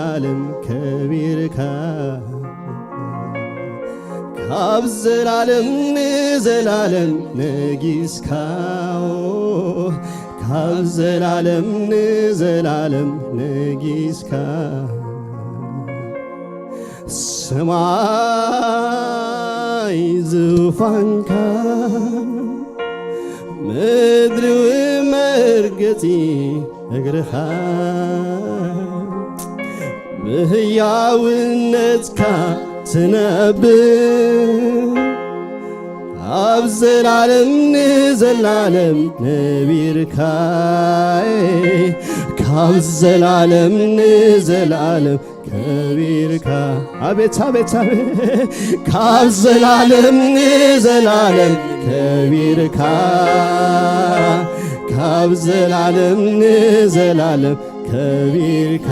ዓለም ከቢርካ ካብ ዘላለም ንዘላለም ነጊስካ ካብ ዘላለም ንዘላለም ነጊስካ ሰማይ ዙፋንካ ምድሪ መርገጺ እግርኻ ብህያውነትካ ትነብር ኣብ ዘላለም ንዘላለም ነቢርካ ካብ ዘላለም ንዘላለም ከቢርካ ኣቤት ኣቤት ኣቤት ካብ ዘላለም ንዘላለም ከቢርካ ካብ ዘላለም ንዘላለም ከቢርካ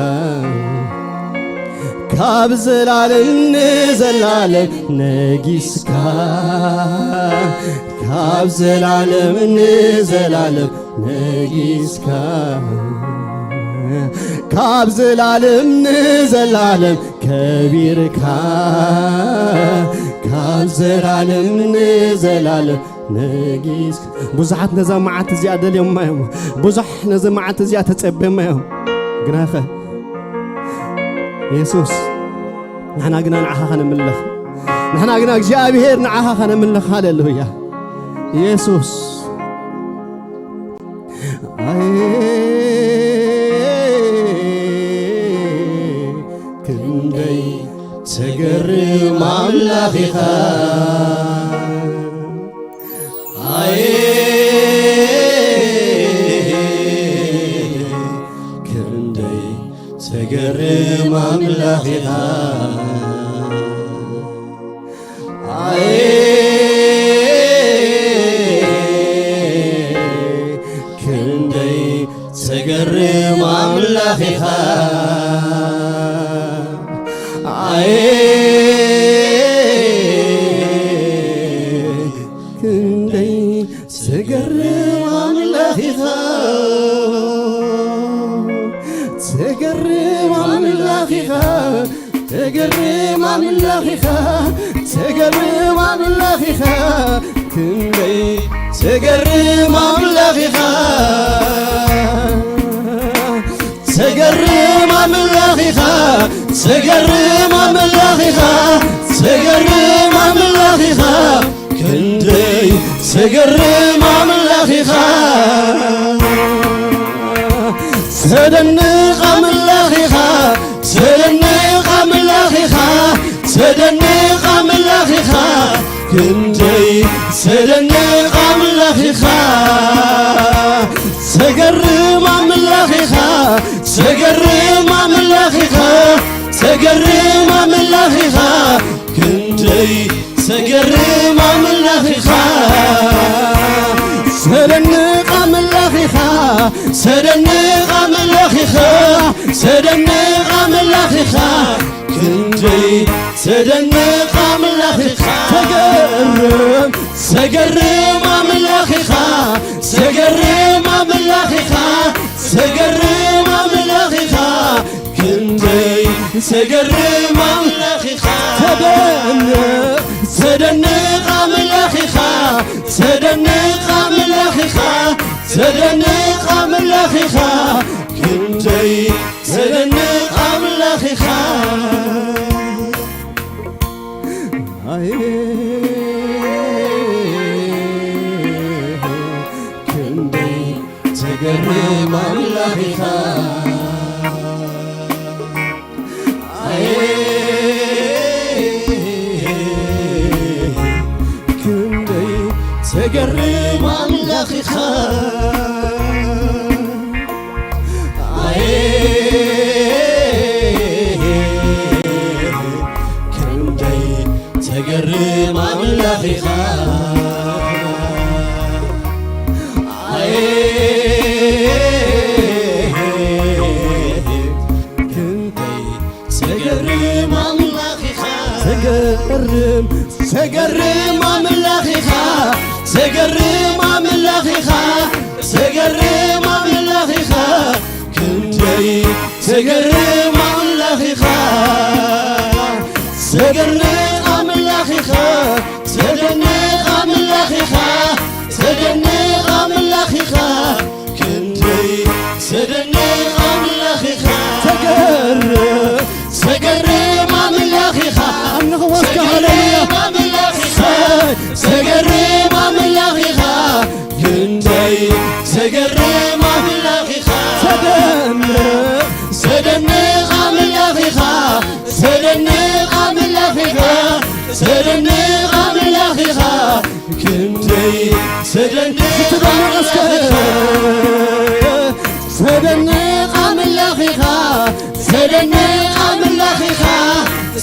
ካብ ዘላለም ንዘላለም ነጊስካ ካብ ዘላለም ንዘላለም ነጊስካ ካብ ዘላለም ንዘላለም ከቢርካ ካብ ዘላለም ንዘላለም ነጊስካ ብዙሓት ነዛ መዓት እዚኣ ደልዮማ እዮም ብዙሕ ነዚ መዓት እዚኣ ተጸብዮማ እዮም ግናኸ የሱስ ንሕና ግና ንዓኻ ኸነምልኽ ንሕና ግና እግዚኣብሔር ንዓኻ ኸነምልኽ ሃሌሉያ የሱስ ኣይ ክንደይ ተገርም ኣምላኽ ኢኻ ኣይ ክንደይ ተገርም ኣምላኽ ኢኻ ኣይ ክንደይ ተገርም ኣምላኽ ኢኻ ኣይ ክንደይ ተገርም ኣምላኽ ኢኻ ተገርም ኣምላኽ ኢኻ ተገርም ኣምላኽ ኢኻ ተገርም ኣምላኽ ኢኻ ክንደይ ተገርም ኣምላኽ ኢኻ ተገርም ኣምላኽ ኢኻ ተገርም ኣምላኽ ኢኻ ተገርም ኣምላኽ ኢኻ ክንደይ ተገርም ኣምላኽ ኢኻ ተደንቕ ኣምላኽ ኢኻ ተደንቕ ኣምላኽ ኢኻ ተደንቕ ኣምላኽ ኢኻ ክንደይ ተደንቕ ኣምላኽ ኢኻ ተገርም ኣምላኽ ኢኻ ተገርም ኣምላኽ ኢኻ ተገርም ኣምላኽ ኢኻ ክንደይ ተገርም ኣምላኽ ኢኻ ተደንቕ ኣምላኽ ኢኻ ተደንቕ ኣምላኽ ኢኻ ተደንቕ ኣምላኽ ኢኻ ክንደይ ተደንቕ ኣምላኽ ኢኻ ተገርም ተገርም ኣምላኽ ኢኻ ተገርም ኣምላኽ ኢኻ ተገርም ኣምላኽ ኢኻ ክንደይ ተገርም ኣምላኽ ኢኻ ተደንቕ ተደንቕ ኣምላኽ ኢኻ ተደንቕ ኣምላኽ ኢኻ ተደንቕ ኣምላኽ ኢኻ ክንደይ ተደንቕ ኣምላኽ ኢኻ ኣይ ክንደይ ተገርም ኣምላኽ ኢኻ ኣይ ክንደይ ተገርም ኣምላኽ ኢኻ ኣይ ክንደይ ተገርም ኣምላኽ ኢኻ ኣይ ክንደይ ተገርም ኣምላኽ ኢኻ ተገርም ተገርም ኣምላኽ ኢኻ ተገርም ኣምላኽ ኢኻ ተገርም ኣምላኽ ኢኻ ክንደይ ተገርም ኣምላኽ ዘገርም ኣምላኽ ኢኻ፣ ዘደንቕ ኣምላኽ ኢኻ፣ ዘደንቕ ኣምላኽ ኢኻ፣ ክንደይ ዘደንቕ ኣምላኽ ኢኻ። ዘገርም፣ ዘገርም ኣምላኽ ኢኻ፣ ኣምልኽዎ እስከ፣ ሃሌሉያ። ዘገርም ኣምላኽ ኢኻ፣ ዘገርም ኣምላኽ ኢኻ፣ ክንደይ ዘገርም ኣምላኽ ኢኻ። ዘደንቕ፣ ዘደንቕ ኣምላኽ ኢኻ፣ ዘደንቕ ኣምላኽ ኢኻ፣ ዘደንቕ ኣምላኽ ኢኻ፣ ክንደይ ዘደንቕ ኣምላኽ ኢኻ። ዘደንቕ ኣምላኽ ኢኻ፣ ዘደንቕ ኣምላኽ ኢኻ፣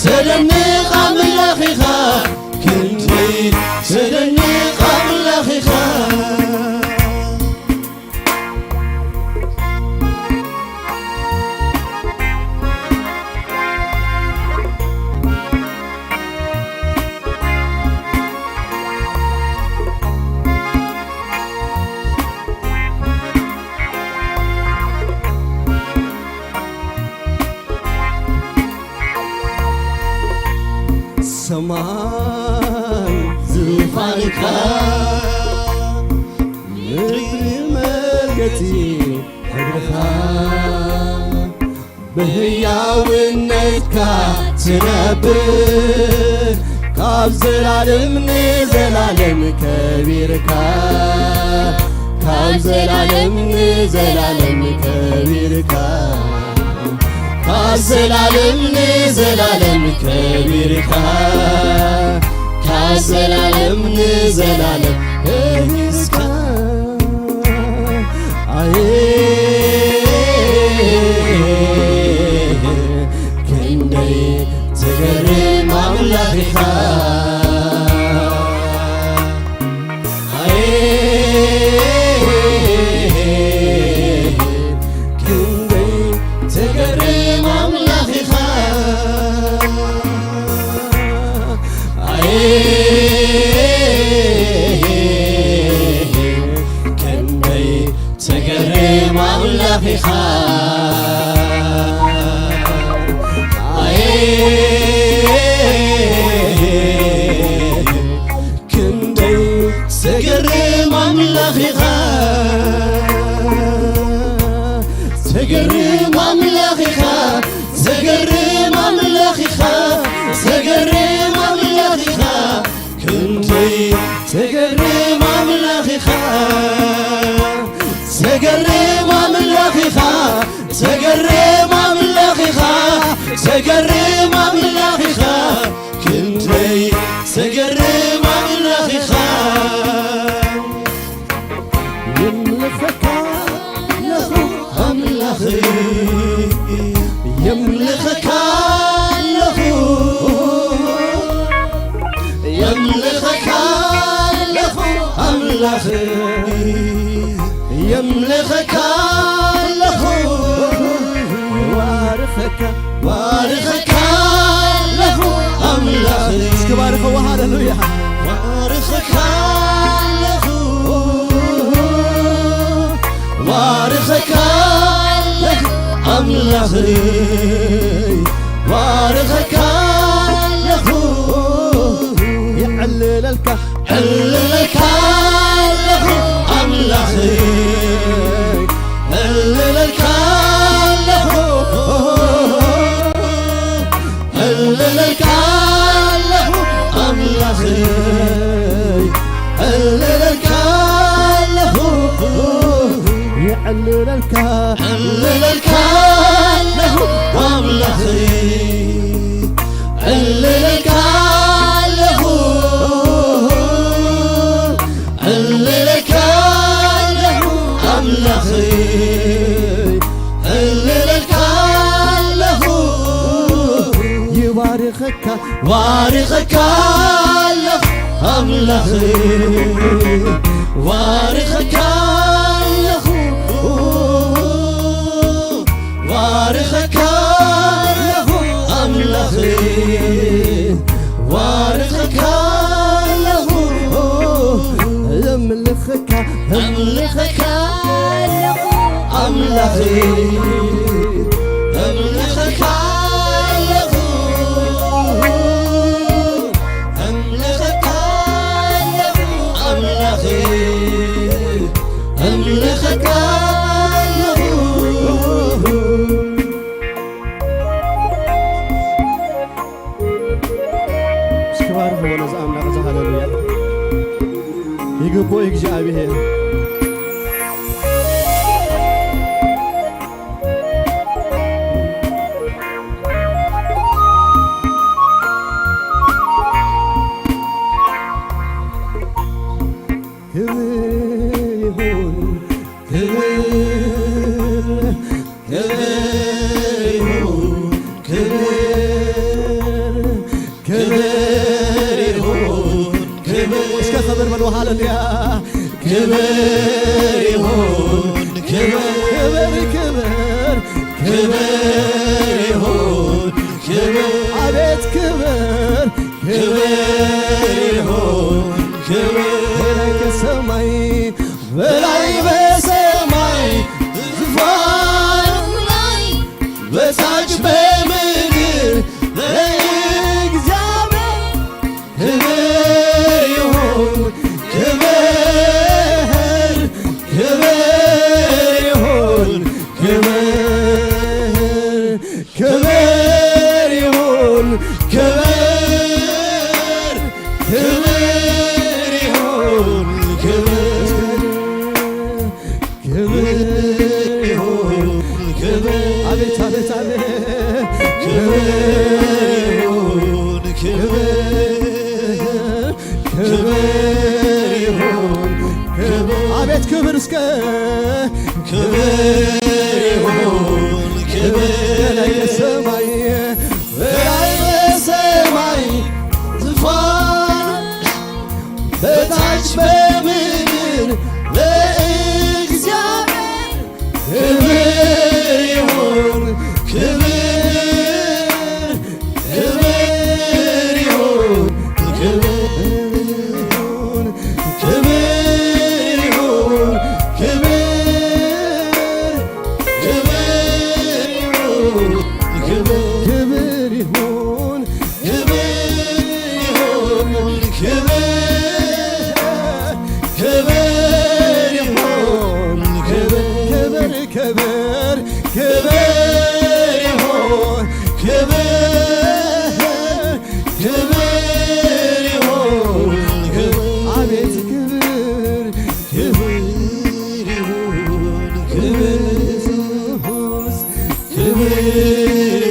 ዘደንቕ ኣምላኽ ኢኻ፣ ክንደይ ዘደንቕ ኣምላኽ ኢኻ። ሰማይ ዙፋንካ፣ ምድሪ መርገጺ ክብርኻ፣ ብህያውነትካ ትነብር፣ ካብ ዘላለም ንዘላለም ከቢርካ፣ ካብ ዘላለም ንዘላለም ከቢርካ፣ ካብ ዘላለም ንዘላለም ከቢርካ፣ ካብ ዘላለም ንዘላለም ከቢርካ። ኣየ ክንደይ ዘገርም ኣምላኽ ኢኻ። ኣየ ክንደይ ዘገርም ኣምላኽ ኢኻ። ኣየ ክንደይ ዘገርም ኣምላኽ ኢኻ። ኣየ ክንደይ ዘገርም ኣምላኽ ኢኻ። ዘገርም ኣምላኽ ኢኻ። ዘገርም ኣምላኽ ኢኻ። ዘገርም ኣምላኽ ኢኻ። ክንደይ ዘገርም ኣምላኽ ኢኻ። ዘገርም ኣምላኽ ኢኻ። ዘገርም ኣምላኽ ኢኻ። ዘገርም ኣምላኽ ኢኻ። ክንደይ ዘገርም ኣምላኽ ኢኻ። የምልኸካ ኣለኹ ኣምላኽ፣ የምልኸካ ኣለኹ፣ የምልኸካ ኣለኹ ኣምላኽ፣ የምልኸካ ኣለኹ፣ ባርኸካ፣ ባርኸካ ኣለኹ ኣምላኽ። እስኪ ባርኸዎ፣ ሃሌሉያ። ባርኸካ ኣለኹ፣ ባርኸካ ኣለኹ ኣምላኽ፣ ባርኸካ ኣለኹ። የዕልለልካ፣ ዕልለልካ ኣለኹ ኣምላኽ፣ ዕልለልካ ኣለኹ፣ ዕልለልካ ኣለኹ ኣምላኽ፣ ዕልለልካ ኣለኹ፣ የዕልለልካ፣ ዕልለልካ ኣለኹ ኣምላኽ። ዕልለልካ ኣለኹ፣ ዕልለልካ ኣለኹ ኣምላኽ፣ ዕልለልካ ኣለኹ። ይባርኸካ፣ ባርኸካ ኣለኹ ኣምላኽ፣ ባርኸካ ኣለኹ። ባርኸካ ኣለኹ ኣምላኽ፣ ባርኸካ ኣለኹ። እምልኸካ፣ እምልኸካ ኣለኹ ኣምላኽ፣ እምልኸካ ኣለኹ። ሃሌሉያ። ክብር ይሁን፣ ክብር፣ ክብር፣ ክብር፣ ክብር ይሁን፣ ክብር፣ አቤት ክብር፣ ክብር ይሁን፣ ክብር በላይ ከሰማይ፣ በላይ በሰማይ ዙፋን ላይ፣ በታች በምድር ለእግዚአብሔር ክብር ይሁን፣ ክብር፣ ክብር ይሁን፣ ክብር፣ ክብር ይሁን፣ ክብር፣ ክብር ይሁን፣ ክብር፣ ክብር ይሁን፣ ክብር። አቤት፣ አቤት፣ አቤት። ክብር ይሁን፣ ክብር፣ ክብር ይሁን፣ ክብር። አቤት ክብር እስከ ክብር ይሁን፣ ክብር። በላይ በሰማይ፣ በላይ በሰማይ ዙፋን፣ በታች በምድር ለእግዚአብሔር ክብር ይሁን፣ ክብር፣ ክብር ይሁን፣ ክብር ይሁን፣ ክብር ይሁን፣ ክብር፣ ክብር ይሁን፣ ክብር፣ ክብር ይሁን። ክብር ይሁን፣ ክብር፣ ክብር ይሁን፣ ክብር፣ ክብር፣ ክብር ይሁን፣ ክብር፣ ክብር ይሁን፣ ክብር። አቤት ክብር፣ ክብር ይሁን፣ ክብር ኢየሱስ። ክብር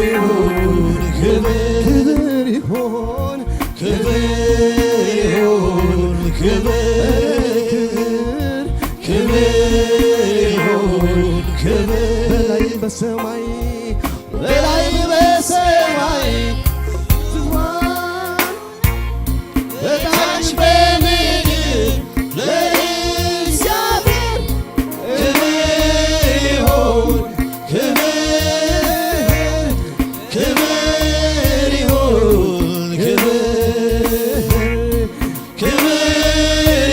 ይሁን፣ ክብር፣ ክብር ይሁን፣ ክብር ይሁን፣ ክብር፣ ክብር፣ ክብር ይሁን፣ ክብር በላይ በሰማይ፣ በላይ በሰማይ ዙፋን በታች በምድር ለእግዚአብሔር ክብር ይሁን፣ ክብር፣ ክብር ይሁን፣ ክብር፣ ክብር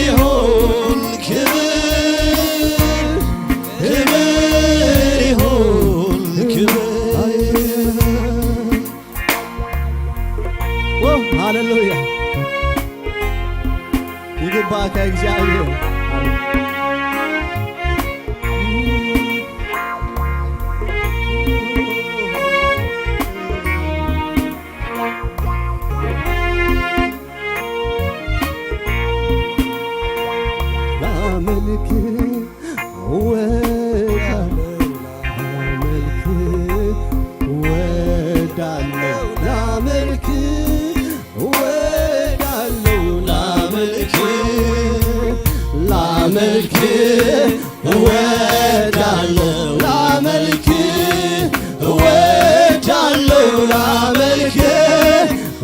ይሁን፣ ክብር፣ ክብር ይሁን፣ ክብር። ኦ፣ ሃሌሉያ። ይግባካ እግዚኣብሔር። ላመልክ እወዳለሁ፣ ላመልክ እወዳለሁ፣ ላመልክ እወዳለሁ፣ ላመልክ ላመልክ እወዳለሁ፣ ላመልክ እወዳለሁ፣ ላመልክ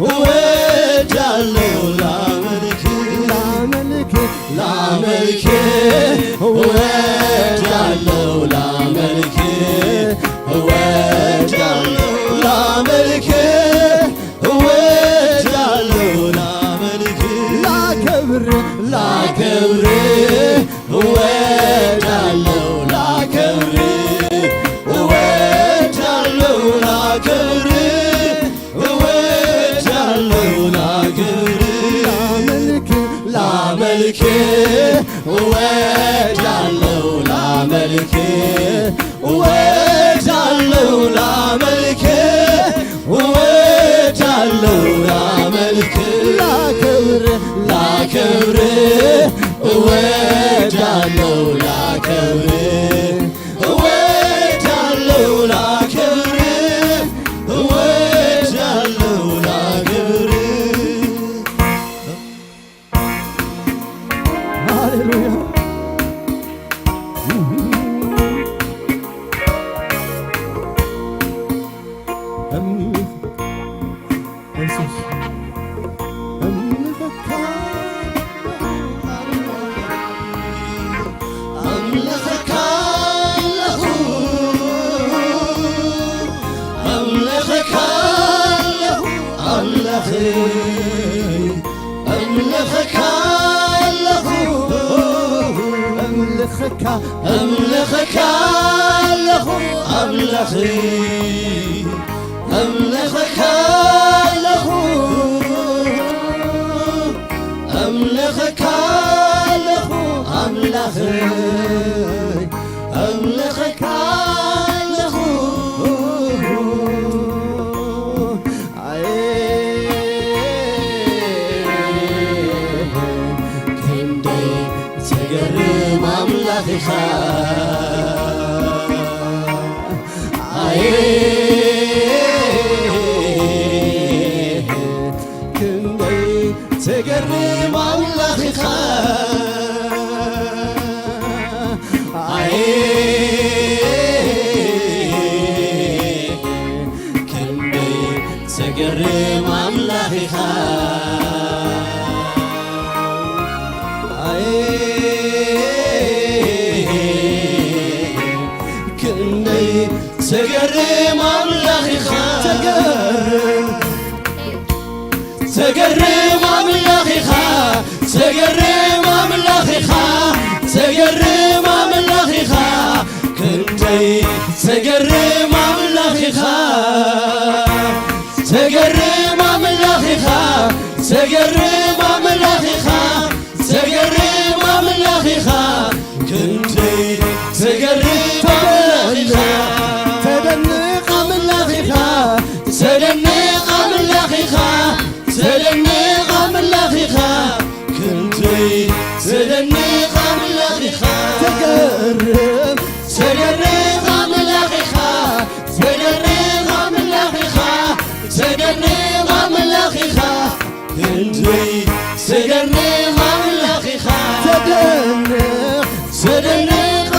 እወዳለሁ፣ ላመልክ ላመልክ ላመልክ እወዳለሁ፣ ላመልክ እወዳለሁ፣ ላመልክ እወዳለሁ፣ ላመልክ ላከብር ላከብር እወዳለሁ፣ ላከብር እወዳለሁ፣ ላከብር እወዳለሁ፣ ላከብር ላመልክ ላመልክ እወዳለሁ፣ ላመልክ እወዳለሁ፣ ላመልክ እወዳለሁ፣ ላመልክ ላከብር ላከብር እወዳለሁ፣ ላከብር እወዳለሁ፣ ላከብር እወዳለሁ፣ ላከብር። ሃሌሉያ። ኢየሱስ። ኣምልኸካ ኣለኹ፣ ኣምልኸካ፣ ኣምልኸካ ኣለኹ ኣምላኸይ፣ ኣምልኸካ ኣለኹ፣ ኣምልኸካ ኣለኹ ኣምላኸይ፣ ኣምልኸካ ኣለኹ። ኣየ ክንደይ ትገርም ኣምላኽ ኢኻ። ኣየ ክንደይ ትገርም ኣምላኽ ኢኻ። ኣየ ክንደይ ትገርም ኣምላኽ ኢኻ። ኣየ ክንደይ ትገርም ኣምላኽ ኢኻ። ትገርም ትገርም ኣምላኽ ኢኻ፣ ትገርም ኣምላኽ ኢኻ፣ ትገርም ኣምላኽ ኢኻ፣ ክንደይ ትገርም ኣምላኽ ኢኻ፣ ትገርም ኣምላኽ ኢኻ፣ ትገርም ኣምላኽ ኢኻ፣ ትገርም ኣምላኽ ኢኻ፣ ክንደይ ትገርም ኣምላኽ ኢኻ፣ ተደንቕ ኣምላኽ ኢኻ፣ ተደንቕ ኣምላኽ ኢኻ፣ ተደንቕ ኣምላኽ ኢኻ፣ ክንደይ ተደንቕ ኣምላኽ ኢኻ። ትገርም ተደንቕ ኣምላኽ ኢኻ፣ ተደንቕ ኣምላኽ ኢኻ፣ ተደንቕ ኣምላኽ ኢኻ፣ ክንደይ ተደንቕ ኣምላኽ ኢኻ። ተደንቕ ተደንቕ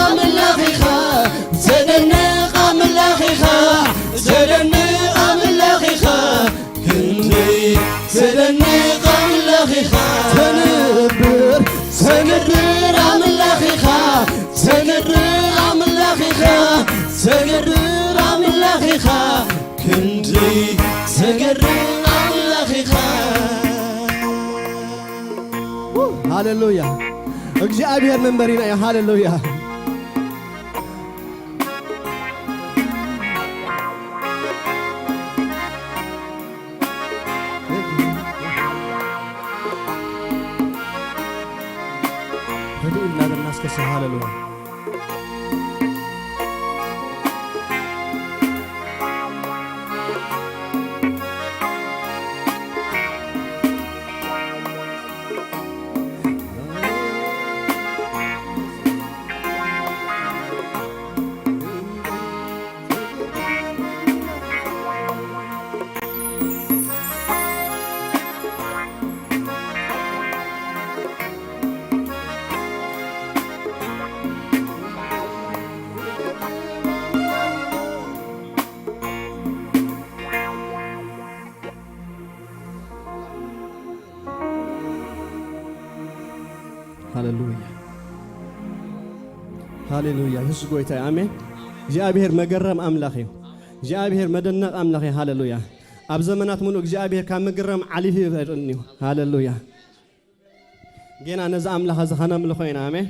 ኣምላኽ ኢኻ፣ ተደንቕ ኣምላኽ ኢኻ፣ ተደንቕ ኣምላኽ ኢኻ፣ ክንደይ ተደንቕ ኣምላኽ ኢኻ። ተንብር ተንብር ኣምላኽ ኢኻ፣ ተንብር ኣምላኽ ኢኻ፣ ተንብር ኣምላኽ ኢኻ፣ ክንደይ ተገርም ኣምላኽ ኢኻ። ሃሌሉያ። እግዚኣብሔር መንበሪና እዩ። ሃሌሉያ። ህድእ ኢልና ደናስከሰ። ሃሌሉያ። ሃሌሉያ፣ ሃሌሉያ። የሱስ ጎይታ እዩ። ኣሜን። እግዚኣብሔር መገረም ኣምላኽ እዩ። እግዚኣብሔር መደነቕ ኣምላኽ እዩ። ሃሌሉያ። ኣብ ዘመናት ሙሉእ እግዚኣብሔር ካብ ምግራም ዓሊፉ ይፈጥን እዩ። ሃሌሉያ። ጌና ነዚ ኣምላኽ እዚ ኸነምልኾ ኢና። ኣሜን።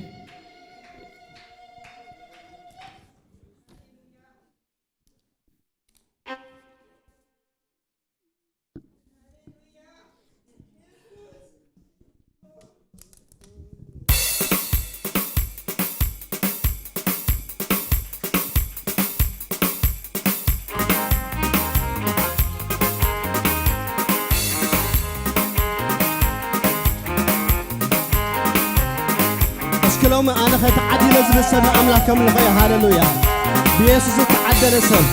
እስኪ ሎሚ ኣነ ኸ ተዓዲለ ዝብል ሰብ ንኣምላኽ ከምልኾ እዩ። ሃሌሉያ። ብየሱስ ዝተዓደለ ሰብ፣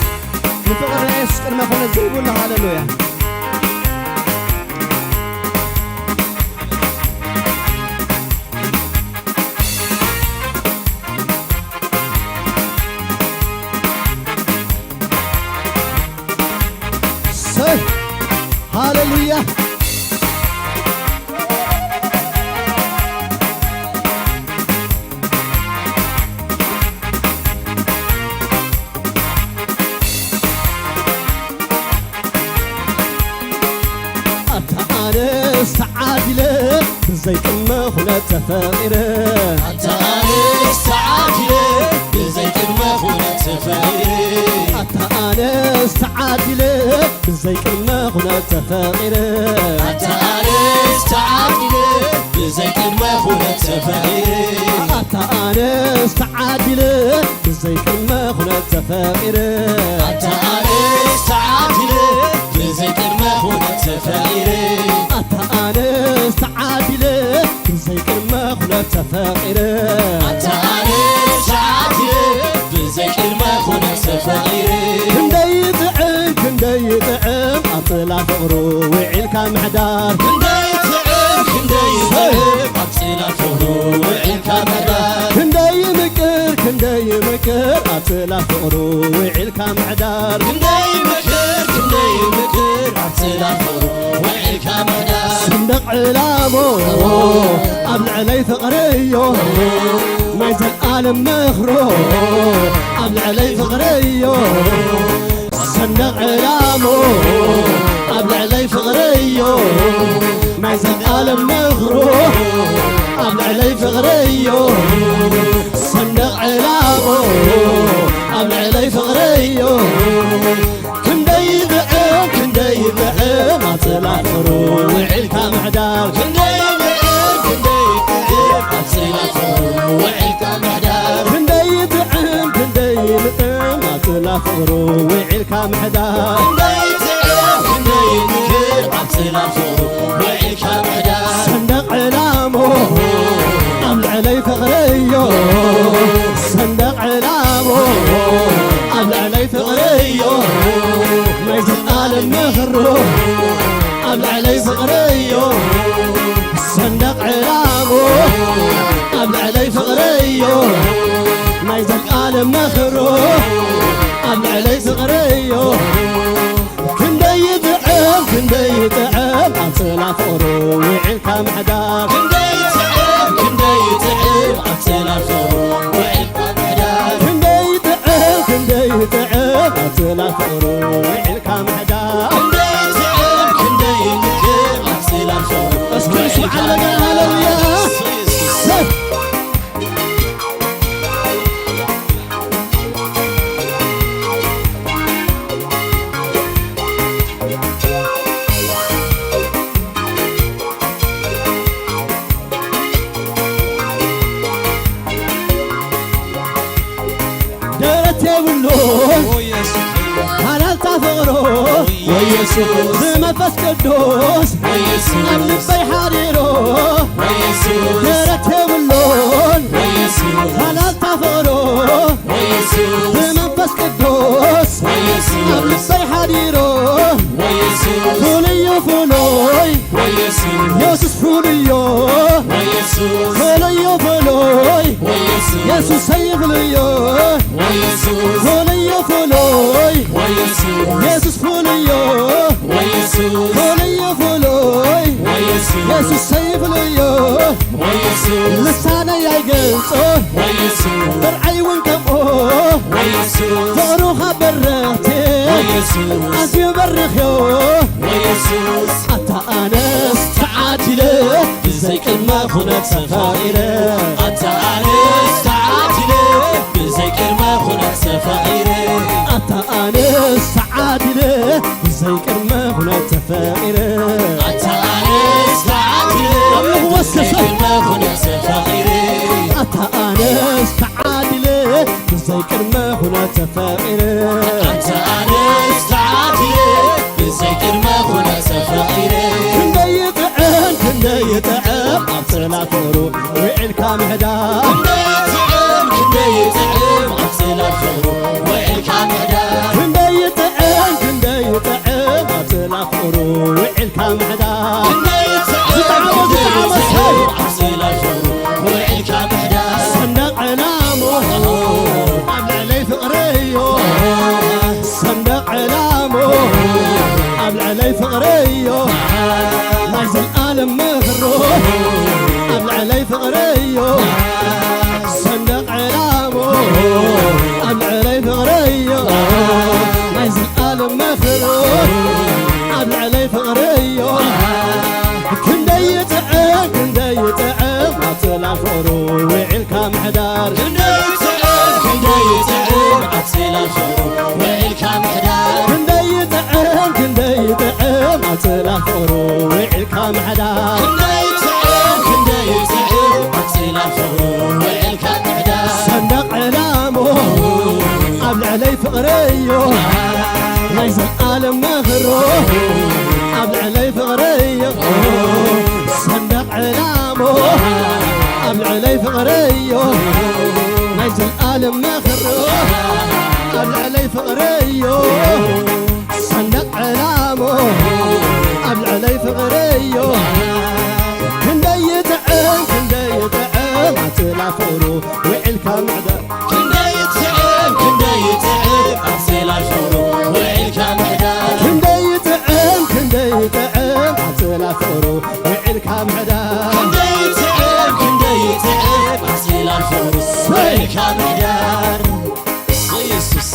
ንፍቕሪ ናይ የሱስ ቅድመ ኩነት ዘይብሉ። ሃሌሉያ። ሰይ፣ ሃሌሉያ። ኣነስ ተዓዲለ ብዘይ ቅድመ ኩነት ተፈቒረ። ኣታ ኣነስ ተዓዲለ ብዘይ ቅድመ ኩነት ተፈቒረ። ኣታ ኣነስ ተዓዲለ ብዘይ ቅድመ ኩነት ተፈቒረ። ኣታ ኣነስ ተዓዲለ ብዘይ ቅድመ ኩነት ተፈቒረ። ኣታ ኣነስ ተዓዲለ ብዘይ ቅድመ ኩነት ተፈቒረ። ኣታ ኣነስ ተዓዲለ ብዘይ ቅድመ ኩነት ተፈቒረ። ኣታ ኣነስ ተዓዲለ ብዘይ ቅድመ ኩነት ተፈቒረ። ኣታ ኣነስ ተዓዲለ ብዘይ ቅድመ ኩነት ተፈቒረ። ክንደይ ጥዕም ክንደይ ጥዕም ኣብ ጽላል ፍቕሩ ውዒልካ ምሕዳር። ክንደይ ጥዕም ክንደይ ጥዕም ኣብ ጽላል ፍቕሩ ውዒልካ ምሕዳር። ክንደይ ምቅር ክንደይ ምቅር ኣብ ጽላል ፍቕሩ ውዒልካ ምሕዳር። ክንደይ ምቅር ክንደይ ምቅር ኣብ ጽላል ፍቕሩ ውዒልካ ምሕዳር። ሰንደቕ ዕላሞ ኣብ ልዕለይ ፍቕሪ እዮ። ናይ ዘልኣለም ምኽሮ ኣብ ልዕለይ ፍቕሪ እዮ። ሰንደቕ ዕላሞ ኣብ ልዕለይ ፍቕሪ እዮ። ናይ ዘልኣለም ምኽሮ ኣብ ልዕለይ ፍቕሪ እዮ። ሰንደቕ ዕላሞ ኣብ ልዕለይ ፍቕሪ እዮ። ክንደይ ይጥዕም ክንደይ ይጥዕም ኣብ ጽላል ፍቕሩ ውዒልካ ምሕዳር። ክንደይ ይጥዕም ክንደይ ይጥዕም ኣብ ጽላል ፍቕሩ ውዒልካ ምሕዳር። ክንደይ ይጥዕም ክንደይ ይጥዕም ኣብ ጽላል ፍቕሩ ውዒልካ ምሕዳር። ክንደይ ይጥዕም ክንደይ ይጥዕም ኣብ ጽላል ፍቕሩ ውዒልካ ምሕዳር። ሰንደቕ ዕላሞ ኣብ ልዕለይ ፍቕሪ እዮ። ሰንደቕ ዕላሞ ኣብ ልዕለይ ፍቕሪ እዮ። ናይ ዘልኣለም ምኽሩ ኣብ ልዕለይ ፍቕሪ እዮ። ሰንደቕ ዕላሞ ኣብ ልዕለይ ፍቕሪ እዮ። ናይ ዘልኣለም ምኽሩ ኣብ ልዕለይ ፍቕሪ እዮ። ክንደይ ይጥዕም ክንደይ ይጥዕም ኣብ ጽላል ፍቕሩ ውዒልካ ምሕዳር። ክንደይ ይጥዕም ክንደይ ይጥዕም ኣብ ጽላል ፍቕሩ ውዒልካ ምሕዳር። ክንደይ ይጥዕም ክንደይ ይጥዕም ኣብ ጽላል ፍቕሩ ውዒልካ ምሕዳር። ክንደይ ይጥዕም ክንደይ ይጥዕም ኣብ ጽላል ፍቕሩ እስኪ ንስምዓ ውዒልካ ኣለና። ምሕዳር። ሃሌሉያ። ኢየሱስ። ደረት የብሉን ሃላልታ ፍቕሩ ብመንፈስ ቅዱስ ኣብ ልበይ ሓዲሩ። ደረት የብሉን ሃላልታ ፍቕሩ ብመንፈስ ቅዱስ ኣብ ልበይ ሓዲሩ። ፍሉይ እዩ ፍሉይ የሱስ ፍሉይ እዩ። ፍሉይ እዩ ፍሉይ የሱሰይ ፍሉይ እዩ። ፍሉይ እዩ ፍሉይ የሱስ ፍሉይ እዩ። ፍሉይ እዩ ፍሉይ የሱሰይ ፍሉይ እዩ። ልሳነይ ኣይገልጾ ወይ የሱስ፣ ብርዐይ እውን ከምኡ ወይ የሱስ፣ ፍቕሩ ካብ በረኽቲ ወይ የሱስ፣ ኣዝዩ በሪኽዮ ወይ የሱስ። ኣታ ኣነስ ተዓዲለ ብዘይ ቅድመ ኩነት ተፋቒረ። ኣታ ኣነስ ተዓዲለ ብዘይ ቅድመ ኩነት ተፋቒረ። ኣታ ኣነስ ተዓዲለ ብዘይ ቅድመ ኩነት ተፈቒረ። ኣታ ኣነስ ተዓዲለ ኣምላኽ ወሰሰ። ብዘይ ቅድመ ኩነት ተፈቒረ። ኣታ ኣነስ ተዓዲለ ብዘይ ቅድመ ኩነት ተፈቒረ። ኣታ ኣነስ ተዓዲለ ብዘይ ቅድመ ኩነት ተፈቒረ። ክንደይ ይጥዕም ክንደይ ይጥዕም ኣብ ጽላል ፍቕሩ ውዒልካ ምሕዳር። ክንደይ ይጥዕም ክንደይ ይጥዕም ኣብ ጽላል ፍቕሩ ውዒልካ ምሕዳር። ክንደይ ይጥዕም ክንደይ ይጥዕም ኣብ ጽላል ፍቕሩ ውዒልካ ምሕዳር። ክንደይ ይጥዕም ዝጠዓሞ ክንደይ ዝጠዓሞ ይጥዕም ሰብ ኣብ ጽላል ፍቕሩ ውዒልካ ምሕዳር። ሰንደቕ ዕላሞ ኣብ ልዕለይ ፍቕረዮ። ሰንደቕ ዕላሞ ኣብ ልዕለይ ፍቕረዮ። ናይ ዘልኣለም ምኽሩ ኣብ ልዕለይ ፍቕረዮ። ሰንደቕ ዕላሞ ኣብ ልዕለይ ፍቕረዮ። ናይ ዘልኣለም ምኽሩ ኣብ ልዕለይ ፍቕረዮ። ጽላል ፍቕሩ ውዒልካ ምሕዳር። ክንደይ ይጥዕም፣ ክንደይ ይጥዕም ኣብ ጽላል ፍቕሩ ውዒልካ ምሕዳር። ክንደይ ይጥዕም፣ ክንደይ ይጥዕም ኣብ ጽላል ፍቕሩ ውዒልካ ምሕዳር። ክንደይ ይጥዕም፣ ክንደይ ይጥዕም ኣብ ጽላል ፍቕሩ ውዒልካ ምሕዳር። ሰንደቕ ዕላሞ ኣብ ልዕለይ ፍቕረዮ ናይ ዘልኣለም መኽሮ ኣብ ልዕለይ ፍቕረዮ ሰንደቕ ዕላሞ ኣብ ልዕለይ ፍቕረዮ ናይ ዘልኣለም መኽሮ ኣብ ልዕለይ ፍቕረዮ ሰንደቕ ዕላሞ ኣብ ልዕለይ ፍቕረዮ ክንደይ ይጥዕም ክንደይ ይጥዕም ኣትላ ፍቕሩ ውዕልካ ምዕዳር ክንደይ ይጥዕም ክንደይ ይጥዕም ኣትላ ፍቕሩ ውዕልካ ምዕዳር ክንደይ ይጥዕም ክንደይ ይጥዕም ኣትላ ፍቕሩ ውዕልካ ምዕዳር ክንደይ ይጥዕም ክንደይ ይጥዕም ኣትላ ፍቕሩ ውዕልካ ምዕዳር ኢየሱስ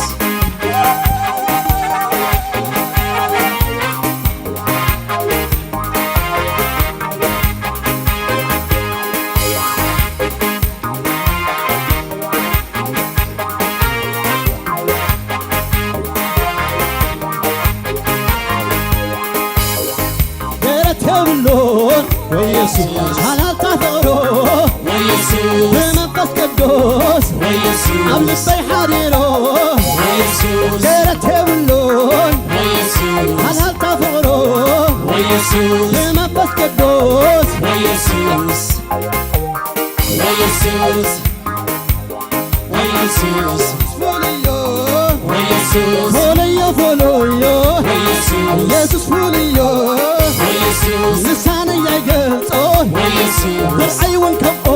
ደረት የብሉን ወየሱስ ሃላልታ ፍቕሩ ወየሱስ ብመንፈስ ቅዱስ ወየሱስ ኣብ ልበይ ሓዲሩ ወየሱስ ደረት የብሉን ወየሱስ ሃላልታ ፍቕሩ ወየሱስ ብመንፈስ ቅዱስ ወየሱስ ወየሱስ ወየሱስ ፍሉዮ ወየሱስ ፍሉዮ ፍሉዮ ወየሱስ ኢየሱስ ፍሉዮ ወየሱስ ልሳነይ ኣይገልጾን ወየሱስ ብርዓይ እውን ከምኦ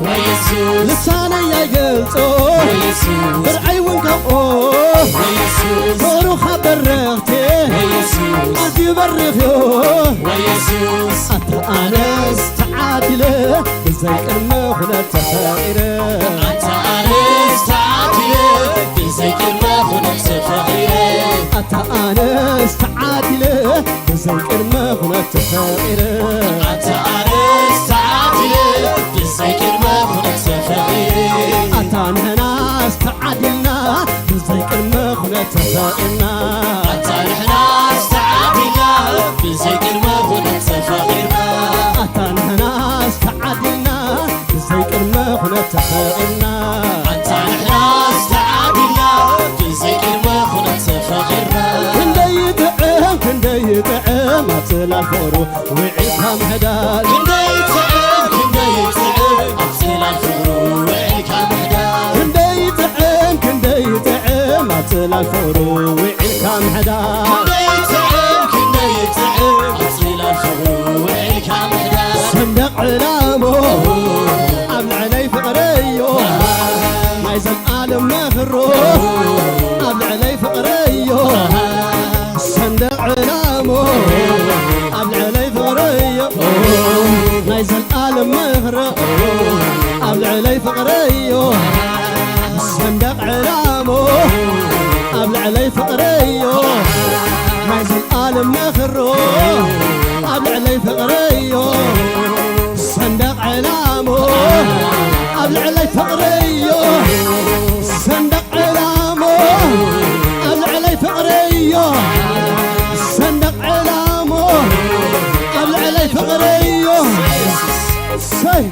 ወየሱስ ልሳነይ ኣይገልጾን ወየሱስ ብርዓይ እውን ከምኦ ወየሱስ ፍቕሩ ካብ በረኽቲ ወየሱስ ኣዝዩ በሪኽዮ ወየሱስ ኣታ ኣነስ ተዓዲለ ብዘይ ቅድመ ኩነት ተፈቒረ ኣታ ኣነስ ተዓዲለ ብዘይ ቅድመ ኩነት ተፈቒረ ኣታ ኣነስ ተዓዲለ ብዘይ ቅድመ ኩነት ተፈቒረ ኣታ ኣነስ ተዓዲለ ብዘይ ቅድመ ኩነት ተፈቒረ ኣታ ንሕናስ ተዓዲልና ብዘይ ቅድመ ኩነት ተፈቒርና ኣታ ንሕናስ ተዓዲልና ብዘይ ቅድመ ኩነት ተፈቒርና ኣታ ንሕናስ ተዓዲልና ብዘይ ቅድመ ኩነት ተፈቒርና ኣታ ንሕናስ ተዓዲልና ብዘይ ቅድመ ኩነት ተፈቒርና ክንደይ ይጥዕም ክንደይ ይጥዕም ኣብ ጽላል ፍቕሩ ውዒልካ ምሕዳር ክንደይ ይጥዕም ክንደይ ይጥዕም ኣብ ጽላል ፍቕሩ ውዒልካ ምሕዳር ክንደይ ይጥዕም ክንደይ ይጥዕም ኣብ ጽላል ፍቕሩ ውዒልካ ምሕዳር ክንደይ ይጥዕም ክንደይ ይጥዕም ኣብ ጽላል ፍቕሩ ውዒልካ ምሕዳር ሰንደቕ ዕላሞ ኣብ ልዕለይ ፍቕረዮ ናይ ዘልኣለም መኽሮ ኣብ ልዕለይ ፍቕረዮ ሰንደቕ ዕላሞ ኣብ ልዕለይ ፍቕረዮ ናይ ዘልኣለም መኽሮ ኣብ ልዕለይ ፍቕረዮ ሰንደቕ ዕላሞ ኣብ ልዕለይ ፍቕረዮ ናይ ዘልኣለም መኽሮ ኣብ ልዕለይ ፍቕረዮ ሰንደቕ ዕላሞ ኣብ ልዕለይ ፍቕረዮ ሰንደቕ ዕላሞ ኣብ ልዕለይ ፍቕረዮ ሰንደቕ ዕላሞ ኣብ ልዕለይ ፍቕረዮ ሰይ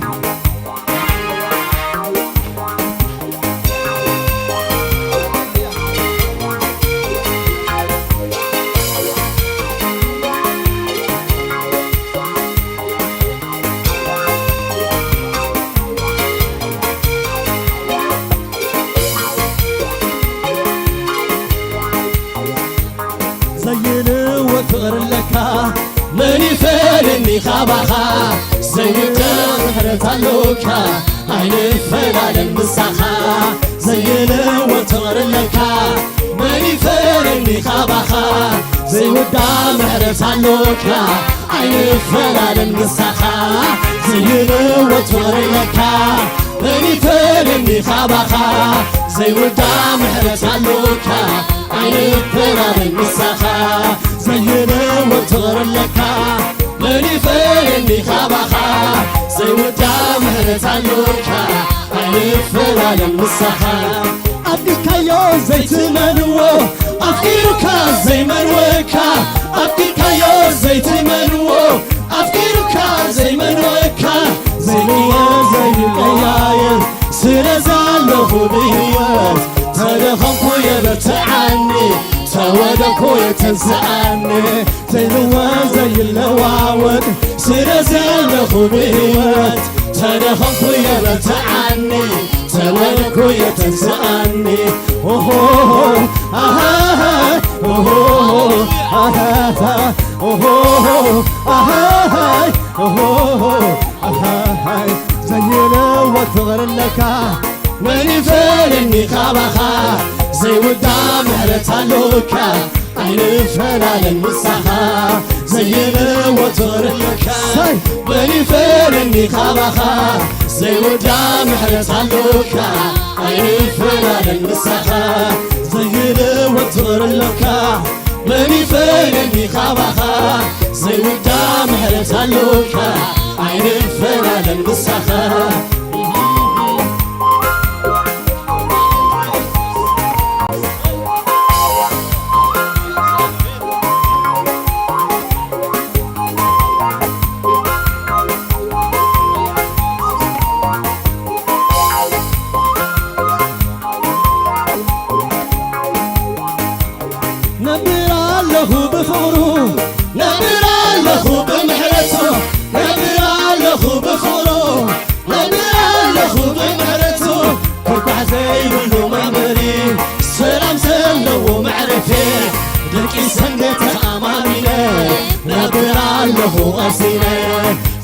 ዘይልወጥ ፍቕሪ ኣለካ መን ይፈልኒ ካባኻ ዘይውዳእ ምሕረት ኣሎካ ኣይንፈላለን ምሳኻ ዘይልወጥ ፍቕሪ ኣለካ መን ይፈልኒ ካባኻ ዘይውዳእ ምሕረት ኣሎካ ኣይንፈላለን ምሳኻ ዘይልወጥ ፍቕሪ ኣለካ መን ይፈልኒ ካባኻ ዘይውዳእ ምሕረት ኣሎካ ኣይንፈላለን ምሳኻ ዘይልወጥ ፍቕሪ ኣለካ መን ይፈልኒ ካባኻ ይወዳ ምሕረት ኣሎካ ኣይንፈላለን ምሳኻ። ኣፍቂርካዮ ዘይትመንዎ ኣፍቂሩካ ዘይመንወካ። ኣፍቂርካዮ ዘይትመንዎ ኣፍቂሩካ ዘይመንወካ። ዘይቅየር ዘይቀያየር ስለዚ ኣለኹ ብህይወት። ተደኸምኩ የበርትዓኒ ተወደኩ የተንስኣኒ። ዘይልወጥ ዘይለዋወጥ ስለዚ ኣለኹ ብህይወት። ተደኸምኩ የበርትዓኒ ተወደኩ የተንስኣኒ። ኦሆ ኣሃሃይ ኦሆ ኣሃሃይ ኦሆ ኣሃሃይ ኦሆ ኣሃሃይ። ዘይልወጥ ፍቕሪ ኣለካ መን ይፈልየኒ ካባኻ። ዘይውዳ ምሕረት ኣሎካ ኣይንፈላለን ምሳኻ። ዘይልወጥ ፍቕሪ ኣለካ ሳይ መን ይፈልየኒ ካባኻ። ዘይውዳ ምሕረት ኣሎካ ኣይንፈላለን ምሳኻ። ዘይልወጥ ፍቕሪ ኣሎካ መን ይፈልየኒ ካባኻ። ዘይውዳ ምሕረት ኣሎካ ኣይንፈላለን ምሳኻ። ነብር ኣለኹ ብፍቕሩ ነብር ኣለኹ ብምሕረቱ ነብር ኣለኹ ብፍቕሩ ነብር ኣለኹ ብምሕረቱ። ኩርኳሕ ዘይብሉ መንበሪ ሰላም ዘለዎ መዕረፊ። ደቂ ሰንበት ተኣማሚነ ነብር ኣለኹ ቀሲነ።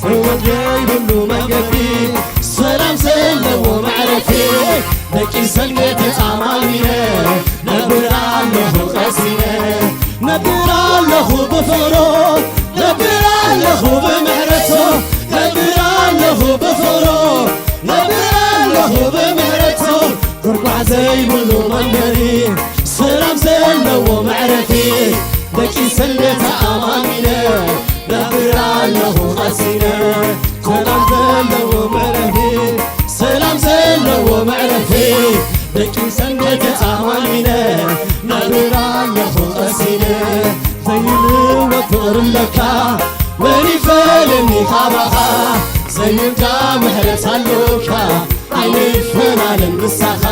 ፍርወት ዘይብሉ መንገዲ ሰላም ዘለዎ መዕረፊ። ደቂ ሰንበት ተኣማሚነ ነብር ኣለኹ ቀሲነ። ነብር ኣለኹ ብፍቕሩ ነብር ኣለኹ ብምሕረቱ። ነብር ኣለኹ ብፍቕሩ ነብር ኣለኹ ብምሕረቱ። ኩርኳሕ ዘይብሉ መንበሪ ሰላም ዘለዎ መዕረፊ። ደቂ ሰንበት ተኣማሚነ ነብር ኣለኹ ቀሲነ። ሰላም ዘለዎ መዕረፊ ሰላም ዘለዎ መዕረፊ። ደቂ ሰንበት ተኣማሚነ ነብር ኣለኹ ቀሲነ። ዘይልወጥ ፍቕሪ ኣለካ መን ይፈልየኒ ካባኻ። ዘይውዳ ምሕረት ኣሎካ ኣይንፈላለን ምሳኻ።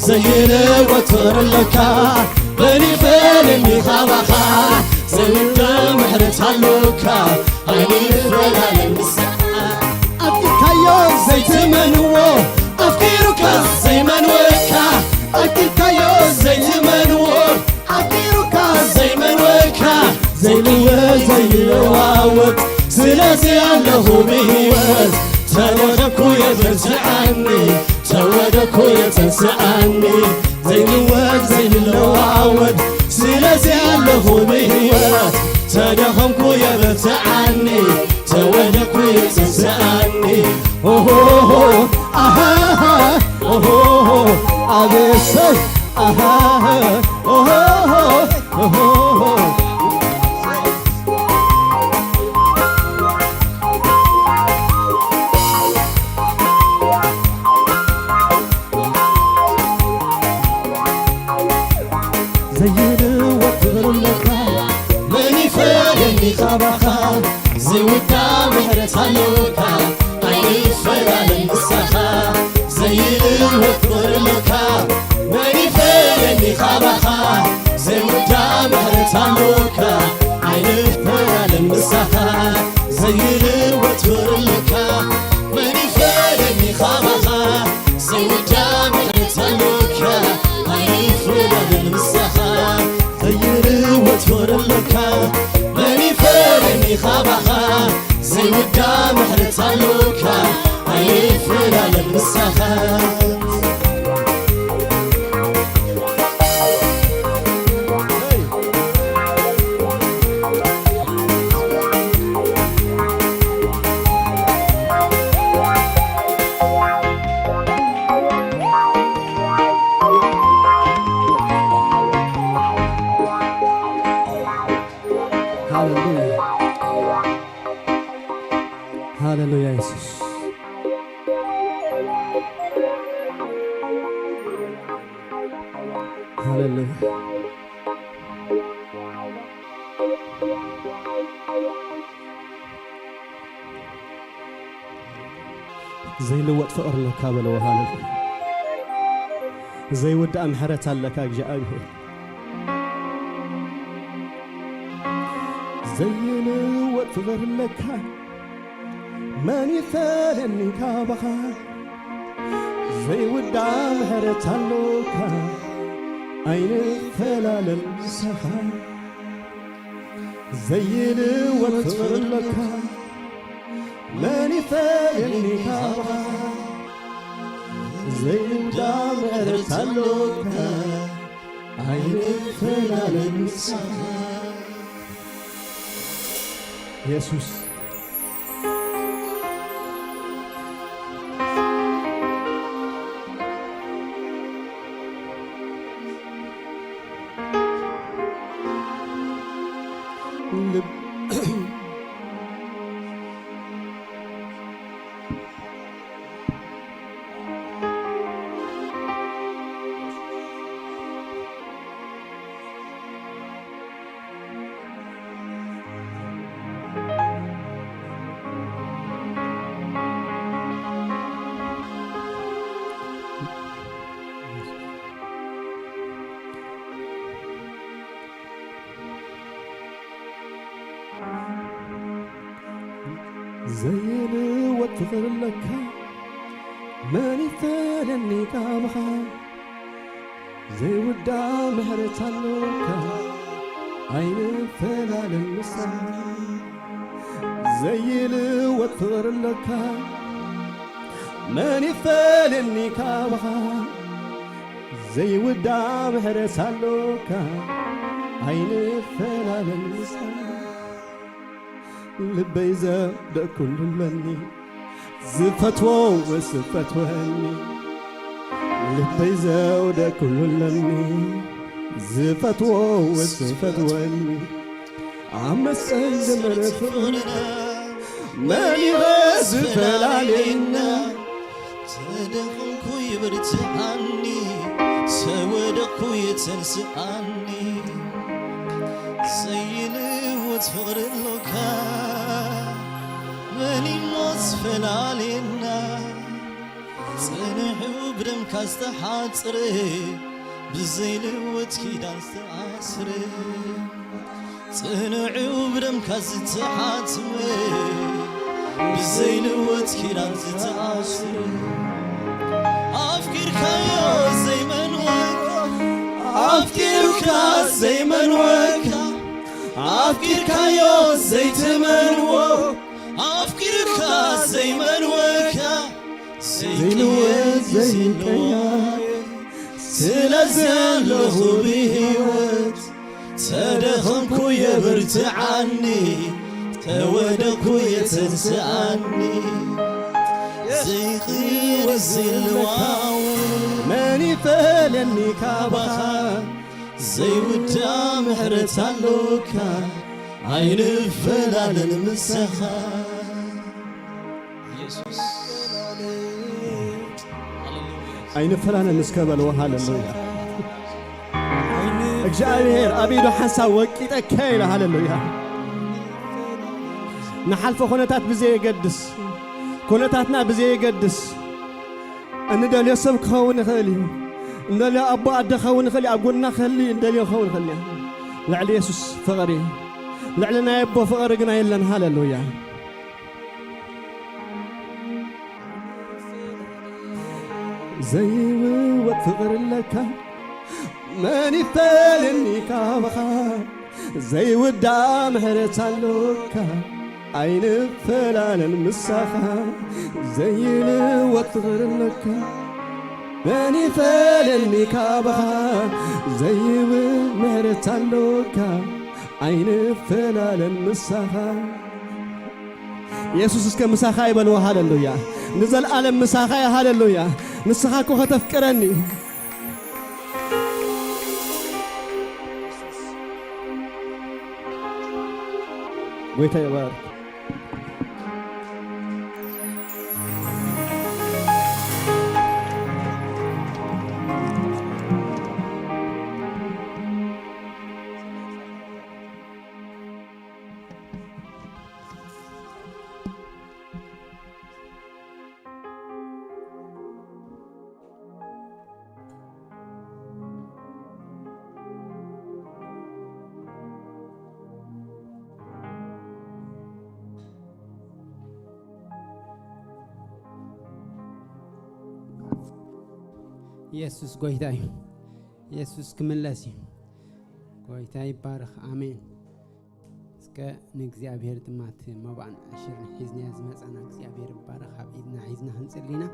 ዘይልወጥ ፍቕሪ ኣለካ መን ይፈልየኒ ካባኻ። ዘይውዳ ምሕረት ኣሎካ ኣይንፈላለን ምሳኻ። ኣፍቂርካዮ ዘይትመንዎ ኣፍቂሩካ ዘይመንወካ። ኣፍቂርካዮ ዘይትመንዎ ኣፍቂሩካ ዘይመንወካ። ዘይልወጥ ዘይለዋወጥ ስለዚ ኣለኹ ብህይወት። ተወደኩ የበርትዓኒ ተወደኩ የተንስኣኒ። ዘይልወጥ ዘይለዋወጥ ስለዚ ኣለኹ ብህይወት። ተደኸምኩ የበርትዓኒ ተወደኩ የተንስኣኒ። ኦሆሆ ኣሃሃ ኦሆሆ ኣቤሰይ ኣሃሃ ኦሆሆ ኦሆሆ። ዘይልወጥ ፍቕሪ ኣለካ መን ይፈልየኒ ካባኻ። ዘይውዳ ምሕረት ኣለካ ኣይንፈላለን ምሳኻ። ዘይልወጥ ፍቕሪ ኣለካ መን ይፈልየኒ ካባኻ። ዘይውዳ ምሕረት ኣለካ ኣይንፈላለን ምሳኻ። ዘይልወጥ ፍቕሪ ኣለካ መን ይፈልየኒ ካባኻ። ዘይውዳ ምሕረት ኣሎካ ኣይንፈላለን ምሳኻ። ዘይልወጥ ፍቕሪ ኣሎካ መን ይፈልየኒ ካባኻ። ዘይውዳ ምሕረት ኣሎካ ኣይንፈላለን ምሳኻ። ሃሌሉያ። ሃሌሉያ የሱስ። ሃሌሉያ። ዘይልወጥ ፍቕሪ ኣለካ በለዎ። ሃሌሉያ። ዘይውዳእ ምሕረት ኣለካ እግዚኣብሔር። ዘይልወጥ ፍቕሪ ኣለካ፣ መን ይፈልየኒ ካባኻ? ዘይውዳእ ምሕረት ኣሎካ፣ ኣይንፈላለን ምሳኻ። ዘይልወጥ ፍቕሪ ኣሎካ፣ መን ይፈልየኒ ካባኻ? ዘይውዳእ ምሕረት ኣሎካ፣ ኣይንፈላለን ምሳኻ። የሱስ። ልብ-፣ ዘይልወጥ ፍቕሪ ኣለካ፣ መን ይፈልየኒ ካባኻ? ዘይውዳእ ምሕረት ኣሎካ፣ ኣይንፈላለን ምሳኻ። ዘይልወጥ ፍቕሪ ኣሎካ፣ መን ይፈልየኒ ካባኻ? ዘይውዳእ ምሕረት ኣሎካ፣ ኣይንፈላለን ምሳኻ። ልበይ ዘውደ ኩሉ ኣለኒ፣ ዝፈትዎ ወስ ዝፈትወኒ። ልበይ ዘውደ ኩሉ ኣለኒ፣ ዝፈትዎ ወስ ዝፈትወኒ። ኣብ መስቀል ዝመረ ፍቕርና፣ መን ይበ ዝፈላልየና? ተደኸምኩ ይብርትዓኒ፣ ተወደቕኩ የተንስኣኒ። ዘይልወጥ ፍቕሪ ኣሎካ፣ መን እሞ ዝፈላልየና? ጽንሑ ብደምካ ዝተሓጽረ፣ ብዘይልወጥ ኪዳን ዝተኣስረ። ጽንዑ ብደምካ ዝተሓትመ፣ ብዘይልወጥ ኪዳን ዝተኣስረ። ኣፍቂርካዮ ዘይመንወካ፣ ኣፍቂሩካ ዘይመንወካ፣ ኣፍቂርካዮ ዘይትመንዎ፣ ኣፍቂሩካ ዘይመንወካ፣ ዘይልወጥ ዘይቀየር፣ ስለ ዘለኹ ብህይወት፣ ተደኸምኩ የብርትዓኒ፣ ተወደቕኩ የተንስኣኒ። ዘይቕየር ዘይለዋወጥ፣ መን ይፈልየኒ ካባኻ? ዘይውዳእ ምሕረት ኣሎካ፣ ኣይንፈላለን ምሳኻ። ኢየሱስ። ኣይንፈላለን እስከ በልዎ። ሃሌሉያ። እግዚኣብሔር ኣብ ኢዱ ሓንሳብ ወቂጠካ ኢለ። ሃሌሉያ። ንሓልፎ ኩነታት ብዘየገድስ፣ ኩነታትና ብዘየገድስ፣ እንደልዮ ሰብ ክኸውን ይኽእል እዩ። እንደልዮ ኣቦ ኣደ ክኸውን ይኽእል እዩ። ኣብ ጎንና ክህሊ እንደልዮ ክኸውን ይኽእል እዩ። ልዕሊ የሱስ ፍቕሪ፣ ልዕሊ ናይ ኣቦ ፍቕሪ ግና የለን። ሃሌሉያ። ዘይልወጥ ፍቕሪ ኣለካ፣ መን ይፈልየኒ ካባኻ? ዘይውዳእ ምሕረት ኣሎካ፣ ኣይንፈላለን ምሳኻ። ዘይልወጥ ፍቕሪ ኣለካ፣ መን ይፈልየኒ ካባኻ? ዘይውዳእ ምሕረት ኣሎካ፣ ኣይንፈላለን ምሳኻ። የሱስ እስከ ምሳኻ ይበልዎ። ሃሌሉያ። ንዘለኣለም ምሳኻ እየ። ሃሌሉያ። ንስኻ እኮ ከተፍቅረኒ። ጎይታ ይባርክ። ኢየሱስ ጎይታ እዩ። ኢየሱስ ክምለስ እዩ። ጎይታ ይባረኽ። ኣሜን። እስከ ንእግዚኣብሔር ድማ እቲ መባእን ዕሽርን ሒዝናዮ ዝመጻና እግዚኣብሔር ይባረኽ። ኣብ ኢድና ሒዝና ክንጽሊ ኢና።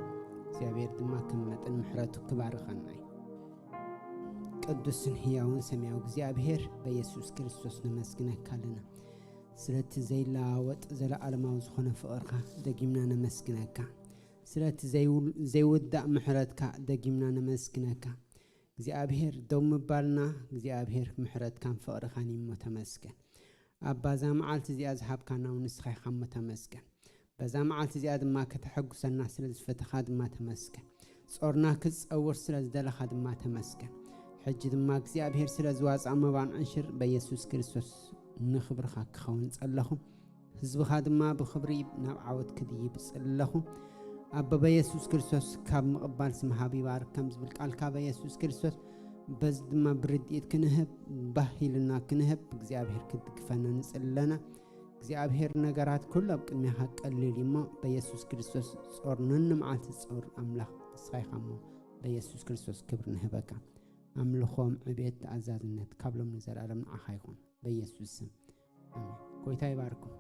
እግዚኣብሔር ድማ ከም መጠን ምሕረቱ ክባርኸና እዩ። ቅዱስን ህያውን ሰማያዊ እግዚኣብሔር፣ በኢየሱስ ክርስቶስ ነመስግነካ ኣለና። ስለቲ ዘይለዋወጥ ዘለዓለማዊ ዝኾነ ፍቕርካ ደጊምና ነመስግነካ። ስለቲ ዘይውል-፣ ዘይውዳእ ምሕረትካ ደጊምና ነመስግነካ። እግዚኣብሔር ደው ምባልና እግዚኣብሔር ምሕረትካን ፍቕርኻን እዩ እሞ ተመስገን። ኣባ፣ እዛ መዓልቲ እዚኣ ዝሃብካና እውን ንስኻ ኢኻ እሞ ተመስገን። በዛ መዓልቲ እዚኣ ድማ ከተሐጉሰና ስለ ዝፈተኻ ድማ ተመስገን። ጾርና ክትጸውር ስለ ዝደለኻ ድማ ተመስገን። ሕጂ ድማ እግዚኣብሔር ስለ ዝዋጽኣ መባን ዕሽር በኢየሱስ ክርስቶስ ንኽብርኻ ክኸውን ጸለኹ። ህዝብኻ ድማ ብኽብሪ ናብ ዓወት ክድይብ ጸለኹ። ኣቦ በኢየሱስ ክርስቶስ ካብ ምቕባል ስምሃብ ይባርክ ከም ዝብል ቃልካ በኢየሱስ ክርስቶስ በዚ ድማ ብርድኢት ክንህብ፣ ባህ ኢልና ክንህብ እግዚኣብሔር ክድግፈና ንጽሊ ኣለና። እግዚኣብሔር ነገራት ኩሉ ኣብ ቅድሜኻ ቀሊል እዩ እሞ በኢየሱስ ክርስቶስ ጾር ነኒ መዓልቲ ጾር ኣምላኽ ንስኻ ኢኻ እሞ በኢየሱስ ክርስቶስ ክብሪ ንህበካ። ኣምልኾም ዕቤት ተኣዛዝነት ካብ ሎም ንዘለኣለም ንዓኻ ይኹን በኢየሱስ ስም። ኣሜን። ጎይታ ይባርኩም።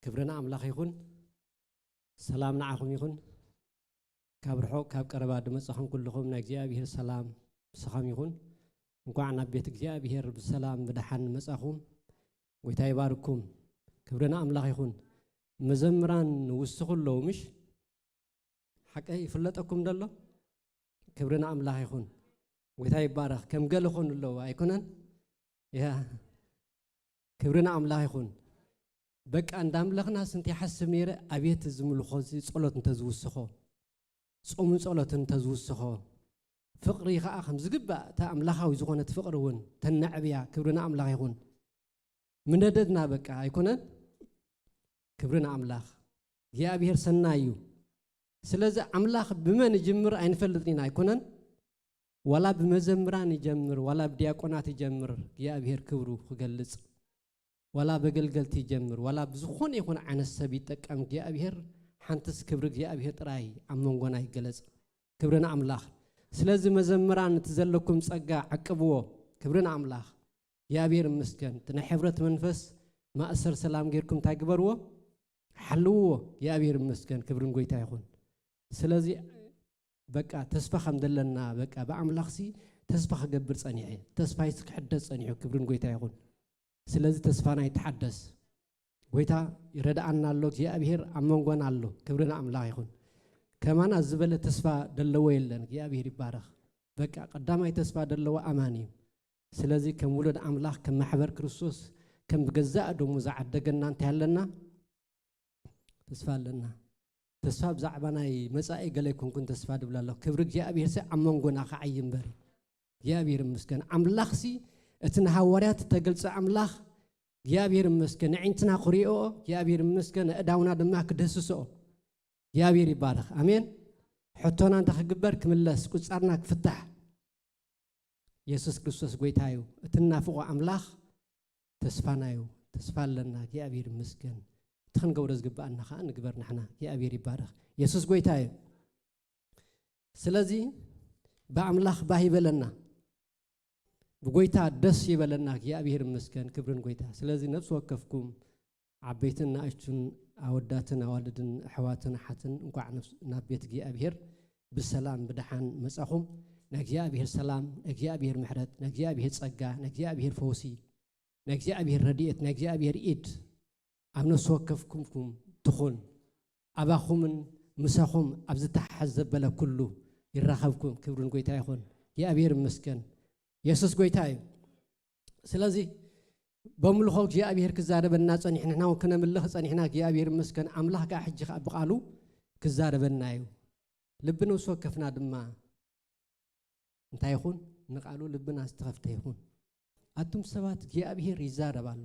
ክብሪ ንኣምላኽ ይኹን። ሰላም ንዓኹም ይኹን። ካብ ርሑቕ ካብ ቀረባ ድመጻኹም ኩልኹም ናይ እግዚኣብሔር ሰላም ምሳኹም ይኹን። እንኳዕ ናብ ቤት እግዚኣብሔር ብሰላም ብደሓን መጻኹም። ጎይታ ይባርኩም። ክብሪ ንኣምላኽ ይኹን። መዘምራን ውስኹ ኣለዉ ምሽ? ሓቀይ ይፍለጠኩም ደሎ? ክብሪ ንኣምላኽ ይኹን። ጎይታ ይባረኽ። ከም ገለ ኾኑ ኣለዉ ኣይኮነን? ያ ክብሪ ንኣምላኽ ይኹን። በቃ እንዳምለኽናስ እንታይ ሓስብ ነይረ፣ ኣቤት እዚ ምልኾ እዚ ጸሎት እንተዝውስኾ፣ ጾምን ጸሎትን እንተዝውስኾ፣ ፍቕሪ ኸኣ ከም ዝግባእ እታ ኣምላኻዊ ዝኾነት ፍቕሪ እውን ተነዕብያ። ክብሪ ንኣምላኽ ይኹን። ምነደድና በቃ ኣይኮነን? ክብሪ ንኣምላኽ። እግዚኣብሔር ሰናይ እዩ። ስለዚ ኣምላኽ ብመን ይጅምር ኣይንፈልጥን ኢና ኣይኮነን? ዋላ ብመዘምራን ይጀምር፣ ዋላ ብዲያቆናት ይጀምር፣ እግዚኣብሔር ክብሩ ክገልጽ፣ ዋላ በገልገልቲ ይጀምር፣ ዋላ ብዝኾነ ይኹን ዓይነት ሰብ ይጠቀም እግዚኣብሔር፣ ሓንትስ ክብሪ እግዚኣብሔር ጥራይ ኣብ መንጎና ይገለጽ። ክብሪ ንኣምላኽ። ስለዚ መዘምራን እቲ ዘለኩም ጸጋ ዓቅብዎ። ክብሪ ንኣምላኽ። እግዚኣብሔር ይመስገን። እቲ ናይ ሕብረት መንፈስ ማእሰር ሰላም ጌርኩም እንታይ ግበርዎ? ሓልውዎ። እግዚኣብሔር ይመስገን። ክብርን ጎይታ ይኹን። ስለዚ በቃ ተስፋ ከም ዘለና በቃ ብኣምላኽሲ ተስፋ ክገብር ጸኒሐ። ተስፋይስ ክሕደስ ጸኒሑ። ክብርን ጎይታ ይኹን። ስለዚ ተስፋና ይተሓደስ። ጎይታ ይረድኣና ኣሎ። እግዚኣብሔር ኣብ መንጎና ኣሎ። ክብሪ ንኣምላኽ ይኹን። ከማና ዝበለ ተስፋ ደለዎ የለን። እግዚኣብሔር ይባረኽ። በቃ ቀዳማይ ተስፋ ደለዎ ኣማን እዩ። ስለዚ ከም ውሉድ ኣምላኽ፣ ከም ማሕበር ክርስቶስ፣ ከም ብገዛእ ደሙ ዝዓደገና እንታይ ኣለና? ተስፋ ኣለና። ተስፋ ብዛዕባ ናይ መጻኢ ገለ ኣይኮንኩን ተስፋ ድብል ኣለኹ። ክብሪ እግዚኣብሔር ሲ ኣብ መንጎና ክዓይ እምበር። እግዚኣብሔር ይመስገን። ኣምላኽ ሲ እቲ ንሃዋርያት እተገልጸ ኣምላኽ እግዚኣብሔር ይመስገን። ንዕንትና ክሪኦ እግዚኣብሔር ይመስገን። ኣእዳውና ድማ ክድህስስኦ እግዚኣብሔር ይባረኽ። ኣሜን። ሕቶና እንታይ ክግበር? ክምለስ፣ ቁጻርና ክፍታሕ። የሱስ ክርስቶስ ጎይታ እዩ። እቲ እናፍቖ ኣምላኽ ተስፋና እዩ። ተስፋ ኣለና። እግዚኣብሔር ይመስገን። እቲ ክንገብሮ ዝግብኣና ኸዓ ንግበር ንሕና። እግዚኣብሔር ይባረኽ። የሱስ ጎይታ እዩ። ስለዚ ብኣምላኽ ባህ ይበለና። ብጎይታ ደስ ይበለና። እግዚኣብሔር ይመስገን። ክብርን ጎይታ። ስለዚ ነፍሲ ወከፍኩም ዓበይትን ንኣሽቱን ኣወዳትን ኣዋልድን ኣሕዋትን ኣሓትን እንኳዕ ነፍስ-፣ ናብ ቤት እግዚኣብሔር ብሰላም ብደሓን መጻኹም። ናይ እግዚኣብሔር ሰላም፣ ናይ እግዚኣብሔር ምሕረት፣ ናይ እግዚኣብሔር ጸጋ፣ ናይ እግዚኣብሔር ፈውሲ፣ ናይ እግዚኣብሔር ረድኤት፣ ናይ እግዚኣብሔር ኢድ ኣብ ነፍሲ ወከፍኩም ትኹን። ኣባኹምን ምሳኹም ኣብ ዝተሓሓዝ ዘበለ ኩሉ ይራኸብኩም። ክብርን ጎይታ ይኹን። እግዚኣብሔር ይመስገን። የሱስ ጎይታ እዩ። ስለዚ በምልኾ እግዚኣብሔር ክዛረበና ጸኒሑ፣ ንሕና እውን ክነምልኽ ጸኒሕና። እግዚኣብሔር ይመስገን። ኣምላኽ ከኣ ሕጂ ከኣ ብቓሉ ክዛረበና እዩ። ልቢ ነፍሲ ወከፍና ድማ እንታይ ይኹን? ንቓሉ ልብና ዝተኸፍተ ይኹን። ኣቱም ሰባት፣ እግዚኣብሔር ይዛረብ ኣሎ።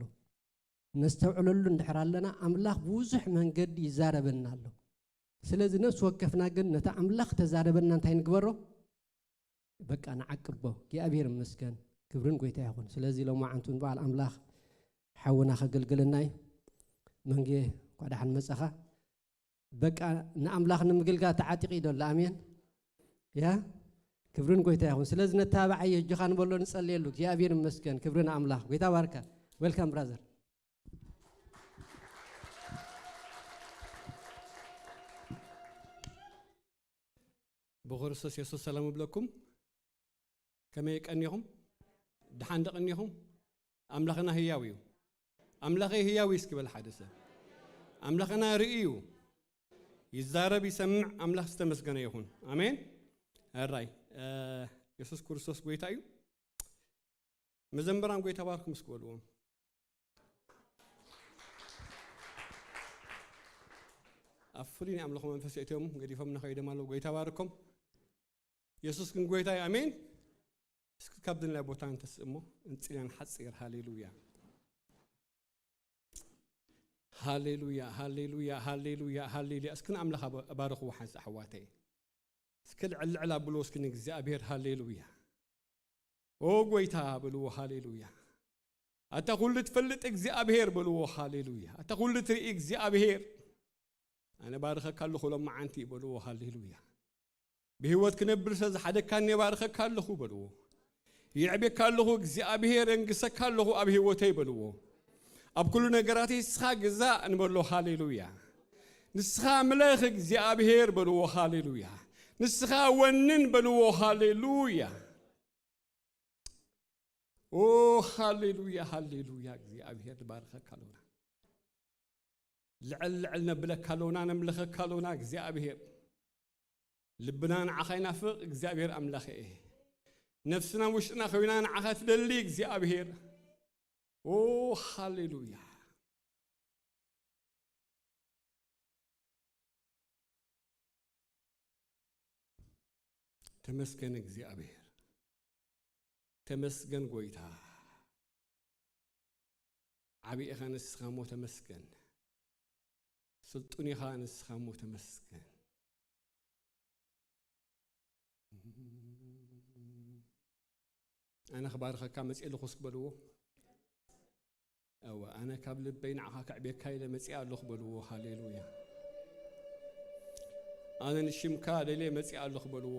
ነስተውዕለሉ እንድሕር ኣለና፣ ኣምላኽ ብብዙሕ መንገዲ ይዛረበና ኣሎ። ስለዚ ነፍሲ ወከፍና ግን ነቲ ኣምላኽ ተዛረበና እንታይ ንግበሮ? በቃ ንዓቅቦ። እግዚኣብሔር ይመስገን። ክብርን ጎይታ ይኹን። ስለዚ ሎማዓንቲ እውን በዓል ኣምላኽ ሓውና ከገልግለና እዩ። መንጌ፣ እንኳዕ ደሓን መጻኻ። በቃ ንኣምላኽ ንምግልጋል ተዓጢቑ እዩ ዘሎ። ኣሜን። ያ፣ ክብርን ጎይታ ይኹን። ስለዚ ነተባብዓዮ፣ እጆኻ ንበሎ፣ ንጸልየሉ። እግዚኣብሔር ይመስገን። ክብሪ ንኣምላኽ። ጎይታ ባርካ። Welcome brother። ብክርስቶስ የሱስ ሰላም እብለኩም። ከመይ ቀኒኹም? ደሓን ዶ ቀኒኹም? ኣምላኽና ህያው እዩ። ኣምላኸይ ህያው እዩ እስኪ በል ሓደ ሰብ። ኣምላኽና ርኢ እዩ። ይዛረብ፣ ይሰምዕ። ኣምላኽ ዝተመስገነ ይኹን። ኣሜን። ኣራይ፣ እ፣ የሱስ ክርስቶስ ጎይታ እዩ። መዘምራን ጎይታ ባርኩም እስኪ በልዎም። ኣብ ፍሉይ ናይ ኣምልኾ መንፈስ እትዮም ገዲፎም እናኸይዶም ኣለዉ። ጎይታ ባርኮም። የሱስ ግን ጎይታ እዩ። ኣሜን። እስኪ ካብ ድንላይ ቦታ እንተስእሞ እንጽልያን ሓጺር። ሃሌሉያ፣ ሃሌሉያ፣ ሃሌሉያ፣ ሃሌሉያ፣ ሃሌሉያ። እስኪ ንኣምላኽ ኣባ-፣ ኣባርኽዎ ሓንሳእ ኣሕዋተይ። እስኪ ልዕል ልዕል ኣብልዎ እስኪ ንእግዚኣብሔር። ሃሌሉያ። ኦ ጎይታ በልዎ። ሃሌሉያ። ኣታ ኩሉ ትፈልጥ እግዚኣብሔር በልዎ። ሃሌሉያ። ኣታ ኩሉ ትርኢ እግዚኣብሔር፣ ኣነ ባርኸካ ኣለኹ ሎመዓንቲ በልዎ። ሃሌሉያ። ብህይወት ክነብር ስለ ዝሓደግካኒ ባርኸካ ኣለኹ በልዎ። የዕቤካ ኣለኹ እግዚኣብሔር፣ የንግሰካ ኣለኹ ኣብ ህይወተይ በልዎ። ኣብ ኩሉ ነገራተይ ንስኻ ግዛእ ንበሎ። ሃሌሉያ። ንስኻ ምለኽ እግዚኣብሔር በልዎ። ሃሌሉያ። ንስኻ ወንን በልዎ። ሃሌሉያ። ኦ፣ ሃሌሉያ፣ ሃሌሉያ። እግዚኣብሔር ንባርኸካ ኣሎና። ልዕል ልዕል ነብለካ ኣሎና፣ ነምልኸካ ኣሎና እግዚኣብሔር። ልብና ንዓኻ ይናፍቕ እግዚኣብሔር ኣምላኸ እየ። ነፍስና ውሽጥና ኮይና ንዓኻ ትደሊ እግዚኣብሔር። ኦ፣ ሃሌሉያ። ተመስገን እግዚኣብሔር። ተመስገን ጎይታ። ዓቢ ኢኻ ንስኻ እሞ ተመስገን። ስልጡን ኢኻ ንስኻ እሞ ተመስገን። ኣነ ክባርኸካ መጽእ ኣለኹ እስኪ በልዎ። እወ፣ ኣነ ካብ ልበይ ንዓኻ ከዕብየካ ኢለ መጽእ ኣለኹ በልዎ። ሃሌሉያ። ኣነ ንሽምካ ደልየ መጽእ ኣለኹ በልዎ።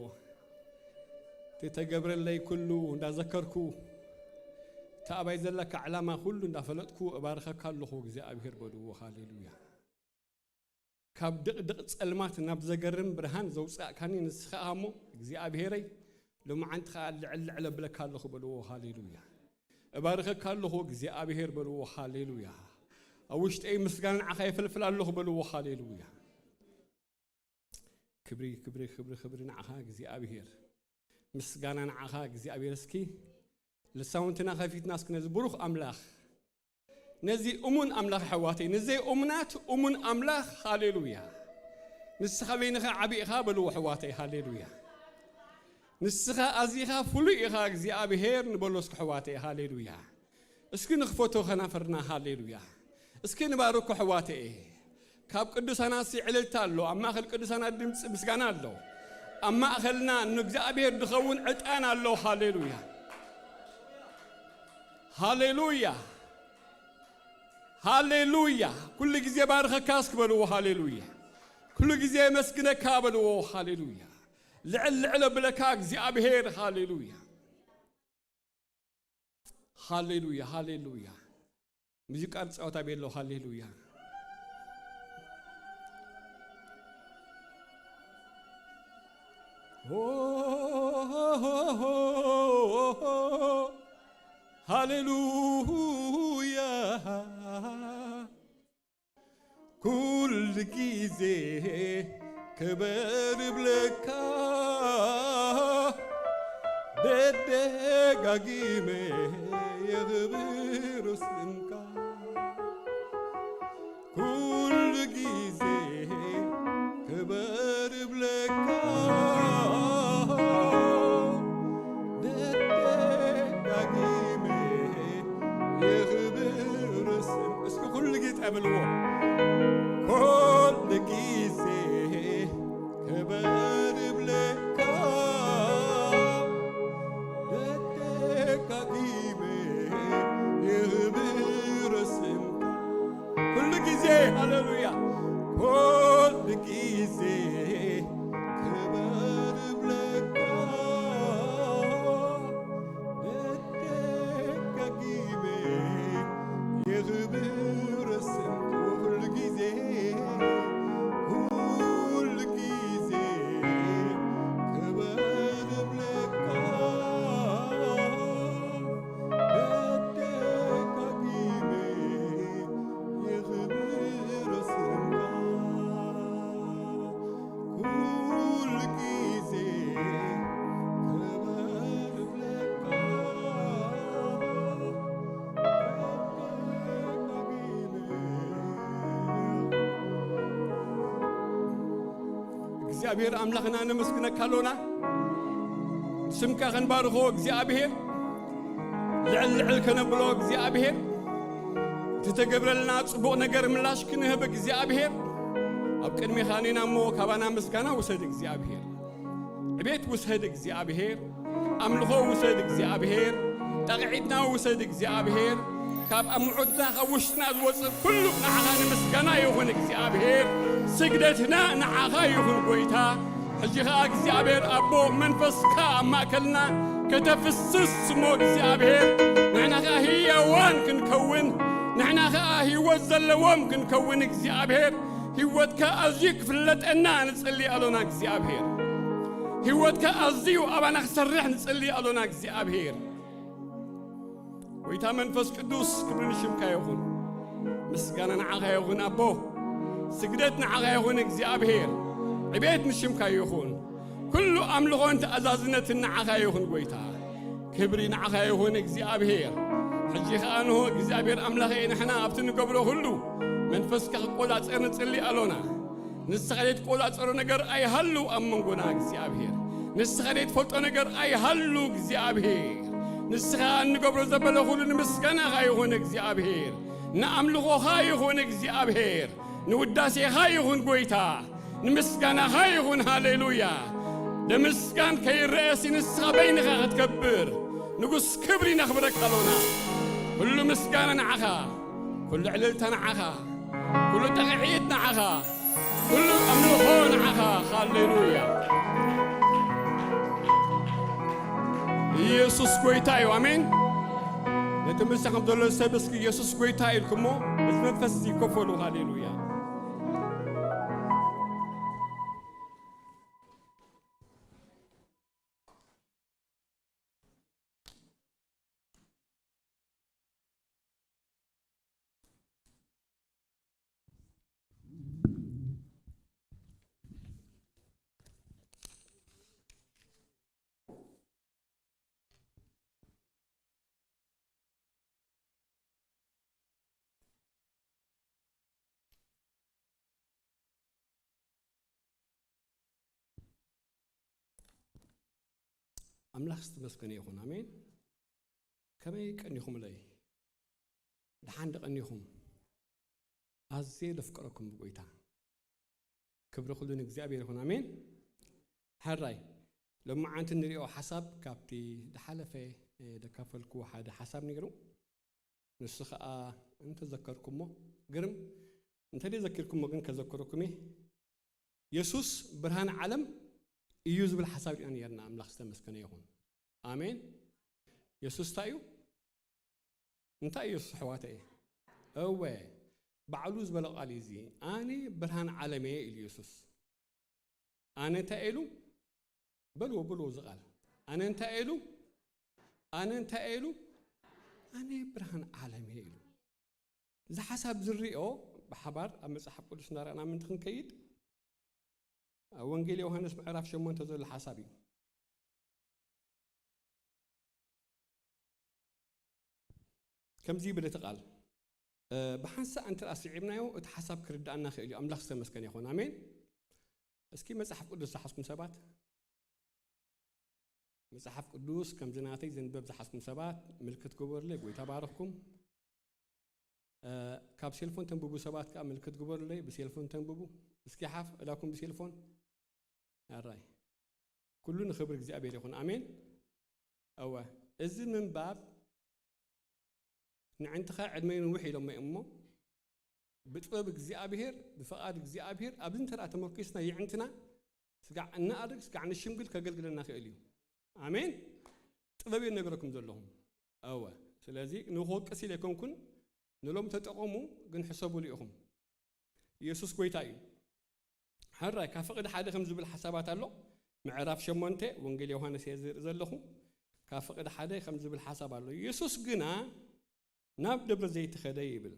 እቲ ተገብረለይ ኩሉ እንዳዘከርኩ፣ እቲ ኣባይ ዘለካ ዕላማ ኩሉ እንዳፈለጥኩ እባርኸካ ኣለኹ እግዚኣብሔር በልዎ። ሃሌሉያ። ካብ ድቕድቕ ጸልማት ናብ ዘገርም ብርሃን ዘውጻእካኒ ንስኻ እሞ እግዚኣብሔረይ፣ ሎማዓንቲ ኸኣ ልዕል ልዕል እብለካ ኣለኹ በልዎ። ሃሌሉያ። እባርኸካ ኣለኹ እግዚኣብሔር በልዎ። ሃሌሉያ። ኣብ ውሽጠይ ምስጋና ንዓኻ የፈልፍል ኣለኹ በልዎ። ሃሌሉያ። ክብሪ፣ ክብሪ፣ ክብሪ፣ ክብሪ ንዓኻ እግዚኣብሔር። ምስጋና ንዓኻ እግዚኣብሔር። እስኪ ልሳውንትና ከፊትና እስኪ ነዚ ብሩኽ ኣምላኽ፣ ነዚ እሙን ኣምላኽ ኣሕዋተይ፣ ንዘይ እሙናት እሙን ኣምላኽ፣ ሃሌሉያ። ንስኻ በይንኻ ዓቢ ኢኻ በልዎ ኣሕዋተይ፣ ሃሌሉያ። ንስኻ ኣዚኻ ፍሉይ ኢኻ እግዚኣብሔር ንበሎ እስኪ ኣሕዋተይ፣ ሃሌሉያ። እስኪ ንኽፈቶ ከናፍርና፣ ሃሌሉያ። እስኪ ንባርኮ ኣሕዋተይ። ካብ ቅዱሳናት ሲ ዕልልታ ኣሎ፣ ኣብ ማእከል ቅዱሳናት ድምፂ ምስጋና ኣሎ። ኣብ ማእከልና ንእግዚኣብሔር ዝኸውን ዕጣን ኣሎ። ሃሌሉያ። ሃሌሉያ። ሃሌሉያ። ኩሉ ግዜ ባርኸካ እስኪ በልዎ። ሃሌሉያ። ኩሉ ግዜ የመስግነካ በልዎ። ሃሌሉያ። ልዕል ልዕል ኣብለካ እግዚኣብሔር። ሃሌሉያ። ሃሌሉያ። ሃሌሉያ። ሙዚቃ ንጻወታ ቤሎ። ሃሌሉያ። ሃሌሉያ። ኩሉ ግዜ ክበር እብለካ፣ ደደጋጊመ የኽብር ስምካ። ኩሉ ግዜ ክበር እብለካ፣ ደደጋጊመ የኽብር ስም። እስኪ ኩሉ ግዜ በልዎ። ኩሉ ግዜ ክበር እብለካ፣ ደደጋጊመ የኽብር ስምካ። ኩሉ ግዜ፣ ሃሌሉያ። ኩሉ ግዜ ክበር እብለካ፣ ደጋጊመ የኽብር ስምካ። ኩሉ ግዜ፣ ኩሉ ግዜ ክበር እብለካ፣ ደጋጊመ የኽብር ስምካ። ኩሉ ግዜ ክበር እብለካ፣ ደጋጊመ እግዚኣብሔር ኣምላኽና ነመስግነካ ኣሎና። ስምካ ክንባርኾ እግዚኣብሔር፣ ልዕል ልዕል ከነብሎ እግዚኣብሔር፣ እቲ ተገብረልና ጽቡቕ ነገር ምላሽ ክንህብ እግዚኣብሔር፣ ኣብ ቅድሜኻ ኔና እሞ ካባና ምስጋና ውሰድ እግዚኣብሔር። ዕቤት ውሰድ እግዚኣብሔር። ኣምልኾ ውሰድ እግዚኣብሔር። ጣቕዒትና ውሰድ እግዚኣብሔር። ካብ ኣምዑትና ካብ ውሽጥና ዝወፅእ ኩሉ ንዓኻ ንምስጋና ይኹን እግዚኣብሔር። ስግደትና ንዓኻ ይኹን ጎይታ። ሕጂ ኸዓ እግዚኣብሔር ኣቦ መንፈስካ ኣብ ማእከልና ከተፍስስ እሞ እግዚኣብሔር ንሕና ኸዓ ህያዋን ክንከውን ንሕና ኸኣ ህይወት ዘለዎም ክንከውን እግዚኣብሔር ህይወትካ ኣዝዩ ክፍለጠና ንጽሊ ኣሎና እግዚኣብሔር። ህይወትካ ኣዝዩ ኣባና ክሰርሕ ንጽሊ ኣሎና እግዚኣብሔር። ጎይታ መንፈስ ቅዱስ ክብሪ ንሽምካ ይኹን። ምስጋና ንዓኻ ይኹን ኣቦ። ስግደት ንዓኻ ይኹን እግዚኣብሔር። ዕቤት ንሽምካ ይኹን። ኩሉ ኣምልኾን ተኣዛዝነትን ንዓኻ ይኹን ጎይታ። ክብሪ ንዓኻ ይኹን እግዚኣብሔር። ሕጂ ኸኣ እንሆ እግዚኣብሔር ኣምላኸ ንሕና ኣብቲ ንገብሮ ኩሉ መንፈስካ ክቆጻጸር ንጽሊ ኣሎና። ንስኻ ዘይትቆጻጸሮ ነገር ኣይሃሉ ኣብ መንጎና እግዚኣብሔር። ንስኻ ዘይትፈልጦ ነገር ኣይሃሉ እግዚኣብሔር። ንስኻ እንገብሮ ዘበለ ኩሉ ንምስጋናኻ ይኹን እግዚኣብሔር። ንኣምልኾኻ ይኹን እግዚኣብሔር። ንውዳሴኻ ይኹን ጎይታ። ንምስጋናኻ ይኹን ሃሌሉያ። ለምስጋን ከይረኣሲ ንስኻ በይንኻ ክትከብር ንጉስ ክብሪ ነኽብረካ ኣሎና። ኩሉ ምስጋና ንዓኻ፣ ኩሉ ዕልልታ ንዓኻ፣ ኩሉ ጠቕዒት ንዓኻ፣ ኩሉ ኣምልኾ ንዓኻ። ሃሌሉያ። ኢየሱስ ጎይታ እዩ። ኣሜን። ነቲ ምሳኹም ዘሎ ሰብ እስኪ ኢየሱስ ጎይታ ኢልኩሞ፣ እዚ መንፈስ እዚ ይከፈሉ። ሃሌሉያ። ኣምላኽ ዝተመስገነ ይኹን። ኣሜን። ከመይ ቀኒኹምለይ? ደሓን ዶ ቀኒኹም? ኣዝየ ዘፍቅረኩም ብጎይታ። ክብሪ ኩሉ ንእግዚኣብሔር ይኹን። ኣሜን። ሕራይ፣ ሎማዓንቲ ንሪኦ ሓሳብ ካብቲ ዝሓለፈ፣ እ፣ ዘካፈልኩዎ ሓደ ሓሳብ ነይሩ። ንሱ ኸኣ እንተዘከርኩሞ፣ ግርም፣ እንተዘይዘኪርኩሞ ግን ከዘክረኩም እየ። የሱስ ብርሃን ዓለም እዩ ዝብል ሓሳብ ሪእና ነርና። ኣምላኽ ዝተመስገነ ይኹን። ኣሜን። የሱስ እንታይ እዩ? እንታይ እዩ የሱስ ኣሕዋተይ? እወ፣ ባዕሉ ዝበሎ ቃል እዩ እዚ። ኣነ ብርሃን ዓለም እየ ኢሉ የሱስ። ኣነ እንታይ ኢሉ? በልዎ፣ በልዎ እዚ ቃል። ኣነ እንታይ ኢሉ? ኣነ እንታይ ኢሉ? ኣነ ብርሃን ዓለም እየ ኢሉ። እዚ ሓሳብ ዝሪኦ ብሓባር ኣብ መጽሓፍ ቅዱስ እናረኣና ምእንቲ ክንከይድ፣ ኣብ ወንጌል ዮሃንስ ምዕራፍ ሸሞንተ ዘሎ ሓሳብ እዩ። ከምዚ ይብል እቲ ቃል፣ እ፣ ብሓንሳእ እንተ ደኣ ስዒብናዮ፣ እቲ ሓሳብ ክርድኣና ክእል እዩ። ኣምላኽ ዝተመስገነ ይኹን። ኣሜን። እስኪ መጽሓፍ ቅዱስ ዝሓዝኩም ሰባት፣ መጽሓፍ ቅዱስ ከምዚ ናተይ ዝንበብ ዝሓዝኩም ሰባት፣ ምልክት ግበሩለይ። ጎይታ ባርኽኩም። እ፣ ካብ ሴልፎን ተንብቡ ሰባት ከኣ ምልክት ግበሩለይ። ብሴልፎን ተንብቡ። እስኪ ሓፍ እላኩም ብሴልፎን። ኣራይ። ኩሉ ንኽብሪ እግዚኣብሔር ይኹን። ኣሜን። እወ፣ እዚ ምንባብ ንዕንትኻ ዕድመ ይንውሕ ኢሎሞ እሞ፣ ብጥበብ እግዚኣብሔር፣ ብፍቓድ እግዚኣብሔር፣ ኣብዚ እንተ ደኣ ተመርኪስና የዕንትና ስጋዕ እናኣድግ፣ ስጋዕ ንሽምግል ከገልግለና ክእል እዩ። ኣሜን። ጥበብ እየ ነገረኩም ዘለኹም። እወ፣ ስለዚ ንኽወቅስ ኢለ ኣይኮንኩን፣ ንሎም ተጠቐሙ፣ ግን ሕሰቡሉ ኢኹም። ኢየሱስ ጎይታ እዩ። ሕራይ፣ ካብ ፍቕዲ ሓደ ከም ዝብል ሓሳባት ኣሎ። ምዕራፍ ሸሞንተ ወንጌል ዮሃንስ እየ ዝርኢ ዘለኹ። ካብ ፍቕዲ ሓደ ከም ዝብል ሓሳብ ኣሎ። ኢየሱስ ግና ናብ ደብረ ዘይት ኸደ ይብል።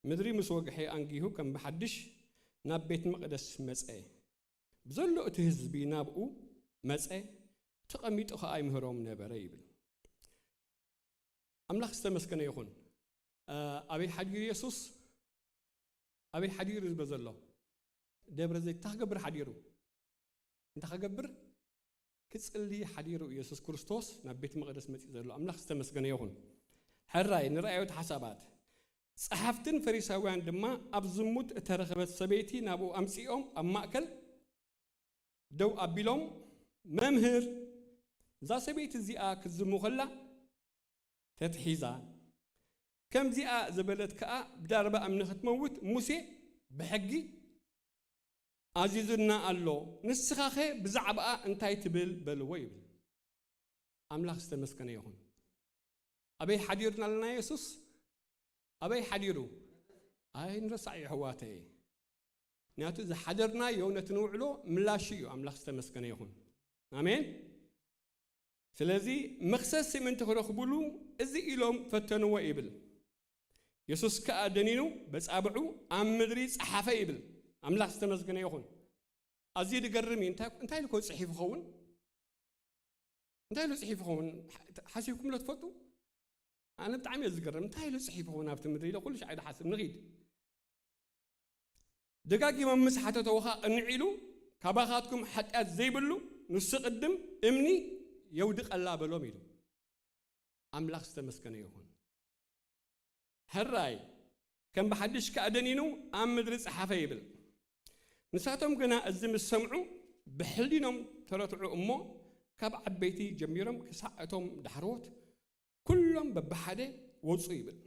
ምድሪ ምስ ወግሐ ኣንጊሁ ከም ብሓድሽ ናብ ቤት መቕደስ መጸ። ብዘሎ እቲ ህዝቢ ናብኡ መጸ፣ ተቐሚጡ ኸኣ ይምህሮም ነበረ ይብል። ኣምላኽ ዝተመስገነ ይኹን። እ፣ ኣበይ ሓዲሩ የሱስ? ኣበይ ሓዲሩ እዩ ዝበ ዘሎ? ደብረ ዘይት። እንታይ ክገብር ሓዲሩ? እንታይ ክገብር? ክጽሊ ሓዲሩ። ኢየሱስ ክርስቶስ ናብ ቤት መቕደስ መጺኡ ዘሎ። ኣምላኽ ዝተመስገነ ይኹን። ሕራይ፣ ንረኣዮ እቲ ሓሳባት። ጸሓፍትን ፈሪሳውያን ድማ ኣብ ዝሙት እተረኸበት ሰበይቲ ናብኡ ኣምጺኦም ኣብ ማእከል ደው ኣቢሎም፣ "መምህር፣ እዛ ሰበይቲ እዚኣ ክትዝሙ ከላ ተትሒዛ፣ ከምዚኣ ዝበለት ከኣ ብዳርባ እምኒ ክትመውት ሙሴ ብሕጊ ኣዚዙና ኣሎ። ንስኻኸ ብዛዕባኣ እንታይ ትብል?" በልዎ ይብል። ኣምላኽ ዝተመስገነ ይኹን። ኣበይ ሓዲሩና ኣለና የሱስ? ኣበይ ሓዲሩ? ኣይንረሳዕ እዩ ኣሕዋተይ። ምክንያቱ ዝሓደርናዮ ነቲ ንውዕሎ ምላሹ እዩ። ኣምላኽ ዝተመስገነ ይኹን። ኣሜን። ስለዚ መኽሰሲ ምእንቲ ክረኽቡሉ እዚ ኢሎም ፈተንዎ ይብል። የሱስ ከኣ ደኒኑ በጻብዑ ኣብ ምድሪ ጸሓፈ ይብል። ኣምላኽ ዝተመስገነ ይኹን። ኣዝዩ ዝገርም እዩ። እንታይ እንታይ ኢሉ ኮን ጽሒፉ ኸውን? እንታይ ኢሉ ጽሒፉ ኸውን? ሓሲብኩም ዶ ትፈልጡ? ኣነ ብጣዕሚ እየ ዝገርም። እንታይ ኢሉ ጽሒፉ ኸውን ኣብቲ ምድሪ ኢለ ኩሉ ሻዕ ድሓስብ ንኺድ። ደጋጊሞም ምስ ሓተተዎ ኸኣ ቅንዕ ኢሉ፣ ካባኻትኩም ሓጢኣት ዘይብሉ ንሱ ቅድም እምኒ የውድቐላ በሎም ኢሉ። ኣምላኽ ዝተመስገነ ይኹን። ሕራይ ከም ብሓድሽ ከኣ ደኒኑ ኣብ ምድሪ ጸሓፈ ይብል። ንሳቶም ግና እዚ ምስ ሰምዑ ብሕሊኖም ተረትዑ እሞ ካብ ዓበይቲ ጀሚሮም ክሳዕ እቶም ዳሕረዎት ኩሎም በብሓደ ወጹ ይብል።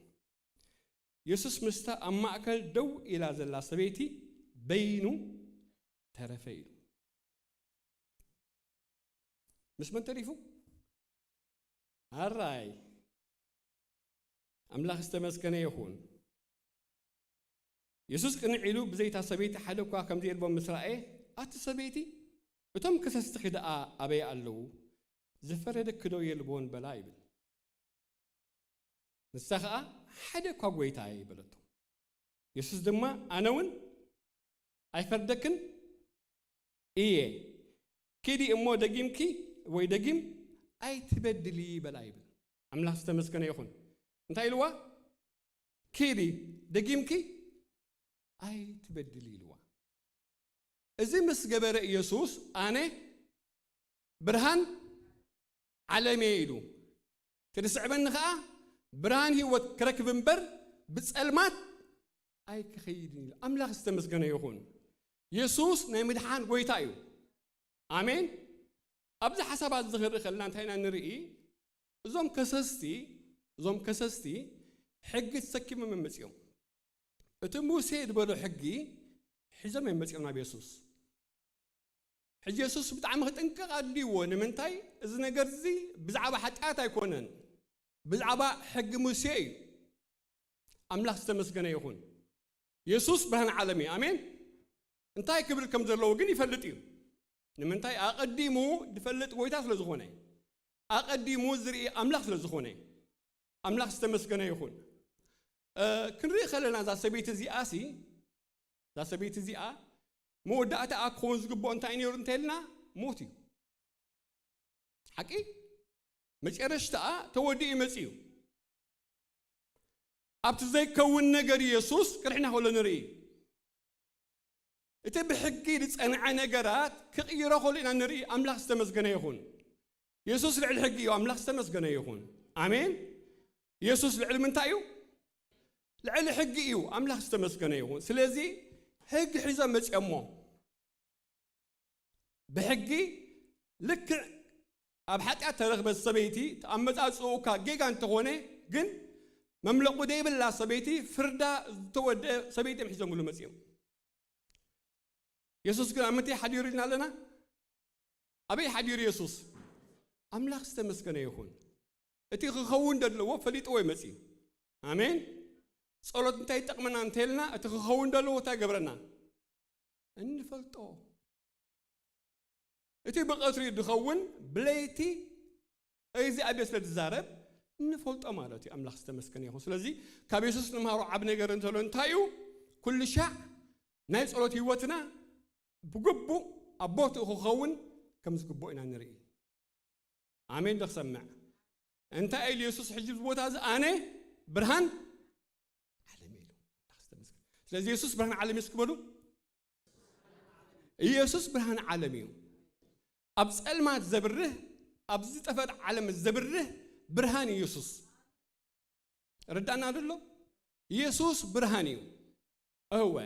የሱስ ምስታ ኣብ ማእከል ደው ኢላ ዘላ ሰበይቲ በይኑ ተረፈ ኢሉ። ምስ መን ተሪፉ? ኣራይ ኣምላኽ ዝተመስገነ ይኹን። የሱስ ቅንዕ ኢሉ ብዘይታ ሰበይቲ ሓደ እኳ ከም ዘየልቦ ምስ ረኣየ፣ ኣቲ ሰበይቲ፣ እቶም ከሰስትኺ ደኣ ኣበይ ኣለዉ? ዝፈረደኪ ዶ የልቦን በላ ይብል። ንሳ ኸኣ፣ ሓደ እኳ ጐይታየ በለቶ። የሱስ ድማ፣ ኣነ እውን ኣይፈርደክን እየ። ኪዲ እሞ ደጊምኪ ወይ ደጊም ኣይትበድሊ በላ ይብል። ኣምላኽ ዝተመስገነ ይኹን። እንታይ ኢልዋ? ኪዲ ደጊምኪ ኣይትበድሊ ኢልዋ። እዚ ምስ ገበረ ኢየሱስ ኣነ ብርሃን ዓለም እየ ኢሉ። እቲ ዝስዕበኒ ኸኣ ብርሃን ህይወት ክረክብ እምበር ብጸልማት ኣይክኸይድን ኢሉ። ኣምላኽ ዝተመስገነ ይኹን። የሱስ ናይ ምድሓን ጐይታ እዩ። ኣሜን። ኣብዚ ሓሳባት እዚ ክንርኢ ከለና እንታይ ኢና ንርኢ? እዞም ከሰስቲ፣ እዞም ከሰስቲ ሕጊ ተሰኪሞም እዮም መጺኦም። እቲ ሙሴ ዝበሎ ሕጊ ሒዞም እዮም መጺኦም ናብ የሱስ። ሕጂ የሱስ ብጣዕሚ ክጥንቀቕ ኣድልይዎ። ንምንታይ? እዚ ነገር እዚ ብዛዕባ ሓጢኣት ኣይኮነን፣ ብዛዕባ ሕጊ ሙሴ እዩ። ኣምላኽ ዝተመስገነ ይኹን። የሱስ ብርሃን ዓለም እዩ። ኣሜን። እንታይ ክብል ከም ዘለዎ ግን ይፈልጥ እዩ። ንምንታይ? ኣቐዲሙ ዝፈልጥ ጐይታ ስለ ዝኾነ፣ ኣቐዲሙ ዝርኢ ኣምላኽ ስለ ዝኾነ፣ ኣምላኽ ዝተመስገነ ይኹን። እ፣ ክንርኢ ከለና እዛ ሰበይቲ እዚኣ ሲ፣ እዛ ሰበይቲ እዚኣ መወዳእታኣ ክኸውን ዝግብኦ እንታይ ነይሩ እንተኢልና፣ ሞት እዩ። ሓቂ? መጨረሽታኣ ተወዲኡ መጺኡ። ኣብቲ ዘይከውን ነገር የሱስ ቅድሕና ከሎ ንርኢ። እቲ ብሕጊ ዝጸንዐ ነገራት ክቕይሮ ከሎ ኢና ንርኢ። ኣምላኽ ዝተመስገነ ይኹን። የሱስ ልዕሊ ሕጊ እዩ። ኣምላኽ ዝተመስገነ ይኹን። ኣሜን። የሱስ ልዕሊ ምንታይ እዩ? ልዕሊ ሕጊ እዩ። ኣምላኽ ዝተመስገነ ይኹን። ስለዚ ሕጊ ሒዞም መጺኦሞ። ብሕጊ ልክዕ ኣብ ሓጢኣት ተረኽበት ሰበይቲ፣ ኣመጻጽኡ እኳ ጌጋ እንተኾነ፣ ግን መምለቑ ዘይብላ ሰበይቲ፣ ፍርዳ ዝተወደአ ሰበይቲ እዮም ሒዞምሉ መጺኦም። የሱስ ግን ኣብ ምንታይ ሓዲሩ ኢልና ኣለና? ኣበይ ሓዲሩ የሱስ? ኣምላኽ ዝተመስገነ ይኹን። እቲ ክኸውን ዘለዎ ፈሊጥዎ እዩ መጺኡ። ኣሜን። ጸሎት እንታይ ይጠቕመና እንተልና፣ እቲ ክኸውን ዘለዎ እንታይ ገብረና? እንፈልጦ። እቲ ብቐትሪ ዝኸውን ብለይቲ እግዚኣብሔር ስለ ዝዛረብ እንፈልጦ ማለት እዩ። ኣምላኽ ዝተመስገነ ይኹን። ስለዚ ካብ የሱስ ንምሃሮ ዓብ ነገር እንተሎ እንታይ እዩ? ኩሉ ሻዕ ናይ ጸሎት ህይወትና ብግቡእ ኣብ ቦትኡ ክኸውን ከም ዝግብኦ ኢና ንርኢ። ኣሜን ዶ ክሰምዕ? እንታይ ኢሉ የሱስ ሕጂ ኣብዚ ቦታ እዚ? ኣነ ብርሃን ዓለም ኢሉ። ኣምላኽ ዝተመስገነ። ስለዚ የሱስ ብርሃን ዓለም እዩ እስኪ በሉ። ኢየሱስ ብርሃን ዓለም እዩ። ኣብ ጸልማት ዘብርህ፣ ኣብ ዝጠፈት ዓለም ዘብርህ ብርሃን እዩ የሱስ። ርዳና ደሎ? የሱስ ብርሃን እዩ። እወ፣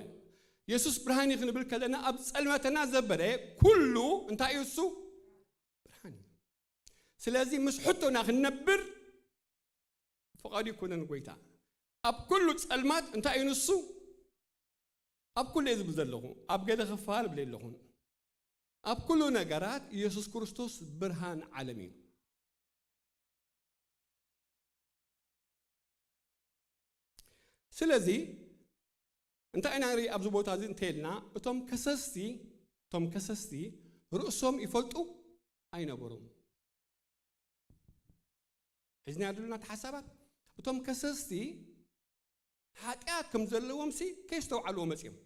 የሱስ ብርሃን እዩ ክንብል ከለና ኣብ ጸልመትና ዘበረ ኩሉ እንታይ እዩ እሱ? ብርሃን እዩ። ስለዚ ምስ ሕቶና ክንነብር ፍቓዱ ይኮነን ጎይታ። ኣብ ኩሉ ጸልማት እንታይ እዩ ንሱ? ኣብ ኩሉ እየ ዝብል ዘለኹ፣ ኣብ ገለ ክፋል ብል የለኹን። ኣብ ኩሉ ነገራት ኢየሱስ ክርስቶስ ብርሃን ዓለም እዩ። ስለዚ እንታይ ኢና ንርኢ ኣብዚ ቦታ እዚ እንተልና፣ እቶም ከሰስቲ እቶም ከሰስቲ ርእሶም ይፈልጡ ኣይነበሩም። ሒዝና ድልና ሓሳባት እቶም ከሰስቲ ሓጢኣት ከም ዘለዎም ሲ ከይስተውዓልዎ መጽዮም።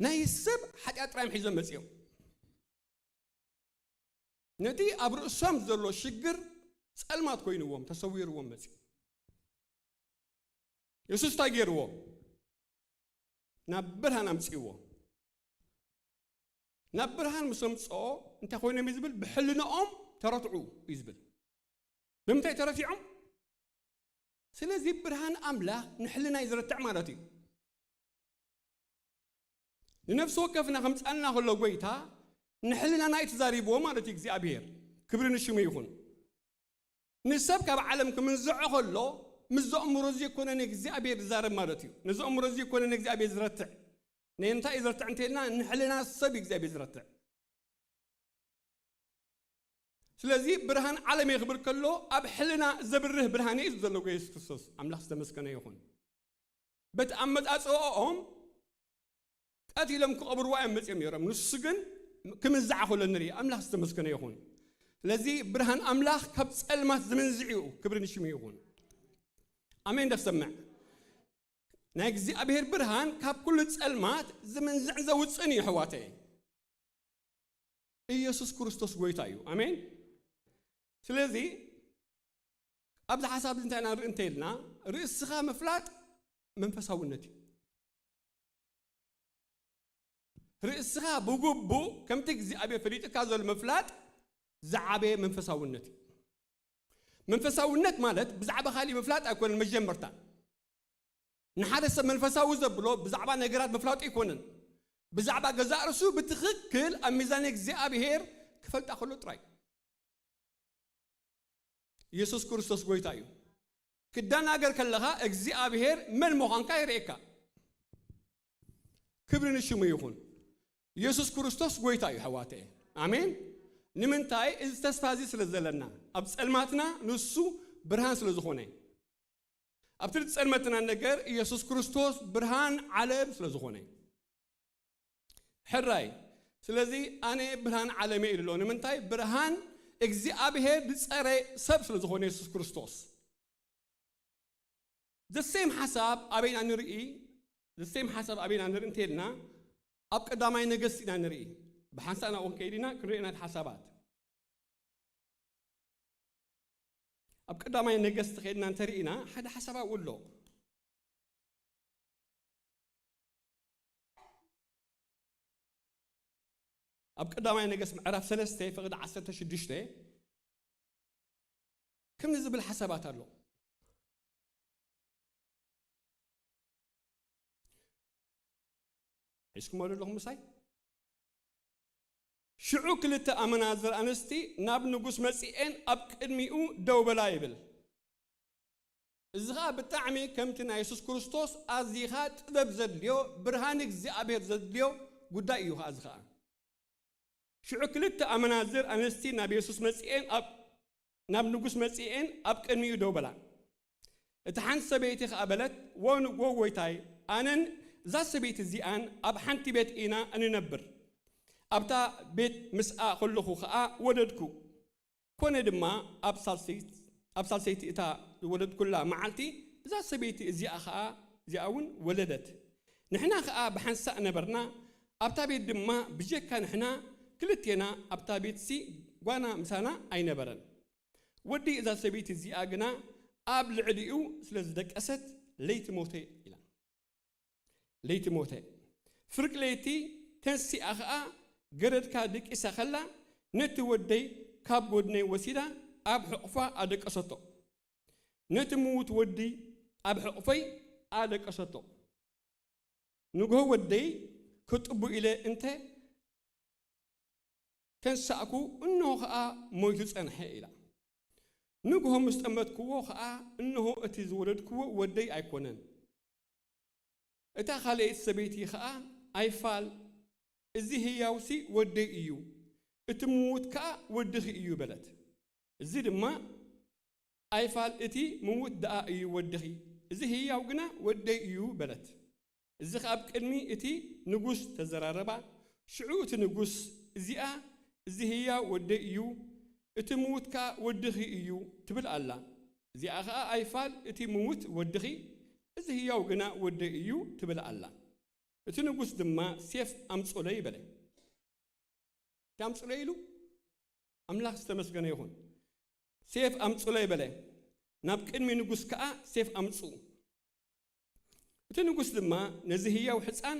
ናይ ሰብ ሓጢኣት ጥራዮም ሒዞም መጽዮም። ነቲ ኣብ ርእሶም ዘሎ ሽግር ጸልማት ኮይንዎም ተሰዊርዎም መጽዩ። የሱስ እንታይ ገይርዎ? ናብ ብርሃን ኣምጽእዎ። ናብ ብርሃን ምስ ኣምጽኦ እንታይ ኮይኖም እዩ ዝብል? ብሕልንኦም ተረትዑ እዩ ዝብል። ብምንታይ ተረቲዖም? ስለዚ ብርሃን ኣምላኽ ንሕልና እዩ ዝረትዕ ማለት እዩ። ንነፍሲ ወከፍና ከምጻልና ከሎ ጎይታ ንሕልናና እዩ ተዛሪብዎ ማለት እዩ እግዚኣብሔር። ክብሪ ንሽሙ ይኹን። ንሰብ ካብ ዓለም ክምንዝዖ ከሎ ምስ ዘእምሮ ዘይኮነ ንእግዚኣብሔር ዝዛረብ ማለት እዩ። ንዘእምሮ ዘይኮነ ንእግዚኣብሔር ዝረትዕ። ንእንታይ እዩ ዝረትዕ እንተልና ንሕልና ሰብ እዩ እግዚኣብሔር ዝረትዕ። ስለዚ ብርሃን ዓለም እየ ክብል ከሎ ኣብ ሕልና ዘብርህ ብርሃን እዩ ዘሎ ጎይ የሱስ ክርስቶስ። ኣምላኽ ዝተመስገነ ይኹን። በቲ ኣመጻጽኦም ቀቲሎም ክቐብርዋ እዮም መጽዮም ነይሮም። ንሱ ግን ክምንዛዕ ከሎ ንርኢ። ኣምላኽ ዝተመስገነ ይኹን። ስለዚ ብርሃን ኣምላኽ ካብ ጸልማት ዝምንዝዕ እዩ። ክብሪ ንሽሙ ይኹን። ኣሜን። ደሰምዕ ናይ እግዚኣብሔር ብርሃን ካብ ኩሉ ጸልማት ዝምንዝዕ ዘውፅን እዩ ኣሕዋተይ። ኢየሱስ ክርስቶስ ጎይታ እዩ። ኣሜን። ስለዚ ኣብዚ ሓሳብ እንታይ ኢና ንርኢ እንተኢልና ርእስኻ ምፍላጥ መንፈሳውነት እዩ። ርእስኻ ብግቡእ ከምቲ እግዚኣብሔር ፈሊጥካ ዘሎ ምፍላጥ ዝዓበየ መንፈሳውነት እዩ። መንፈሳውነት ማለት ብዛዕባ ካሊእ ምፍላጥ ኣይኮነን። መጀመርታ ንሓደ ሰብ መንፈሳዊ ዘብሎ ብዛዕባ ነገራት ምፍላጡ ኣይኮነን። ብዛዕባ ገዛእ ርእሱ ብትኽክል ኣብ ሚዛን እግዚኣብሔር ክፈልጣ ከሎ ጥራይ። ኢየሱስ ክርስቶስ ጎይታ እዩ። ክደናገር ከለኻ እግዚኣብሔር መን ምዃንካ የርእየካ። ክብሪ ንሽሙ ይኹን። ኢየሱስ ክርስቶስ ጎይታ እዩ ኣሕዋተየ። ኣሜን። ንምንታይ? እዚ ተስፋ እዚ ስለ ዘለና፣ ኣብ ጸልማትና ንሱ ብርሃን ስለ ዝኾነ፣ ኣብቲ ዝጸልመትና ነገር ኢየሱስ ክርስቶስ ብርሃን ዓለም ስለ ዝኾነ። ሕራይ ስለዚ ኣነ ብርሃን ዓለም እየ ኢሉ ኣሎ። ንምንታይ? ብርሃን እግዚኣብሔር ዝጸረ ሰብ ስለ ዝኾነ ኢየሱስ ክርስቶስ። The same ሓሳብ ኣበይና ንርኢ? The same ሓሳብ ኣበይና ንርኢ እንተልና ኣብ ቀዳማይ ነገስት ኢና ንርኢ። ብሓንሳእ ናብኡ ክንከይድ ኢና ክንርኢ ኢና ሓሳባት። ኣብ ቀዳማይ ነገስት ከይድና እንተርኢና ሓደ ሓሳብ ኣብኡ ኣሎ። ኣብ ቀዳማይ ነገስት ምዕራፍ ሰለስተ ፍቕዲ ዓሰርተ ሽዱሽተ ከምዚ ዝብል ሓሳባት ኣሎ። ሒዝኩሞ ዶ ኣለኹም ምሳይ? ሽዑ ክልተ ኣመናዝር ኣንስቲ ናብ ንጉስ መጺኤን ኣብ ቅድሚኡ ደው በላ ይብል። እዚ ኸኣ ብጣዕሚ ከምቲ ናይ የሱስ ክርስቶስ ኣዚኻ ጥበብ ዘድልዮ ብርሃን እግዚኣብሔር ዘድልዮ ጉዳይ እዩ ኸኣ እዚ ኸኣ። ሽዑ ክልተ ኣመናዝር ኣንስቲ ናብ የሱስ መጺኤን ኣብ ናብ ንጉስ መጺኤን ኣብ ቅድሚኡ ደው በላ። እታ ሓንቲ ሰበይቲ ኸኣ በለት፣ ወ ንጎ ጎይታይ፣ ኣነን እዛ ሰበይቲ እዚኣን ኣብ ሓንቲ ቤት ኢና እንነብር። ኣብታ ቤት ምስኣ ከለኹ ኸኣ ወለድኩ። ኮነ ድማ ኣብ ሳልሰይቲ እታ ዝወለድኩላ መዓልቲ እዛ ሰበይቲ እዚኣ ኸኣ እዚኣ እውን ወለደት። ንሕና ኸኣ ብሓንሳእ ነበርና። ኣብታ ቤት ድማ ብጀካ ንሕና ክልቴና ኣብታ ቤትሲ ጓና ምሳና ኣይነበረን። ወዲ እዛ ሰበይቲ እዚኣ ግና ኣብ ልዕሊኡ ስለ ዝደቀሰት ለይቲ ሞተ ኢላ። ለይቲ ሞተ። ፍርቂ ለይቲ ተንሲኣ ኸኣ ገረድካ ደቂሳ ኸላ ነቲ ወደይ ካብ ጎድነይ ወሲዳ ኣብ ሕቑፋ ኣደቀሰቶ። ነቲ ምዉት ወዲ ኣብ ሕቑፈይ ኣደቀሰቶ። ንግሆ ወደይ ክጥቡ ኢለ እንተ ተንሳእኩ፣ እንሆ ኸኣ ሞይቱ ጸንሐ ኢላ። ንግሆ ምስ ጠመትክዎ ኸኣ፣ እንሆ እቲ ዝወለድክዎ ወደይ ኣይኮነን። እታ ካልኣይቲ ሰበይቲ ኸኣ፣ ኣይፋል፣ እዚ ህያውሲ ወደይ እዩ፣ እቲ ምዉት ከኣ ወድኺ እዩ በለት። እዚ ድማ ኣይፋል፣ እቲ ምዉት ደኣ እዩ ወድኺ፣ እዚ ህያው ግና ወደይ እዩ በለት። እዚ ኸኣ ኣብ ቅድሚ እቲ ንጉስ ተዘራረባ። ሽዑ እቲ ንጉስ፣ እዚኣ፣ እዚ ህያው ወደይ እዩ፣ እቲ ምዉት ከኣ ወድኺ እዩ ትብል ኣላ። እዚኣ ኸኣ ኣይፋል፣ እቲ ምዉት ወድኺ፣ እዚ ህያው ግና ወደይ እዩ ትብል ኣላ። እቲ ንጉስ ድማ፣ ሴፍ ኣምጹለይ በለ። እንታይ ኣምጹለይ ኢሉ? ኣምላኽ ዝተመስገነ ይኹን። ሴፍ ኣምጹለይ በለ። ናብ ቅድሚ ንጉስ ከኣ ሴፍ ኣምጽኡ። እቲ ንጉስ ድማ፣ ነዚ ህያው ሕፃን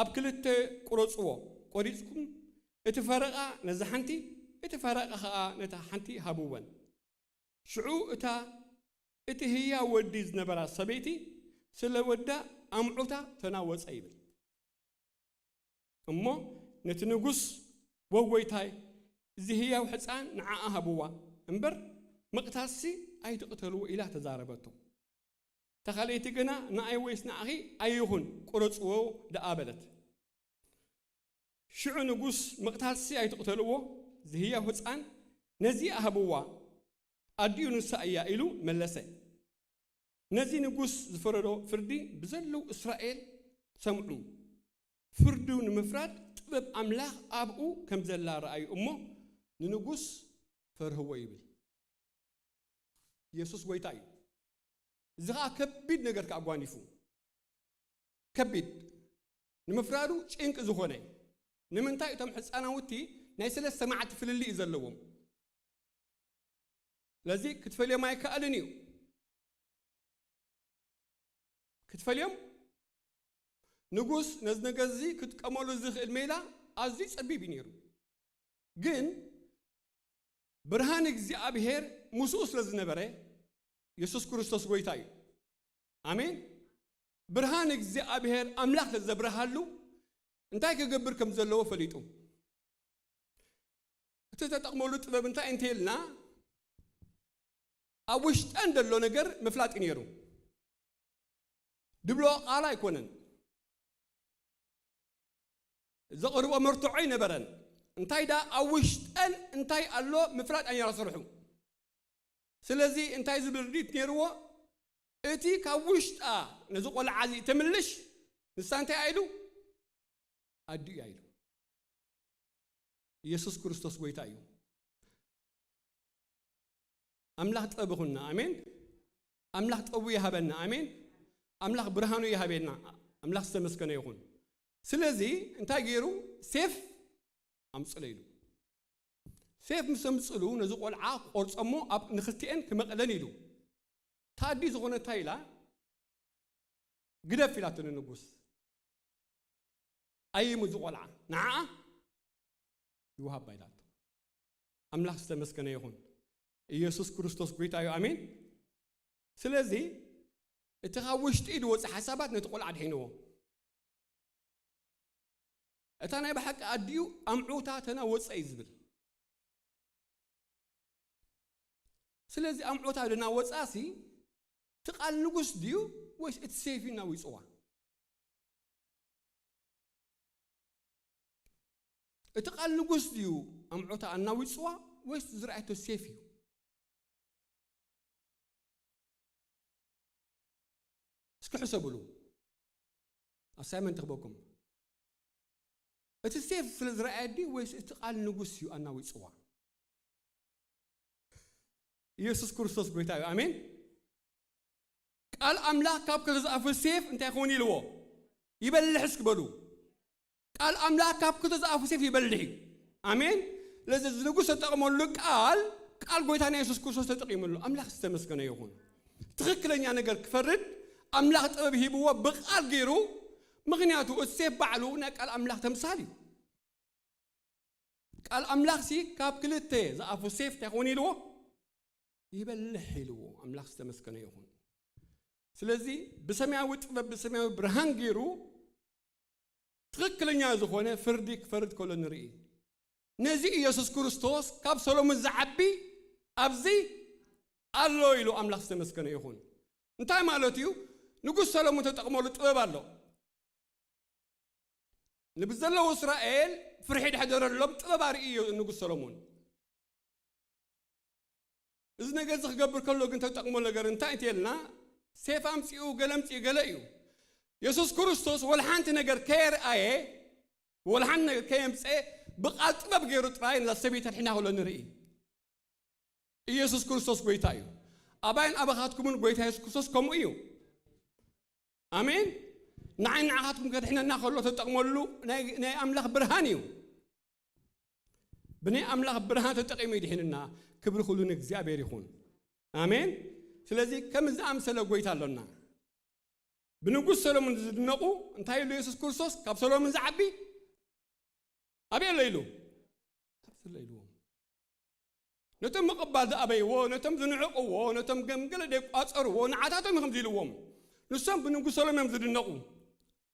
ኣብ ክልተ ቁረጽዎ፣ ቆሪጽኩም እቲ ፈረቓ ነዛ ሓንቲ፣ እቲ ፈረቓ ኸኣ ነታ ሓንቲ ሃብወን። ሽዑ እታ እቲ ህያው ወዲ ዝነበራ ሰበይቲ ስለ ወዳ ኣምዑታ ተናወጸ ይብል። እሞ ነቲ ንጉስ፣ ወ ጐይታይ፣ እዚ ህያው ሕፃን ንዓኣ ሃብዋ እምበር፣ ምቕታልሲ ኣይትቕተልዎ ኢላ ተዛረበቶ። እታ ካልኣይቲ ግና፣ ንኣይ ወይስ ንኣኺ ኣይኹን፣ ቁረጽዎ ደኣ በለት። ሽዑ ንጉስ፣ ምቕታልሲ ኣይትቕተልዎ፣ እዚ ህያው ህጻን ነዚኣ ሃብዋ፣ ኣዲኡ ንሳ እያ ኢሉ መለሰ። ነዚ ንጉስ ዝፈረዶ ፍርዲ ብዘለዉ እስራኤል ሰምዑ። ፍርዱ ንምፍራድ ጥበብ ኣምላኽ ኣብኡ ከም ዘላ ረኣዩ እሞ ንንጉስ ፈርህዎ ይብል። ኢየሱስ ጐይታ እዩ። እዚ ኸኣ ከቢድ ነገር ከኣ ጓኒፉ። ከቢድ፣ ንምፍራዱ ጭንቂ ዝኾነ። ንምንታይ? እቶም ሕፃናውቲ ናይ ሰለስተ መዓልቲ ፍልልይ እዩ ዘለዎም። ስለዚ ክትፈልዮም ኣይከኣልን እዩ። ክትፈልዮም፣ ንጉስ ነዚ ነገር እዚ ክጥቀመሉ ዝኽእል ሜላ ኣዝዩ ጸቢብ እዩ ነይሩ። ግን ብርሃን እግዚኣብሔር ምስኡ ስለ ዝነበረ፣ የሱስ ክርስቶስ ጐይታ እዩ። ኣሜን። ብርሃን እግዚኣብሔር ኣምላኽ ስለ ዘብርሃሉ እንታይ ክገብር ከም ዘለዎ ፈሊጡ። እቲ ተጠቕመሉ ጥበብ እንታይ እንተ ኢልና፣ ኣብ ውሽጠን ዘሎ ነገር ምፍላጥ እዩ ነይሩ። ድብሎ ቃል ኣይኮነን። ዘቕርቦ መርትዖ ኣይነበረን። እንታይ ደኣ ኣብ ውሽጠን እንታይ ኣሎ ምፍላጥ ኣየራ ስርሑ። ስለዚ እንታይ ዝብል ርድኢት ነይርዎ? እቲ ካብ ውሽጣ ነዚ ቆልዓ እዚ ተምልሽ፣ ንሳ እንታይ ኢሉ? ኣዲኡ ኢሉ። ኢየሱስ ክርስቶስ ጐይታ እዩ። ኣምላኽ ጥበብ ይኹንና። ኣሜን። ኣምላኽ ጥበቡ ይሃበና። ኣሜን። ኣምላኽ ብርሃኑ ይሃበና። ኣምላኽ ዝተመስገነ ይኹን። ስለዚ እንታይ ገይሩ? ሴፍ ኣምጽለ ኢሉ። ሴፍ ምስ ኣምጽሉ ነዚ ቆልዓ ክቆርጾ እሞ ኣብ ንክልቲኤን ክመቕለን ኢሉ። ታዲ ዝኾነ እንታይ ኢላ? ግደፍ ኢላቶ ንንጉስ። ኣይሙ እዚ ቆልዓ ንዓኣ ይውሃባ ኢላቶ። ኣምላኽ ዝተመስገነ ይኹን። ኢየሱስ ክርስቶስ ጐይታ እዩ። ኣሜን። ስለዚ እቲ ካብ ውሽጢ ዝወጽእ ሓሳባት ነቲ ቆልዓ ድሒንዎ። እታ ናይ ብሓቂ ኣዲኡ ኣምዑታ ተናወጸ እዩ ዝብል። ስለዚ ኣምዑታ ድናወጻሲ እቲ ቃል ንጉስ ድዩ ወይስ እቲ ሴፍ እዩ እናዊጽዋ? እቲ ቃል ንጉስ ድዩ ኣምዑታ ኣናዊጽዋ ወይስ ዝረኣየቶ ሴፍ እዩ? እስኪ ሕሰብሉ። ኣሳይመንት ክበኩም። እቲ ሴፍ ስለ ዝረኣየ ድዩ ወይስ እቲ ቃል ንጉስ እዩ ኣናዊጽዋ? ኢየሱስ ክርስቶስ ጐይታ እዩ። ኣሜን። ቃል ኣምላኽ ካብ ክልተ ዝኣፉ ሴፍ እንታይ ይኸውን ኢልዎ? ይበልሕ እስኪ በሉ። ቃል ኣምላኽ ካብ ክልተ ዝኣፉ ሴፍ ይበልሕ እዩ። ኣሜን። ስለዚ እዚ ንጉስ ተጠቕመሉ ቃል፣ ቃል ጐይታና የሱስ ክርስቶስ ተጠቒምሉ። ኣምላኽ ዝተመስገነ ይኹን። ትኽክለኛ ነገር ክፈርድ ኣምላኽ ጥበብ ሂብዎ ብቃል ገይሩ። ምኽንያቱ እቲ ሴፍ ባዕሉ ናይ ቃል ኣምላኽ ተምሳል እዩ። ቃል ኣምላኽሲ ካብ ክልተ ዝኣፉ ሴፍ እንታይ ይኸውን ኢልዎ? ይበልሕ ኢልዎ። ኣምላኽ ዝተመስገነ ይኹን። ስለዚ ብሰማያዊ ጥበብ፣ ብሰማያዊ ብርሃን ገይሩ ትኽክለኛ ዝኾነ ፍርዲ ክፈርድ ከሎ ንርኢ። ነዚ ኢየሱስ ክርስቶስ ካብ ሰሎሞን ዝዓቢ ኣብዚ ኣሎ ኢሉ ኣምላኽ ዝተመስገነ ይኹን። እንታይ ማለት እዩ? ንጉስ ሰሎሞን ተጠቕመሉ ጥበብ ኣሎ። ንብዘለዉ እስራኤል ፍርሒ ድሕደረሎም ጥበብ ኣርኢ እዩ ንጉስ ሰሎሞን። እዚ ነገር እዚ ክገብር ከሎ ግን ተጠቕሞ ነገር እንታይ እንተልና፣ ሴፍ ኣምጺኡ፣ ገለ ኣምጺኡ፣ ገለ እዩ። የሱስ ክርስቶስ ወላ ሓንቲ ነገር ከየርኣየ፣ ወላ ሓንቲ ነገር ከየምጸ፣ ብቓል ጥበብ ገይሩ ጥራይ ነዛ ሰበይቲ ኣድሒና ከሎ ንርኢ። ኢየሱስ ክርስቶስ ጎይታ እዩ። ኣባይን ኣባኻትኩምን ጎይታ የሱስ ክርስቶስ ከምኡ እዩ። ኣሜን። ንዓይ ንዓኻትኩም ከድሕነና ከሎ ተጠቕመሉ ናይ፣ ናይ ኣምላኽ ብርሃን እዩ። ብናይ ኣምላኽ ብርሃን ተጠቒሙ ይድሕንና። ክብሪ ኩሉ ንእግዚኣብሔር ይኹን። ኣሜን። ስለዚ ከም ዝኣምሰለ ጎይታ ኣሎና። ብንጉስ ሰሎሞን ዝድነቑ እንታይ ኢሉ የሱስ ክርስቶስ? ካብ ሰሎሞን ዝዓቢ ኣበይ ኣሎ ኢሉ? ኣብዚ ኣሎ ኢልዎም። ነቶም ምቕባል ዝኣበይዎ፣ ነቶም ዝንዕቕዎ፣ ነቶም ገምገለ ዘይቋጸርዎ ንዓታቶም እዮም ከምዚ ኢልዎም። ንሶም ብንጉስ ሰሎሞን እዮም ዝድነቑ።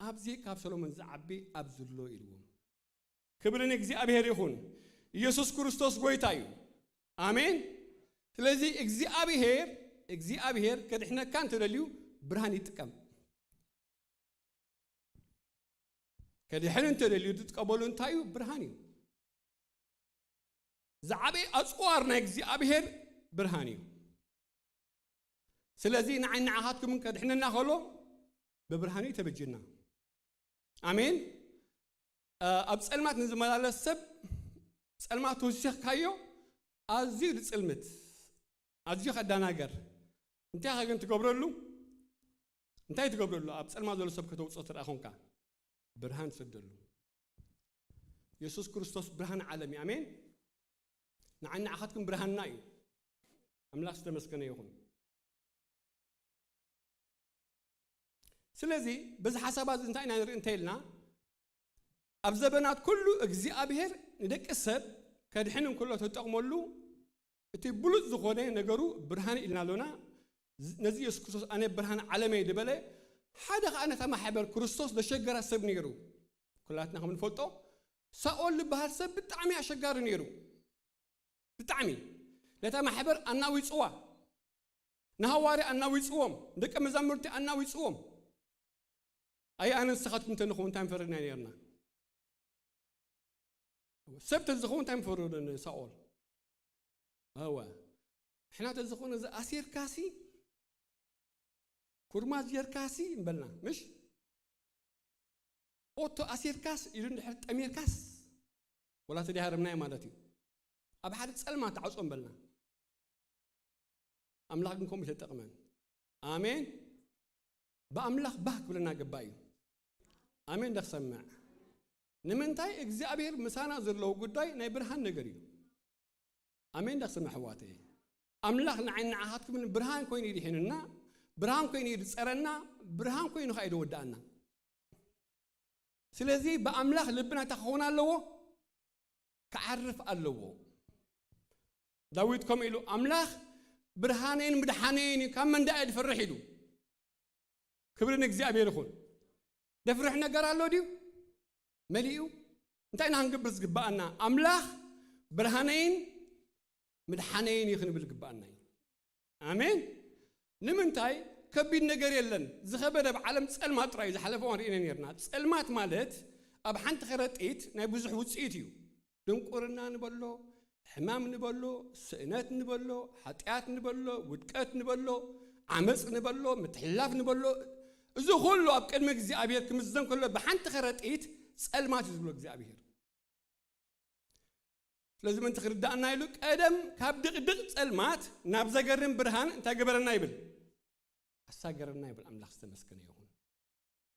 ኣብዚ ካብ ሰሎሞን ዝዓቢ ኣብዚ ኣሎ ኢልዎም። ክብሪ ንእግዚኣብሔር ይኹን። ኢየሱስ ክርስቶስ ጎይታ እዩ። ኣሜን። ስለዚ እግዚኣብሔር፣ እግዚኣብሔር ከድሕነካ እንተደልዩ ብርሃን ይጥቀም። ከድሕን እንተደልዩ ዝጥቀመሉ እንታይ እዩ? ብርሃን እዩ። ዝዓበየ ኣጽዋር ናይ እግዚኣብሔር ብርሃን እዩ። ስለዚ ንዓይ ንዓኻትኩምን ከድሕነና ከሎ ብብርሃን እዩ ተበጅና። ኣሜን። እ፣ ኣብ ጸልማት ንዝመላለስ ሰብ ጸልማት ተወሲኽካዮ ኣዝዩ ዝጽልምት፣ ኣዝዩ ከዳናገር። እንታይ ኢኻ ግን ትገብረሉ? እንታይ ትገብረሉ? ኣብ ጸልማት ዘሎ ሰብ ከተውጽኦ ትረኣ ኾንካ ብርሃን ትሰደሉ። የሱስ ክርስቶስ ብርሃን ዓለም እዩ። ኣሜን። ንዓይ ንዓኻትኩም ብርሃንና እዩ። ኣምላኽ ዝተመስገነ ይኹን። ስለዚ በዚ ሓሳባት እዚ እንታይ ኢና ንርኢ እንተ ኢልና፣ ኣብ ዘበናት ኩሉ እግዚኣብሔር ንደቂ ሰብ ከድሕን እንከሎ ተጠቕመሉ እቲ ብሉጽ ዝኾነ ነገሩ ብርሃን ኢልና ኣሎና። ዝ-፣ ነዚ የሱስ ክርስቶስ ኣነ ብርሃን ዓለም እየ ዝበለ ሓደ ኸኣ ነታ ማሕበር ክርስቶስ ዘሸገራ ሰብ ነይሩ። ኩላትና ከም ንፈልጦ ሳኦል ዝበሃል ሰብ ብጣዕሚ ኣሸጋሪ ነይሩ። ብጣዕሚ ነታ ማሕበር ኣናዊጽዋ፣ ንሃዋርያ ኣናዊጽዎም፣ ደቀ መዛሙርቲ ኣናዊጽዎም። ኣይ ኣነ ንስኻትኩም እንተንኸውን እንታይ ምፈረድና ነርና? ሰብ ተዝኸውን እንታይ ምፈረዶ ንሳኦል? እወ፣ ንሕና ተዝኾነ እዚ ኣሲርካሲ፣ ኩርማዝ ጌርካሲ እምበልና፣ ምሽ? ኦቶ ኣሲርካስ ኢሉ እንድሕር ጠሚርካስ፣ ወላ ተደሃረምናዮ ማለት እዩ። ኣብ ሓደ ጸልማት ተዓጾ እምበልና። ኣምላኽ ግን ከምኡ ተጠቕመን። ኣሜን። ብኣምላኽ ባህ ክብለና ግባእ እዩ። ኣሜን። ዶ ክሰምዕ? ንምንታይ? እግዚኣብሔር ምሳና ዘለዎ ጉዳይ ናይ ብርሃን ነገር እዩ። ኣሜን። ዶ ክሰምዕ ኣሕዋተይ? ኣምላኽ ንዓይ ንዓኻትኩምን ብርሃን ኮይኑ ይድሒንና፣ ብርሃን ኮይኑ እዩ ዝጸረና፣ ብርሃን ኮይኑ ኸኣ እዩ ዝወድኣና። ስለዚ ብኣምላኽ ልብና እንታይ ክኸውን ኣለዎ? ክዓርፍ ኣለዎ። ዳዊት ከምኡ ኢሉ፣ "ኣምላኽ ብርሃነይን ምድሓነይን እዩ፣ ካብ መን ደኣ እየ ዝፈርሕ?" ኢሉ። ክብሪ ንእግዚኣብሔር ይኹን። ደፍርሕ ነገር ኣሎ ድዩ? መሊኡ? እንታይ ኢና ክንገብር ዝግብኣና? ኣምላኽ ብርሃነይን ምድሓነይን እዩ ክንብል ዝግብኣና እዩ። ኣሜን። ንምንታይ? ከቢድ ነገር የለን። ዝኸበደ ኣብ ዓለም ጸልማት ጥራይ እዩ። ዝሓለፈ እዋን ርኢና ነርና። ጸልማት ማለት ኣብ ሓንቲ ከረጢት ናይ ብዙሕ ውጽኢት እዩ። ድንቁርና ንበሎ፣ ሕማም ንበሎ፣ ስእነት ንበሎ፣ ሓጢኣት ንበሎ፣ ውድቀት ንበሎ፣ ዓመጽ ንበሎ፣ ምትሕልላፍ ንበሎ፣ እዚ ኩሉ ኣብ ቅድሚ እግዚኣብሔር ክምዘን ከሎ ብሓንቲ ከረጢት ጸልማት እዩ ዝብሎ እግዚኣብሔር። ስለዚ ምእንቲ ክርዳእና ኢሉ ቀደም ካብ ድቕድቕ ጸልማት ናብ ዘገርም ብርሃን እንታይ ገበረና ይብል? ኣሳገረና ይብል። ኣምላኽ ዝተመስገነ ይኹን።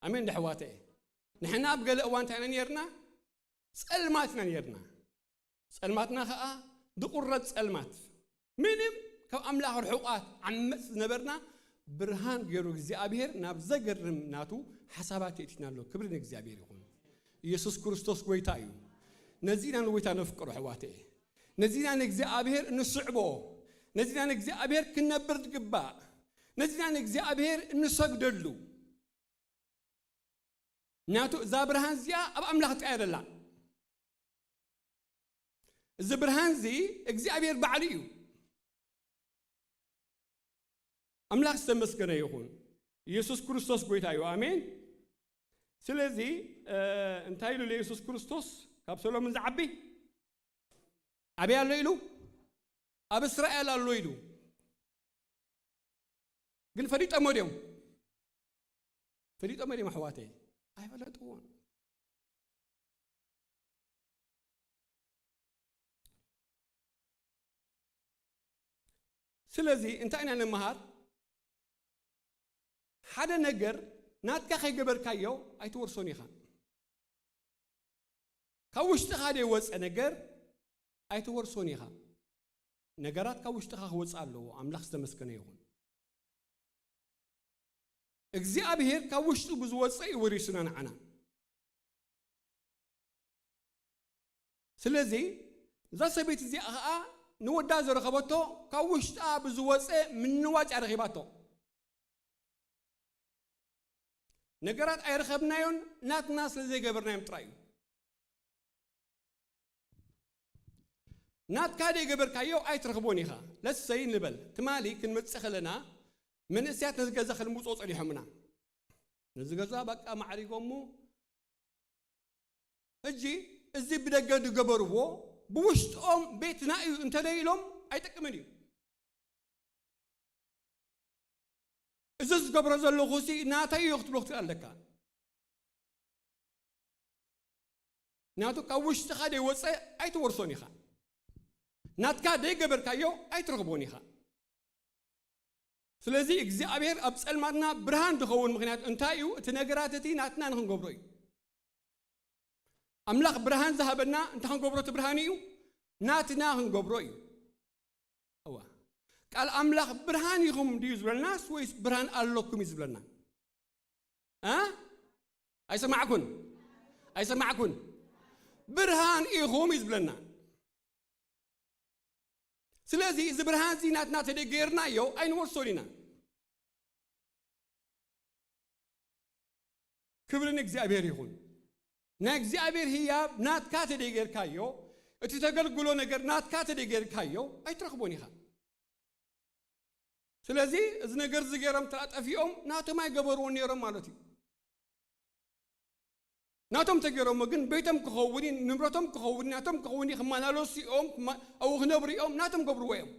ኣሜን ዶ ኣሕዋተየ? ንሕና ኣብ ገለ እዋን እንታይ ኢና ነርና? ጸልማት ኢና ነርና። ጸልማትና ኸኣ ድቑረት ጸልማት፣ ምንም ካብ ኣምላኽ ርሑቓት ዓመጽ ዝነበርና ብርሃን ገይሩ እግዚኣብሔር ናብ ዘገርም ናቱ ሓሳባት የእቲና ኣሎ። ክብሪ ንእግዚኣብሔር ይኹን። ኢየሱስ ክርስቶስ ጎይታ እዩ። ነዚ ኢና ንጎይታ ነፍቅሮ ኣሕዋተየ። ነዚ ኢና ንእግዚኣብሔር እንስዕቦ። ነዚ ኢና ንእግዚኣብሔር ክንነብር ዝግባእ። ነዚ ኢና ንእግዚኣብሔር እንሰግደሉ። ምክንያቱ እዛ ብርሃን እዚኣ ኣብ ኣምላኽ ጥራይ እያ ዘላ። እዚ ብርሃን እዚ እግዚኣብሔር ባዕሉ እዩ። ኣምላኽ ዝተመስገነ ይኹን። ኢየሱስ ክርስቶስ ጎይታ እዩ። ኣሜን። ስለዚ፣ እ፣ እንታይ ኢሉ ኢየሱስ ክርስቶስ? ካብ ሰሎሞን ዝዓቢ ኣበይ ኣሎ ኢሉ? ኣብ እስራኤል ኣሎ ኢሉ። ግን ፈሊጦሞ ድዮም? ፈሊጦሞ ድዮም ኣሕዋተይ? ኣይፈለጥዎን። ስለዚ እንታይ ኢና ንምሃር? ሓደ ነገር ናትካ ከይገበርካዮ ኣይትወርሶን ኢኻ። ካብ ውሽጥኻ ዘይወፀ ነገር ኣይትወርሶን ኢኻ። ነገራት ካብ ውሽጥኻ ክወፅእ ኣለዎ። ኣምላኽ ዝተመስገነ ይኹን። እግዚኣብሔር ካብ ውሽጡ ብዝወፀ እዩ ወሪሱና ንዓና። ስለዚ እዛ ሰበይቲ እዚኣ ኸዓ ንወዳ ዝረኸበቶ ካብ ውሽጣ ብዝወፀ ምንዋጭ ረኺባቶ። ነገራት ኣይረኸብናዮን፣ ናትና ስለ ዘይገበርናዮም ጥራይ እዩ። ናትካ ዘይገበርካዮ ኣይትረኽቦን ኢኻ። ለሰይ ንበል፣ ትማሊ ክንመጽእ ከለና መንእሰያት ነዚ ገዛ ከልምጾ ጸኒሖምና። ነዚ ገዛ በቃ ማዕሪጎሞ፣ ሕጂ እዚ ብደገ ዝገበርዎ ብውሽጦም ቤትና እዩ እንተደይ ኢሎም ኣይጠቅምን እዩ። እዚ ዝገብሮ ዘለኹ ሲ ናተይ እዩ ክትብሎ ክትኽእል ኣለካ። ናቱ ካብ ውሽጥኻ ዘይወፀ ኣይትወርሶን ኢኻ። ናትካ ዘይገበርካዮ ኣይትረኽቦን ኢኻ። ስለዚ እግዚኣብሔር ኣብ ጸልማትና ብርሃን ዝኸውን ምኽንያት እንታይ እዩ? እቲ ነገራት እቲ ናትና ንኽንገብሮ እዩ። ኣምላኽ ብርሃን ዝሃበና እንታይ ክንገብሮ እቲ ብርሃን እዩ? ናትና ክንገብሮ እዩ። እዋ፣ ቃል ኣምላኽ ብርሃን ኢኹም ድዩ ዝብለናስ ወይስ ብርሃን ኣለኩም እዩ ዝብለና? እ? ኣይሰማዕኩን? ኣይሰማዕኩን? ብርሃን ኢኹም እዩ ዝብለና። ስለዚ እዚ ብርሃን እዚ ናትና ተደይ ገይርናዮ ኣይንወርሶን ኢና። ክብሪ ንእግዚኣብሔር ይኹን። ናይ እግዚኣብሔር ህያብ ናትካ ተደይ ጌርካዮ፣ እቲ ተገልግሎ ነገር ናትካ ተደይ ጌርካዮ ኣይትረኽቦን ኢኻ። ስለዚ እዚ ነገር እዚ ገይሮም ተጠፊኦም ናቶም ኣይገበርዎን ነይሮም ማለት እዩ። ናቶም ተገይሮሞ ግን ቤቶም ክኸውን እዩ፣ ንብረቶም ክኸውን እዩ፣ ናቶም ክኸውን እዩ፣ ክመላለሱ እዮም፣ ክማ-፣ ኣብኡ ክነብሩ እዮም፣ ናቶም ገብርዎ እዮም።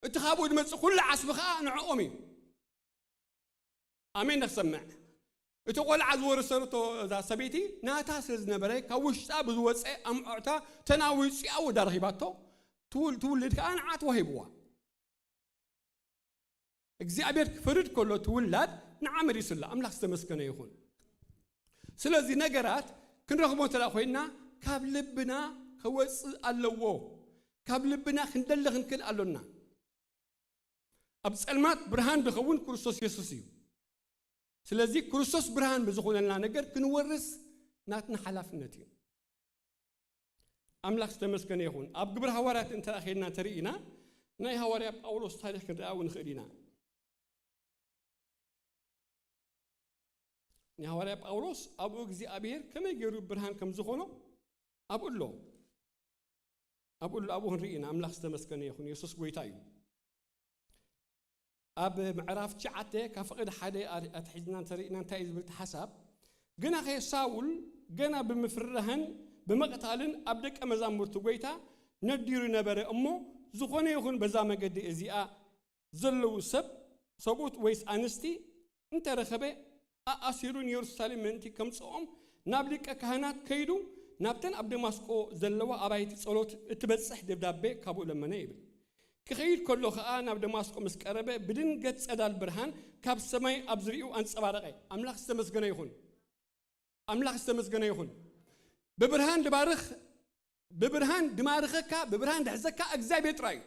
እቲ ካብኡ ዝመጽእ ኩሉ ዓስቢ ኸዓ ንዕኦም እዩ። ኣሜን። ንክሰምዕ እቲ ቆልዓ ዝወረሰቶ እዛ ሰበይቲ ናታ ስለ ዝነበረ ካብ ውሽጣ ብዝወፀ ኣምዖዕታ ተናዊፂ ኣወዳ ረኺባቶ። ትውል-፣ ትውልድ ከዓ ንዓ ተዋሂብዋ። እግዚኣብሔር ክፈርድ ከሎ ትውላድ ንዓ መሊሱላ። ኣምላኽ ዝተመስገነ ይኹን። ስለዚ ነገራት ክንረኽቦ እንተ ኮይንና ካብ ልብና ከወፅእ ኣለዎ። ካብ ልብና ክንደሊ ክንክእል ኣሎና። ኣብ ጸልማት ብርሃን ዝኸውን ክርስቶስ የሱስ እዩ። ስለዚ ክርስቶስ ብርሃን ብዝኾነልና ነገር ክንወርስ ናትና ሓላፍነት እዩ። ኣምላኽ ዝተመስገነ ይኹን። ኣብ ግብሪ ሃዋርያት እንተ ኸድና እንተርኢና ናይ ሃዋርያ ጳውሎስ ታሪኽ ክንርኣ እውን ንኽእል ኢና። ናይ ሃዋርያ ጳውሎስ ኣብኡ እግዚኣብሔር ከመይ ገይሩ ብርሃን ከም ዝኾኖ ኣብኡ ኣሎ። ኣብኡ ኣሎ፣ ኣብኡ ክንርኢ ኢና። ኣምላኽ ዝተመስገነ ይኹን። የሱስ ጎይታ እዩ። ኣብ ምዕራፍ ትሽዓተ ካብ ፍቕዲ ሓደ ኣር-፣ ኣትሒዝና እንተርኢና እንታይ እዩ ዝብል እቲ ሓሳብ? ግናኸ ሳውል ገና ብምፍርራህን ብምቕታልን ኣብ ደቀ መዛሙርቲ ጎይታ ነዲሩ ነበረ እሞ፣ ዝኾነ ይኹን በዛ መገዲ እዚኣ ዘለዉ ሰብ፣ ሰብኡት ወይስ ኣንስቲ እንተረኸበ፣ ኣኣሲሩ ንየሩሳሌም ምእንቲ ከምጽኦም ናብ ሊቀ ካህናት ከይዱ፣ ናብተን ኣብ ደማስቆ ዘለዋ ኣባይቲ ጸሎት እትበጽሕ ደብዳቤ ካብኡ ለመነ ይብል። ክኸይድ ከሎ ኸኣ ናብ ደማስቆ ምስ ቀረበ፣ ብድንገት ጸዳል ብርሃን ካብ ሰማይ ኣብ ዝርእዩ ኣንጸባረቐ። ኣምላኽ ዝተመስገነ ይኹን። ኣምላኽ ዝተመስገነ ይኹን። ብብርሃን ድባርኽ፣ ብብርሃን ድማርኸካ፣ ብብርሃን ድሕዘካ እግዚኣብሔር ጥራይ እዩ።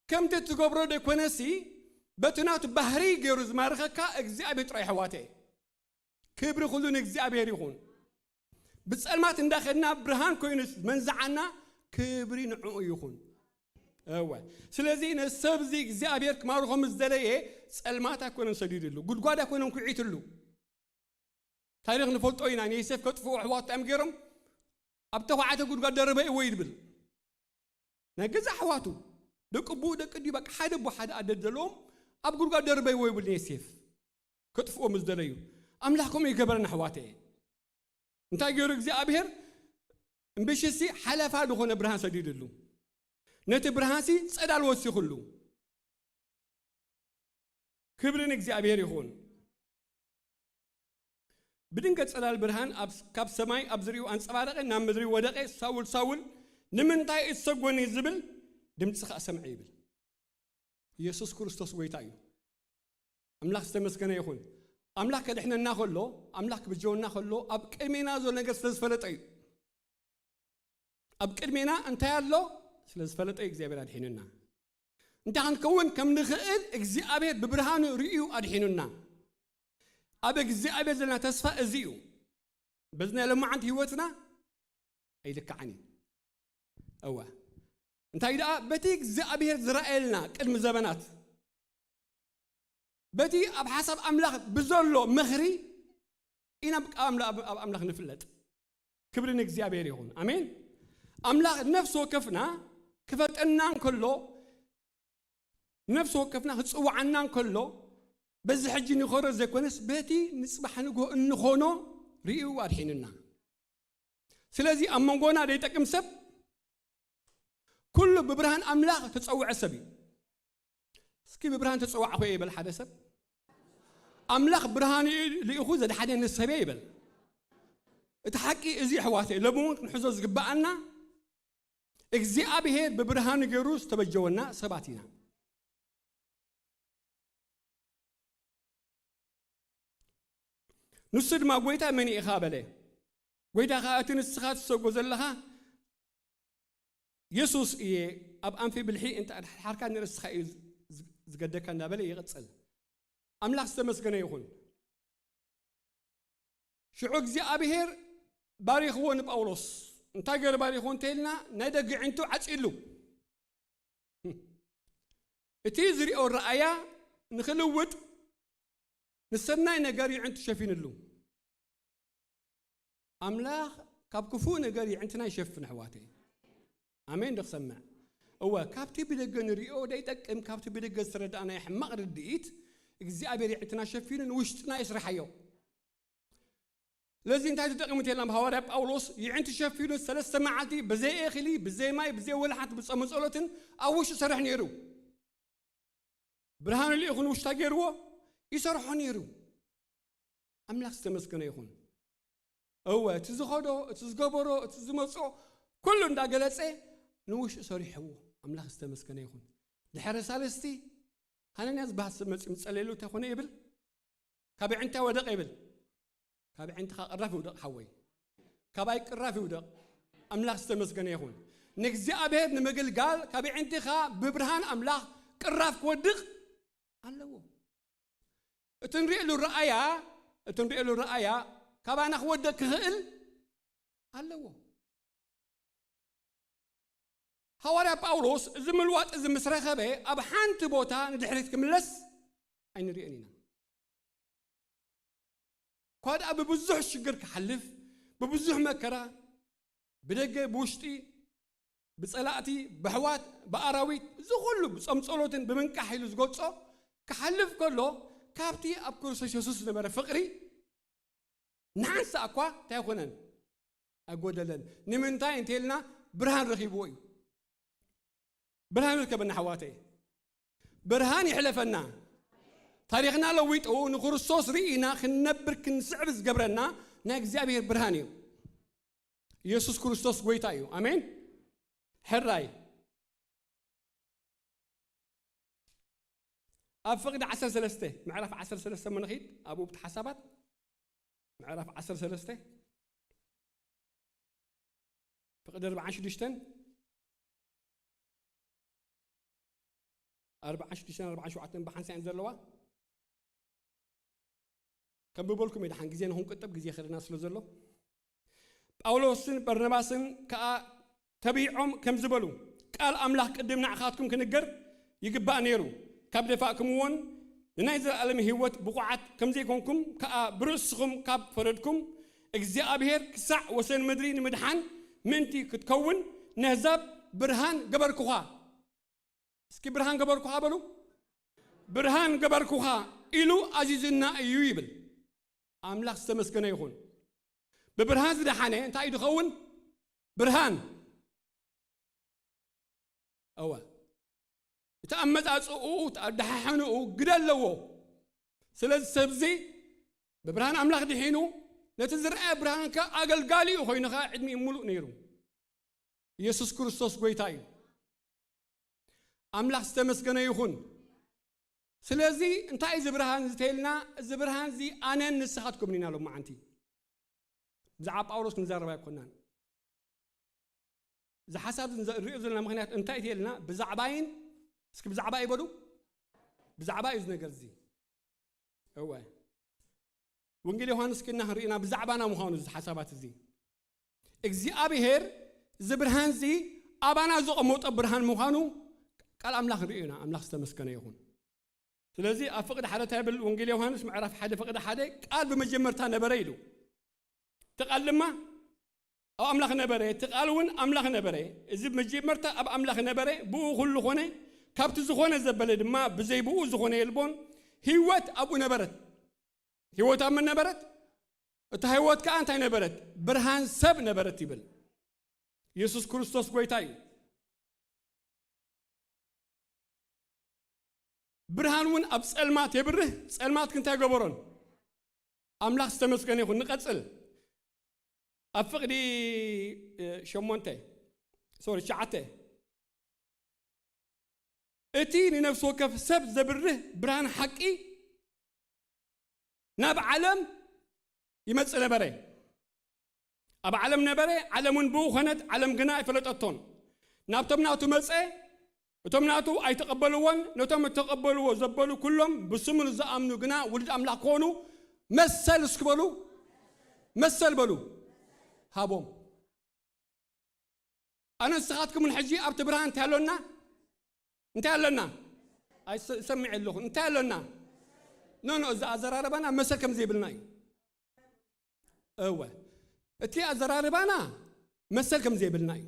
ከምቲ እትገብሮ ደይኮነሲ፣ በቲ ናቱ ባህሪ ገይሩ ዝማርኸካ እግዚኣብሔር ጥራይ፣ ኣሕዋተይ። ክብሪ ኩሉ ንእግዚኣብሔር ይኹን። ብጸልማት እንዳኸድና ብርሃን ኮይኑ መንዝዓና፣ ክብሪ ንዕኡ ይኹን። እወ። ስለዚ ነሰብ እዚ እግዚኣብሔር ክማርኾ ምስ ደለየ፣ ጸልማት ኣይኮነን ሰዲድሉ፣ ጉድጓድ ኣይኮነን ኩዒትሉ። ታሪኽ ንፈልጦ ኢና። ንዮሴፍ ከጥፍኡ ኣሕዋቱ እንታይ እዮም ገይሮም? ኣብ ተባዕተ ጉድጓድ ደርበይዎ ይብል። ናይ ገዛ ኣሕዋቱ፣ ደቂ ኣቦኡ፣ ደቂ ኣዲኡ፣ በቃ ሓደ ኣቦ ሓደ ኣደ ዘለዎም ኣብ ጉድጓድ ደርበይዎ ይብል ንዮሴፍ። ከጥፍኦ ምስ ደለዩ፣ ኣምላኽ ከምኡ ይገበረና ኣሕዋተየ። እንታይ ገይሩ እግዚኣብሔር? እምብሽሲ ሓለፋ ዝኾነ ብርሃን ሰዲድሉ። ነቲ ብርሃንሲ ጸዳል ወሲኹሉ። ክብሪ ንእግዚኣብሔር ይኹን። ብድንገት ጸዳል ብርሃን ኣብ፣ ካብ ሰማይ ኣብ ዝርእዩ ኣንጸባረቐ፣ ናብ ምድሪ ወደቐ፣ "ሳውል፣ ሳውል፣ ንምንታይ እትሰጎኒ?" ዝብል ድምጺ ኸኣ ሰምዐ ይብል። ኢየሱስ ክርስቶስ ጐይታ እዩ። ኣምላኽ ዝተመስገነ ይኹን። ኣምላኽ ከድሕነና ከሎ፣ ኣምላኽ ክብጀወና ከሎ፣ ኣብ ቅድሜና ዘሎ ነገር ስለ ዝፈለጠ እዩ። ኣብ ቅድሜና እንታይ ኣሎ? ስለ ዝፈለጠ እዩ እግዚኣብሔር ኣድሒኑና። እንታይ ክንከውን ከም ንኽእል እግዚኣብሔር ብብርሃኑ ርእዩ ኣድሒኑና። ኣብ እግዚኣብሔር ዘለና ተስፋ እዚ እዩ። በዚ ናይ ሎማዓንቲ ህይወትና ኣይልክዓን እዩ። እወ። እንታይ ደኣ፣ በቲ እግዚኣብሔር ዝረኣየልና ቅድሚ ዘበናት፣ በቲ ኣብ ሓሳብ ኣምላኽ ብዘሎ ምኽሪ ኢና ኣብ ኣምላ-፣ ኣብ ኣምላኽ ንፍለጥ። ክብሪ ንእግዚኣብሔር ይኹን። ኣሜን። ኣምላኽ ነፍሲ ወከፍና ክፈልጠና እንከሎ፣ ነፍሲ ወከፍና ክጽውዓና እንከሎ፣ በዚ ሕጂ ንኸዶ ዘይኮነስ፣ በቲ ንጽባሕ ንግሆ እንኾኖ ርእዩ ኣድሒኑና። ስለዚ ኣብ መንጎና ዘይጠቅም ሰብ፣ ኩሉ ብብርሃን ኣምላኽ ተጸውዐ ሰብ እዩ። እስኪ ብብርሃን ተጸዋዕኹ እየ ይበል ሓደ ሰብ። ኣምላኽ ብርሃን እዩ ልኢኹ ዘድሓነኒ ሰብ እየ ይበል። እቲ ሓቂ እዚ ኣሕዋተይ፣ ሎሚ እውን ክንሕዞ ዝግብኣና፣ እግዚኣብሔር ብብርሃኑ ገይሩ ዝተበጀወና ሰባት ኢና። ንሱ ድማ፣ "ጐይታ መን ኢኻ?" በለ። ጐይታ ኸኣ፣ "እቲ ንስኻ ትሰጎ ዘለኻ የሱስ እየ፣ ኣብ ኣንፊ ብልሒ እንተ ኣድሓርካ ንርእስኻ እዩ ዝ-፣ ዝገደካ" እንዳበለ ይቕጽል። ኣምላኽ ዝተመስገነ ይኹን። ሽዑ እግዚኣብሔር ባሪኽዎ ንጳውሎስ። እንታይ ገይሩ ባሪኽዎ እንተኢልና፣ ናይ ደገ ኣዒንቱ ዓጺሉ። እቲ ዝሪኦ ረኣያ ንኽልውጥ ንሰናይ ነገር የዕንቱ ሸፊንሉ። ኣምላኽ ካብ ክፉእ ነገር የዕንትና ይሸፍን፣ ኣሕዋተይ። ኣሜን ዶ ክሰምዕ? እወ፣ ካብቲ ብደገ ንሪኦ ደይጠቅም፣ ካብቲ ብደገ ዝተረዳእናዮ ሕማቕ ርድኢት፣ እግዚኣብሔር የዕንትና ሸፊኑ ንውሽጥና ይስርሓዮ። ስለዚ እንታይ ተጠቂሙ እንተልና፣ ሃዋርያ ጳውሎስ የዕንቱ ሸፊኑ ሰለስተ መዓልቲ ብዘይ እኽሊ፣ ብዘይ ማይ፣ ብዘይ ወላ ሓንቲ ብጾምን ጸሎትን ኣብ ውሽጡ ይሰርሕ ነይሩ። ብርሃን ልኢኹ ንውሽጣ ገይርዎ ይሰርሖ ነይሩ። ኣምላኽ ዝተመስገነ ይኹን። እወ፣ እቲ ዝኸዶ፣ እቲ ዝገበሮ፣ እቲ ዝመጾ፣ ኩሉ እንዳገለጸ ንውሽጡ ሰሪሕዎ። ኣምላኽ ዝተመስገነ ይኹን። ድሕሪ ሳልስቲ ሃነንያ ዝበሃል ሰብ መጺኡ ምስ ጸለየሉ እንታይ ኮነ ይብል? ካብ ኣዒንታይ ወደቐ ይብል? ካብ ኣዒንትኻ ቅራፍ ይውደቕ ሓወይ። ካባይ ቅራፍ ይውደቕ። ኣምላኽ ዝተመስገነ ይኹን። ንእግዚኣብሔር ንምግልጋል ካብ ኣዒንትኻ ብብርሃን ኣምላኽ ቅራፍ ክወድቕ ኣለዎ። እቲ ንርእየሉ ረኣያ፣ እቲ ንርእየሉ ረኣያ ካባና ክወድቕ ክኽእል ኣለዎ። ሃዋርያ ጳውሎስ እዚ ምልዋጥ እዚ ምስ ረኸበ፣ ኣብ ሓንቲ ቦታ ንድሕሪት ክምለስ ኣይንርእዮን ኢና። እኳ ደኣ ብብዙሕ ሽግር ክሓልፍ፣ ብብዙሕ መከራ፣ ብደገ፣ ብውሽጢ፣ ብጸላእቲ፣ ብኣሕዋት፣ ብኣራዊት፣ እዚ ኩሉ ብጾም ጸሎትን ብምንቃሕ ኢሉ ዝገልጾ ክሓልፍ ከሎ፣ ካብቲ ኣብ ክርስቶስ የሱስ ዝነበረ ፍቕሪ ንሓንሳእ እኳ እንታይ ኣይኮነን፣ ኣይጎደለን። ንምንታይ እንተ ኢልና፣ ብርሃን ረኺብዎ እዩ። ብርሃን ይርከበና፣ ኣሕዋተይ። ብርሃን ይሕለፈና። ታሪኽና ለዊጡ ንክርስቶስ ርኢና ክንነብር ክንስዕብ ዝገብረና ናይ እግዚኣብሔር ብርሃን እዩ። ኢየሱስ ክርስቶስ ጐይታ እዩ። ኣሜን። ሕራይ ኣብ ፍቕዲ ዓሰርተ ሰለስተ፣ ምዕራፍ ዓሰርተ ሰለስተ እሞ ንኺድ፣ ኣብኡ ብቲ ሓሳባት፣ ምዕራፍ ዓሰርተ ሰለስተ፣ ፍቕዲ ኣርብዓን ሽዱሽተን፣ ኣርብዓን ሽዱሽተን ኣርብዓን ሸውዓተን ብሓንሳእ እየን ዘለዋ። ከንብበልኩም እየ፣ ደሓን ግዜ ንኽንቁጥብ፣ ግዜ ይኸደና ስለ ዘሎ። ጳውሎስን በርናባስን ከኣ ተቢዖም ከምዚ በሉ፣ ቃል ኣምላኽ ቅድም ንዓኻትኩም ክንገር ይግባእ ነይሩ፣ ካብ ደፋእኩምዎን ንናይ ዘለኣለም ህይወት ብቑዓት ከም ዘይኮንኩም ከኣ ብርእስኹም ካብ ፈረድኩም፣ እግዚኣብሔር ክሳዕ ወሰን ምድሪ ንምድሓን ምእንቲ ክትከውን ነህዛብ ብርሃን ገበርኩኻ። እስኪ ብርሃን ገበርኩኻ በሉ። ብርሃን ገበርኩኻ ኢሉ ኣዚዙና እዩ ይብል። ኣምላኽ ዝተመስገነ ይኹን። ብብርሃን ዝደሓነ እንታይ እዩ ዝኸውን? ብርሃን። እወ፣ እቲ ኣመጻጽኡ፣ እቲ ኣደሓሕንኡ ግደ ኣለዎ። ስለዚ ሰብዚ ብብርሃን ኣምላኽ ድሒኑ፣ ነቲ ዝረኣየ ብርሃን ከኣ ኣገልጋሊኡ ኮይኑ ከኣ ዕድሚኡ ምሉእ ነይሩ። ኢየሱስ ክርስቶስ ጎይታ እዩ። ኣምላኽ ዝተመስገነ ይኹን። ስለዚ እንታይ እዩ እዚ ብርሃን እዚ ተይልና? እዚ ብርሃን እዚ ኣነን ንስኻትኩምን ኢና ሎማዓንቲ። ብዛዕባ ጳውሎስ ክንዛረብ ኣይኮናን። እዚ ሓሳብ እዚ ንዘ-፣ ንሪኦ ዘለና ምኽንያት እንታይ እዩ ተይልና? ብዛዕባይን፣ እስኪ ብዛዕባ ይበሉ። ብዛዕባ እዩ እዚ ነገር እዚ። እወ። ወንጌል ዮሃንስ ክና ክንሪእና ብዛዕባና ምዃኑ እዚ ሓሳባት እዚ። እግዚኣብሔር እዚ ብርሃን እዚ ኣባና ዘቐመጦ ብርሃን ምዃኑ ቃል ኣምላኽ ንሪኦ ኢና። ኣምላኽ ዝተመስገነ ይኹን። ስለዚ ኣብ ፍቕዲ ሓደ እንታይ ይብል? ወንጌል ዮሃንስ ምዕራፍ ሓደ ፍቕዲ ሓደ፣ ቃል ብመጀመርታ ነበረ ኢሉ። እቲ ቃል ድማ ኣብ ኣምላኽ ነበረ፣ እቲ ቃል እውን ኣምላኽ ነበረ። እዚ ብመጀመርታ ኣብ ኣምላኽ ነበረ፣ ብኡ ኩሉ ኾነ፣ ካብቲ ዝኾነ ዘበለ ድማ ብዘይ ብኡ ዝኾነ የልቦን። ህይወት ኣብኡ ነበረት። ህይወት ኣብ መን ነበረት? እታ ህይወት ከኣ እንታይ ነበረት? ብርሃን ሰብ ነበረት ይብል። ኢየሱስ ክርስቶስ ጎይታ እዩ። ብርሃን እውን ኣብ ጸልማት የብርህ፣ ጸልማት ክንታይ ገበሮን? ኣምላኽ ዝተመስገነ ይኹን። ንቐጽል። ኣብ ፍቕዲ፣ እ፣ ሸሞንተ፣ ሶሪ፣ ትሽዓተ። እቲ ንነፍሲ ወከፍ ሰብ ዘብርህ ብርሃን ሓቂ ናብ ዓለም ይመጽእ ነበረ። ኣብ ዓለም ነበረ፣ ዓለም እውን ብኡ ኾነት፣ ዓለም ግና ኣይፈለጠቶን። ናብቶም ናቱ መጸ፣ እቶም ናቱ ኣይተቐበልዎን። ነቶም እተቐበልዎ ዘበሉ ኩሎም ብስሙ ንዝኣምኑ ግና ውሉድ ኣምላኽ ክኾኑ መሰል፣ እስኪ በሉ፣ መሰል በሉ፣ ሃቦም። ኣነ ንስኻትኩምን ሕጂ ኣብቲ ብርሃን እንታይ ኣሎና? እንታይ ኣሎና? ኣይሰ-፣ ይሰምዕ ኣለኹ። እንታይ ኣሎና? ኖ፣ ኖ፣ እዚ ኣዘራረባና መሰል ከም ዘይብልና እዩ። እወ፣ እቲ ኣዘራርባና መሰል ከም ዘይብልና እዩ።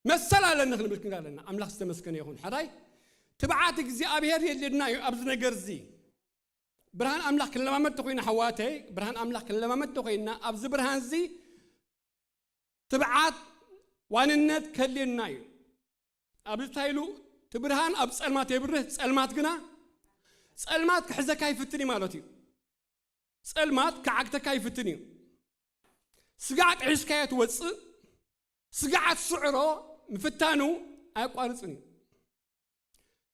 መሰል ኣለኒ ክንብል ክንዳ ኣለና። ኣምላኽ ዝተመስገነ ይኹን። ሕራይ ትብዓት እግዚኣብሔር የድልየና እዩ ኣብዚ ነገር እዚ። ብርሃን ኣምላኽ ክንለማመድ ተኾይና፣ ኣሕዋተይ፣ ብርሃን ኣምላኽ ክንለማመድ ተኾይና፣ ኣብዚ ብርሃን እዚ ትብዓት ዋንነት ከድልየና እዩ። ኣብዚ እንታይ ኢሉ? እቲ ብርሃን ኣብ ጸልማት የብርህ፣ ጸልማት ግና፣ ጸልማት ክሕዘካ ይፍትን እዩ ማለት እዩ። ጸልማት ክዓግተካ ይፍትን እዩ። ስጋዕ ጥሒስካዮ ትወጽእ፣ ስጋዕ ትስዕሮ ምፍታኑ ኣየቋርጽን እዩ።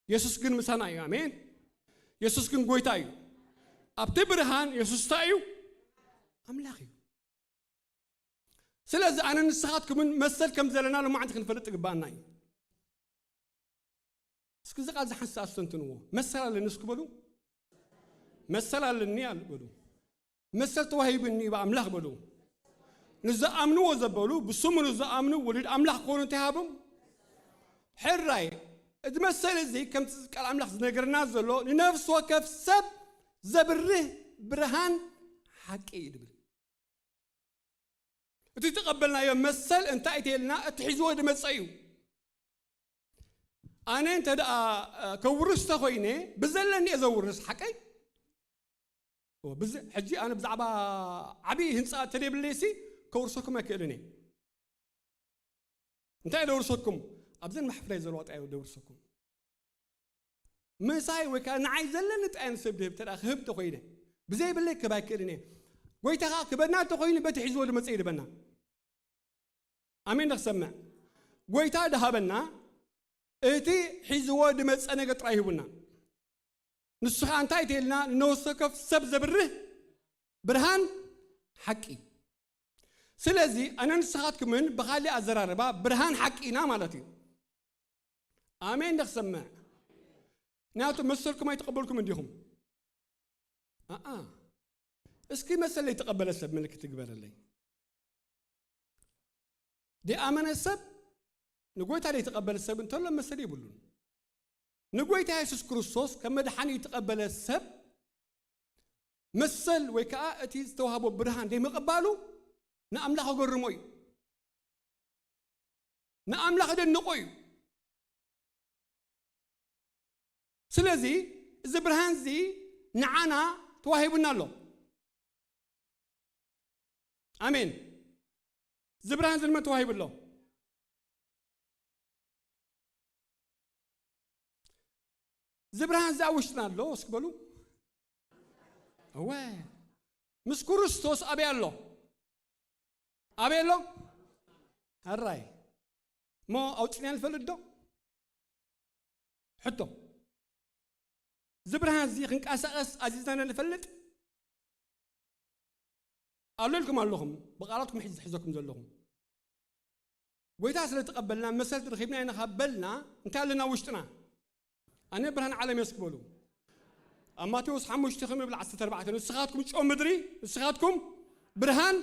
የሱስ ግን ምሳና እዩ። ኣሜን። የሱስ ግን ጎይታ እዩ። ኣብቲ ብርሃን የሱስ እንታይ እዩ? ኣምላኽ እዩ። ስለዚ ኣነ ንስኻትኩምን መሰል ከም ዘለና ሎማዕንቲ ክንፈልጥ ይግባኣና እዩ። እስኪ እዚ ቃል እዚ ሓንሳእ ኣስተንትንዎ። መሰል ኣለኒ እስኪ በሉ። መሰል ኣለኒ ኣል-፣ በሉ። መሰል ተዋሂብኒ ብኣምላኽ በሉ። ንዝኣምንዎ ዘበሉ፣ ብስሙ ንዝኣምኑ ውሉድ ኣምላኽ ክኾኑ እንታይ ሃቦም? ሕራይ፣ እዚ መሰል እዚ ከምቲ ቃል ኣምላኽ ዝነገረና ዘሎ ንነፍሲ ወከፍ ሰብ ዘብርህ ብርሃን ሓቂ እዩ ዝብል። እቲ ዝተቐበልናዮ መሰል እንታይ እዩ ተይልና? እቲ ሒዝዎ ዝመጸ እዩ። ኣነ እንተ ደኣ፣ እ፣ ከውርስ ተኾይነ፣ ብዘለኒ እየ ዘውርስ፣ ሓቀይ? ኦ፣ ብዝ-፣ ሕጂ ኣነ ብዛዕባ ዓብዪ ህንጻ እንተደይብለይሲ፣ ከውርሰኩም ኣይክእልን እየ። እንታይ ደውርሰኩም? ኣብዘን መሕፍለይ ዘለዋ ጥራይ ደውርሰኩም። ምሳይ ወይ ከኣ ንዓይ ዘለኒ ጥራይ ንሰብ ድህብ እንተ ደኣ ክህብ ተኾይነ፣ ብዘይብለይ ክህብ ኣይክእልን እየ። ጎይታ ከኣ ክበና እንተኾይኑ፣ በቲ ሒዝዎ ዝመጸ እዩ ድበና። ኣሜን ንኽሰምዕ። ጎይታ ድሃበና፣ እቲ ሒዝዎ ድመጸ ነገር ጥራይ ሂቡና። ንሱ ኸኣ እንታይ ተይልና? ንነፍሲ ወከፍ ሰብ ዘብርህ ብርሃን ሓቂ። ስለዚ ኣነ ንስኻትኩምን ብኻልእ ኣዘራርባ ብርሃን ሓቂ ኢና ማለት እዩ። ኣሜን ንኽሰምዕ። ምኽንያቱ መሰልኩም ኣይተቐበልኩም እንዲኹም። ኣኣ። እስኪ መሰል ዘይተቐበለ ሰብ ምልክት ይግበረለይ። ዘይኣመነ ሰብ ንጎይታ ዘይተቐበለ ሰብ እንተሎ መሰል የብሉን። ንጎይታ የሱስ ክርስቶስ ከም መድሓኒ ዝተቐበለ ሰብ መሰል ወይ ከኣ እቲ ዝተዋህቦ ብርሃን ዘይምቕባሉ ንኣምላኽ ኣገርሞ እዩ። ንኣምላኽ ኣደንቆ እዩ። ስለዚ እዚ ብርሃን እዚ ንዓና ተዋሂቡና ኣሎ። ኣሜን። እዚ ብርሃን እዚ ንመን ተዋሂቡ ኣሎ? እዚ ብርሃን እዚ ኣብ ውሽጥና ኣሎ እስኪ በሉ። እወ፣ ምስ ክርስቶስ ኣበይ ኣሎ? ኣበይ ኣሎ? ሕራይ። እሞ ኣውፅእና ንፈልጥ ዶ? ሕቶ። እዚ ብርሃን እዚ ክንቀሳቐስ ኣዚዝና ንፈልጥ? ኣሎ ኢልኩም ኣለኹም፣ ብቓላትኩም ሒዝ ዝሕዘኩም ዘለኹም። ጎይታ ስለ ተቐበልና፣ መሰል ረኺብና ኢና ካብ በልና፣ እንታይ ኣለና ውሽጥና? ኣነ ብርሃን ዓለም እየ እስኪ በሉ። ኣብ ማቴዎስ ሓሙሽተ ከም ይብል ዓሰርተ ኣርባዕተ፣ ንስኻትኩም ጨው ምድሪ፣ ንስኻትኩም ብርሃን።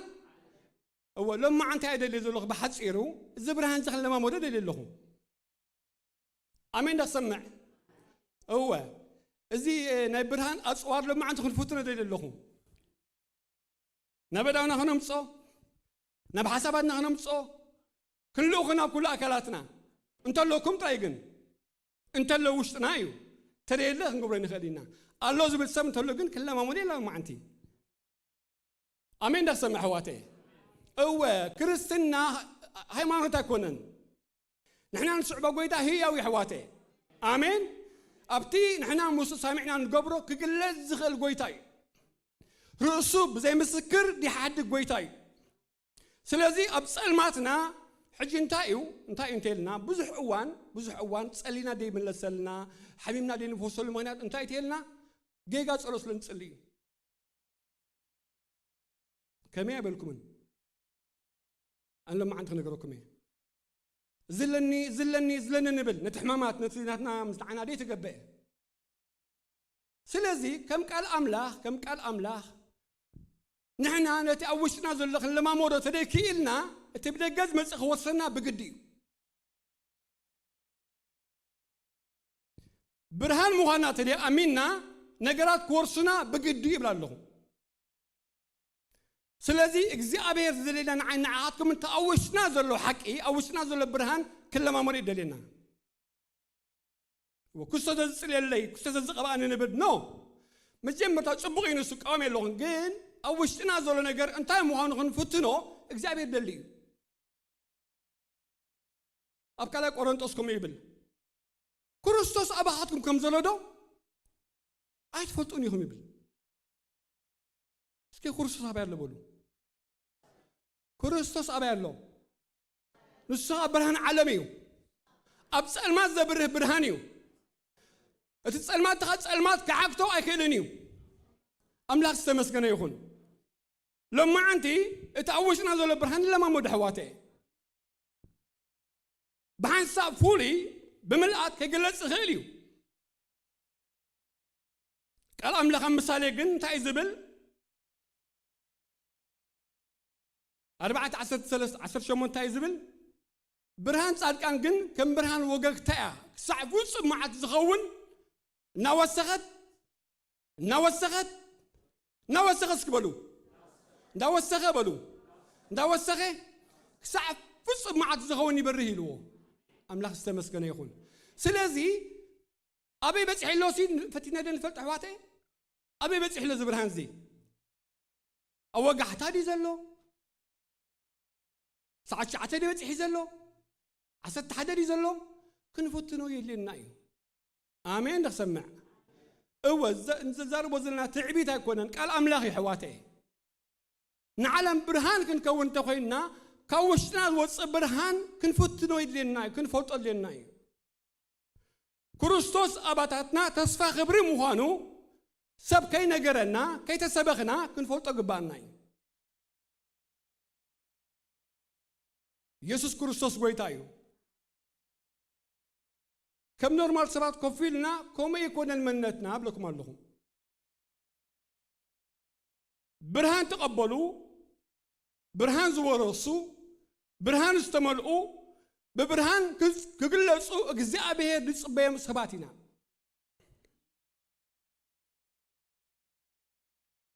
እወ፣ ሎማዓንቲ እየ ደልየ ዘለኹ ብሓጺሩ፣ እዚ ብርሃን እዚ ክንለማመዶ ደልየ ኣለኹ። ኣሜን ዶ ክሰምዕ? እወ፣ እዚ፣ እ፣ ናይ ብርሃን ኣጽዋር ሎማዓንቲ ክንፍትኖ ደልየ ኣለኹ። ናብ ኣእዳውና ከነምጽኦ፣ ናብ ሓሳባትና ከነምጽኦ፣ ክንልእኾ ናብ ኩሉ ኣካላትና። እንተለኩም ጥራይ ግን፣ እንተሎ ውሽጥና እዩ። ተደየለ ክንገብሮ ንኽእል ኢና። ኣሎ ዝብል ሰብ እንተሎ ግን ክንለማመዶ የላ ሎማዓንቲ። ኣሜን ዶ ክሰምዕ ኣሕዋተይ? እወ፣ ክርስትና ሃይማኖት ኣይኮነን። ንሕና ንስዕቦ ጎይታ ህያው እዩ ኣሕዋተይ። ኣሜን። ኣብቲ ንሕና ምስኡ ሳሚዕና ንገብሮ ክግለጽ ዝኽእል ጎይታ እዩ። ርእሱ ብዘይ ምስክር ዲሓድግ ጎይታ እዩ። ስለዚ ኣብ ጸልማትና ሕጂ እንታይ እዩ፣ እንታይ እዩ እንተልና፣ ብዙሕ እዋን፣ ብዙሕ እዋን ጸሊና ደይምለሰልና፣ ሓሚምና ደይንፈወሰሉ ምኽንያት እንታይ እዩ እንተልና፣ ጌጋ ጸሎት ስለ ንጽሊ እዩ። ከመይ ኣይበልኩምን? ኣነ ሎማዓንቲ ክነግረኩም እየ። ዝለኒ፣ ዝለኒ፣ ዝለኒ ንብል፣ ነቲ ሕማማት፣ ነቲ ናትና ምስ ንዓና ደይተገበአ። ስለዚ ከም ቃል ኣምላኽ፣ ከም ቃል ኣምላኽ ንሕና ነቲ ኣብ ውሽጥና ዘሎ ክንለማመዶ ተደይክኢልና፣ እቲ ብደገ ዝመጽእ ክወርሰና ብግዲ እዩ። ብርሃን ምዃንና ተደይ ኣሚንና፣ ነገራት ክወርሱና ብግዲ እዩ ይብል ኣለኹ። ስለዚ እግዚኣብሔር ዝደልየና ንዓይ ንዓኻትኩም እቲ ኣብ ውሽጥና ዘሎ ሓቂ፣ ኣብ ውሽጥና ዘሎ ብርሃን ክለማመዶ ይደልየና። እወ፣ ክስቶ ዘዝጽልየለይ፣ ክስቶ ዘዝቐብኣኒ ንብል፣ ኖ። መጀመርታ ጽቡቕ እዩ ንሱ፣ እቃወም የለኹን። ግን ኣብ ውሽጥና ዘሎ ነገር እንታይ ምዃኑ ክንፍትኖ እግዚኣብሔር ደሊ እዩ። ኣብ ካልኣይ ቆሮንጦስ ከምኡ ይብል፣ ክርስቶስ ኣባኻትኩም ከም ዘሎ ዶ ኣይትፈልጡን ኢኹም ይብል። እስኪ ክርስቶስ ኣበይ ኣሎ በሉ። ክርስቶስ ኣበይ ኣሎ? ንሱ ኣብ ብርሃን ዓለም እዩ። ኣብ ጸልማት ዘብርህ ብርሃን እዩ። እቲ ጸልማት፣ እቲ ጸልማት ክዓግቶ ኣይክእልን እዩ። ኣምላኽ ዝተመስገነ ይኹን። ሎማዓንቲ እቲ ኣብ ውሽጥና ዘሎ ብርሃን ንለማመዶ ኣሕዋተይ። ብሓንሳብ ፍሉይ ብምልኣት ክግለጽ ይኽእል እዩ። ቃል ኣምላኽ ኣብ ምሳሌ ግን እንታይ እዩ ዝብል? ኣርባዕተ ዓሰርተ ሰለስተ ዓሰርተ ሸሞንተ እንታይ እዩ ዝብል? ብርሃን ጻድቃን ግን ከም ብርሃን ወገግታ እያ፣ ክሳዕ ፍጹም መዓት ዝኸውን እናወሰኸት፣ እናወሰኸት፣ እናወሰኸ እስኪ በሉ። እንዳወሰኸ በሉ። እንዳወሰኸ ክሳዕ ፍጹም መዓት ዝኸውን ይበርህ ኢልዎ። ኣምላኽ ዝተመስገነ ይኹን። ስለዚ ኣበይ በጺሑ ኣሎ ሲ ፈቲና ዶ ንፈልጥ ኣሕዋተይ? ኣበይ በጺሑ ኣሎ እዚ ብርሃን እዚ? ኣብ ወጋሕታ ድዩ ዘሎ? ሰዓት ትሽዓተ ድዩ በጺሑ ዘሎ? ዓሰርተ ሓደ ድዩ ዘሎ? ክንፍትኖ የድልየና እዩ። ኣሜን ዶ ክሰምዕ? እወ፣ ዘ-፣ ንዘዛርቦ ዘለና ትዕቢት ኣይኮነን፣ ቃል ኣምላኽ እዩ ኣሕዋተይ። ንዓለም ብርሃን ክንከውን እንተኾይንና፣ ካብ ውሽጥና ዝወጽእ ብርሃን ክንፍትኖ የድልየና እዩ፣ ክንፈልጦ የድልየና እዩ። ክርስቶስ ኣባታትና ተስፋ ክብሪ ምዃኑ ሰብ ከይነገረና፣ ከይተሰበኽና ክንፈልጦ ግባኣና እዩ። የሱስ ክርስቶስ ጎይታ እዩ። ከም ኖርማል ሰባት ኮፍ ኢልና፣ ከምኡ ኣይኮነን መንነትና እብለኩም ኣለኹ። ብርሃን ተቐበሉ፣ ብርሃን ዝወረሱ፣ ብርሃን ዝተመልኡ፣ ብብርሃን ክዝ-፣ ክግለጹ እግዚኣብሔር ዝጽበዮም ሰባት ኢና።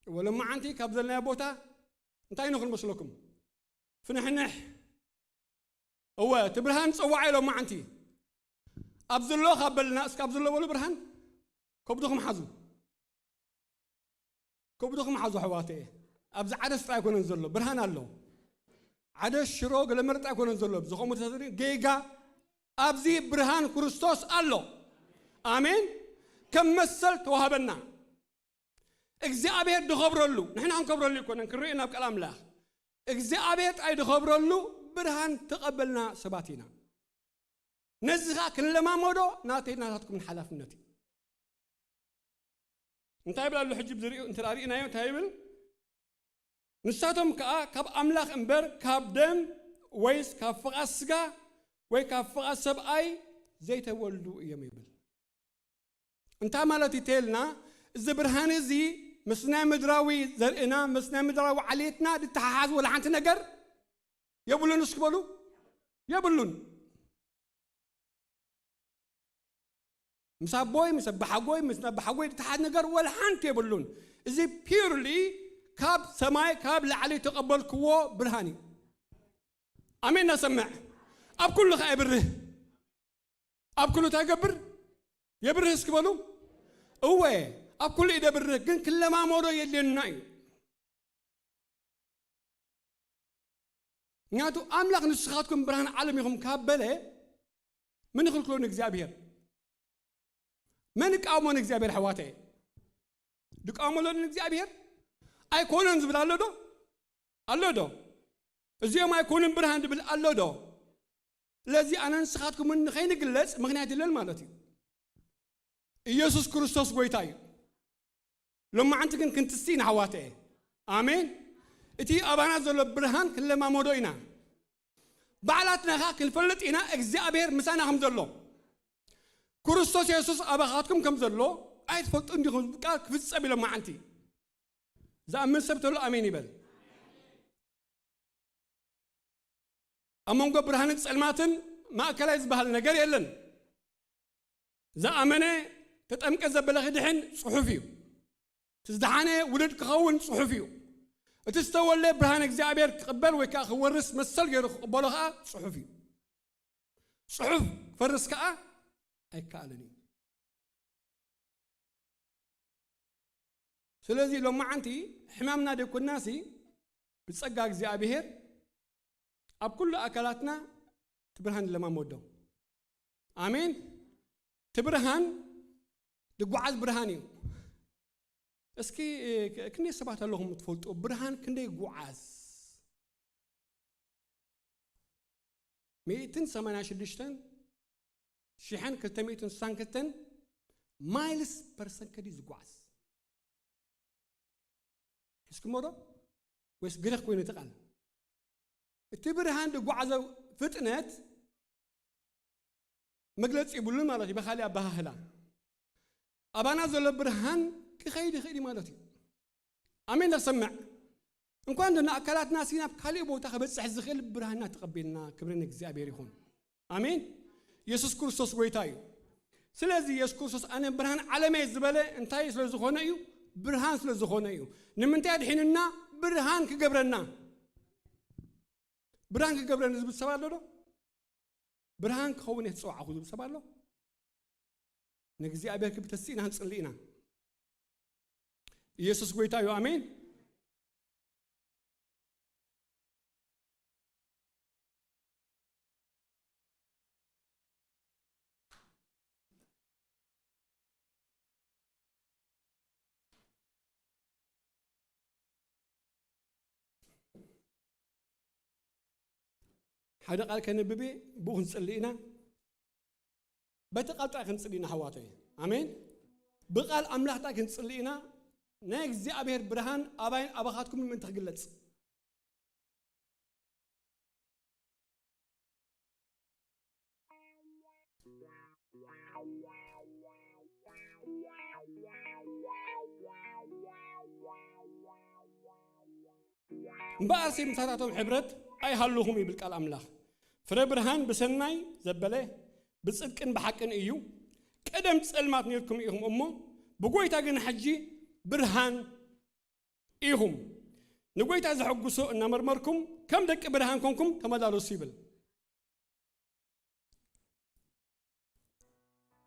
እወ፣ ሎማዓንቲ ካብ ዘለናዮ ቦታ እንታይ ንኹን መስለኩም? ፍንሕንሕ። እወ፣ እቲ ብርሃን ጸዋዕ ኢሎም መዓንቲ። ኣብ ዘሎ ካብ በልና፣ እስከ ኣብ ዘሎ በሉ ብርሃን። ከብድኹም ሓዙ። ከብድኹም ሓዙ ኣሕዋተየ። ኣብዚ ዓደስ ጥራይ ኣይኮነን ዘሎ፣ ብርሃን ኣሎ። ዓደስ ሽሮ ገለመለ ጥራይ ኣይኮነን ዘሎ። ዝኾም ተሰሪ ጌጋ ኣብዚ ብርሃን ክርስቶስ ኣሎ። ኣሜን። ከም መሰል ተዋህበና። እግዚኣብሔር ድኸብረሉ፣ ንሕና ክንከብረሉ ኣይኮነን፣ ክንርኢ ናብ ቃል ኣምላኽ። እግዚኣብሔር ጥራይ ድኸብረሉ ብርሃን ተቐበልና ሰባት ኢና። ነዚ ኸኣ ክንለማመዶ ናተይ ናታትኩምን ሓላፍነት እዩ። እንታይ ይብል ኣሎ ሕጂ? ብዝርእዩ እንተ ርኢናዮ እንታይ ይብል? ንሳቶም ከኣ ካብ ኣምላኽ እምበር ካብ ደም ወይስ ካብ ፍቓድ ስጋ ወይ ካብ ፍቓድ ሰብኣይ ዘይተወልዱ እዮም ይብል። እንታይ ማለት እዩ ተልና? እዚ ብርሃን እዚ ምስ ናይ ምድራዊ ዘርእና፣ ምስ ናይ ምድራዊ ዓሌትና ድተሓሓዝ ወላ ሓንቲ ነገር የብሉን። እስኪ በሉ፣ የብሉን። ምስ ኣቦይ፣ ምስ ኣባሓጎይ፣ ምስ ኣባሓጎይ ድተሓዝ ነገር ወላ ሓንቲ የብሉን። እዚ ፒውርሊ ካብ ሰማይ፣ ካብ ላዕሊ ተቐበልክዎ ብርሃን እዩ። ኣሜን። ነሰምዕ። ኣብ ኩሉ ኸኣ የብርህ። ኣብ ኩሉ እንታይ ይገብር? የብርህ። እስኪ በሉ። እወ፣ ኣብ ኩሉ እዩ ደብርህ፣ ግን ክለማመዶ የድልየና እዩ። ምክንያቱ ኣምላኽ ንስኻትኩም ብርሃን ዓለም ኢኹም ካብ በለ፣ መን ይኽልክሎ ንእግዚኣብሔር? መን ይቃወሞ ንእግዚኣብሔር? ኣሕዋተየ፣ ድቃወሞ ኣሎ ንእግዚኣብሔር? ኣይኮነን ዝብል ኣሎ ዶ? ኣሎ ዶ? እዚኦም ኣይኮኑን ብርሃን ዝብል ኣሎ ዶ? ስለዚ ኣነ ንስኻትኩምን ንኸይንግለጽ ምኽንያት የለን ማለት እዩ። ኢየሱስ ክርስቶስ ጎይታ እዩ። ሎማዓንቲ ግን ክንትሲ ኢና ኣሕዋተየ። ኣሜን። እቲ ኣባና ዘሎ ብርሃን ክንለማመዶ ኢና። ባዕላትና ኸኣ ክንፈልጥ ኢና እግዚኣብሔር ምሳና ከም ዘሎ። ክርስቶስ የሱስ ኣባኻትኩም ከም ዘሎ ኣይትፈልጡን ዲኹም? ቃል ክፍጸም እዩ ሎማዓንቲ። ዝኣምን ሰብ ተሎ ኣሜን ይበል። ኣብ መንጎ ብርሃንን ጸልማትን ማእከላይ ዝበሃል ነገር የለን። ዝኣመነ ተጠምቀ ዘበለ ክድሕን ጽሑፍ እዩ። እቲ ዝደሓነ ውሉድ ክኸውን ጽሑፍ እዩ። እቲ ዝተወልደ ብርሃን እግዚኣብሔር ክቕበል ወይ ከኣ ክወርስ መሰል ገይሩ ክቕበሎ ከኣ ጽሑፍ እዩ። ጽሑፍ ክፈርስ ከኣ ኣይከኣልን እዩ። ስለዚ ሎማዓንቲ ሕማምና ደይኮናሲ ብጸጋ እግዚኣብሔር ኣብ ኩሉ ኣካላትና እቲ ብርሃን ንለማመዶ። ኣሜን። እቲ ብርሃን ድጓዓዝ ብርሃን እዩ። እስኪ ክንደይ ሰባት ኣለኹም ትፈልጡ? ብርሃን ክንደይ ይጓዓዝ? ሚእትን ሰማንያን ሽዱሽተን ሽሕን ክልተ ሚእትን ስሳን ክልተን ማይልስ ፐር ሰከንድ እዩ ዝጓዓዝ። ሒዝኩሞ ዶ? ወይስ ግሪኽ ኮይኑ እቲ ቃል? እቲ ብርሃን ዝጓዓዞ ፍጥነት መግለጺ የብሉን ማለት እዩ። ብኻሊእ ኣበሃህላ ኣባና ዘሎ ብርሃን ክኸይድ ይኽእል እዩ ማለት እዩ። ኣሜን። ነሰምዕ። እንኳን ደና ኣካላትና ሲ ናብ ካሊእ ቦታ ክበጽሕ ዝኽእል ብርሃንና ተቐቢልና፣ ክብሪ ንእግዚኣብሔር ይኹን። ኣሜን። የሱስ ክርስቶስ ጎይታ እዩ። ስለዚ የሱስ ክርስቶስ ኣነ ብርሃን ዓለም እየ ዝበለ እንታይ ስለ ዝኾነ እዩ? ብርሃን ስለ ዝኾነ እዩ። ንምንታይ ኣድሒኑና? ብርሃን ክገብረና። ብርሃን ክገብረኒ ዝብል ሰብ ኣሎ ዶ? ብርሃን ክኸውን እየ ዝጸዋዕኹ ዝብል ሰብ ኣሎ? ንእግዚኣብሔር ክብተስ ኢና ንጽሊ ኢና። ኢየሱስ ጎይታ እዩ። ኣሜን። ሓደ ቃል ከነብብ እየ፣ ብኡ ክንጽሊ ኢና። በቲ ቃል ጥራይ ክንጽሊ ኢና ኣሕዋተይ። ኣሜን። ብቃል ኣምላኽ ጥራይ ክንጽሊ ኢና። ናይ እግዚኣብሔር ብርሃን ኣባይን ኣባኻትኩም ምእንቲ ክግለጽ። እምበኣርሲ ምሳታቶም ሕብረት ኣይሃልኹም ይብል ቃል ኣምላኽ። ፍረ ብርሃን ብሰናይ ዘበለ ብጽድቅን ብሓቅን እዩ። ቀደም ጸልማት ነርኩም ኢኹም እሞ ብጎይታ ግን ሕጂ ብርሃን ኢኹም። ንጎይታ ዘሐጉሶ እናመርመርኩም ከም ደቂ ብርሃን ኮንኩም ተመላለሱ ይብል።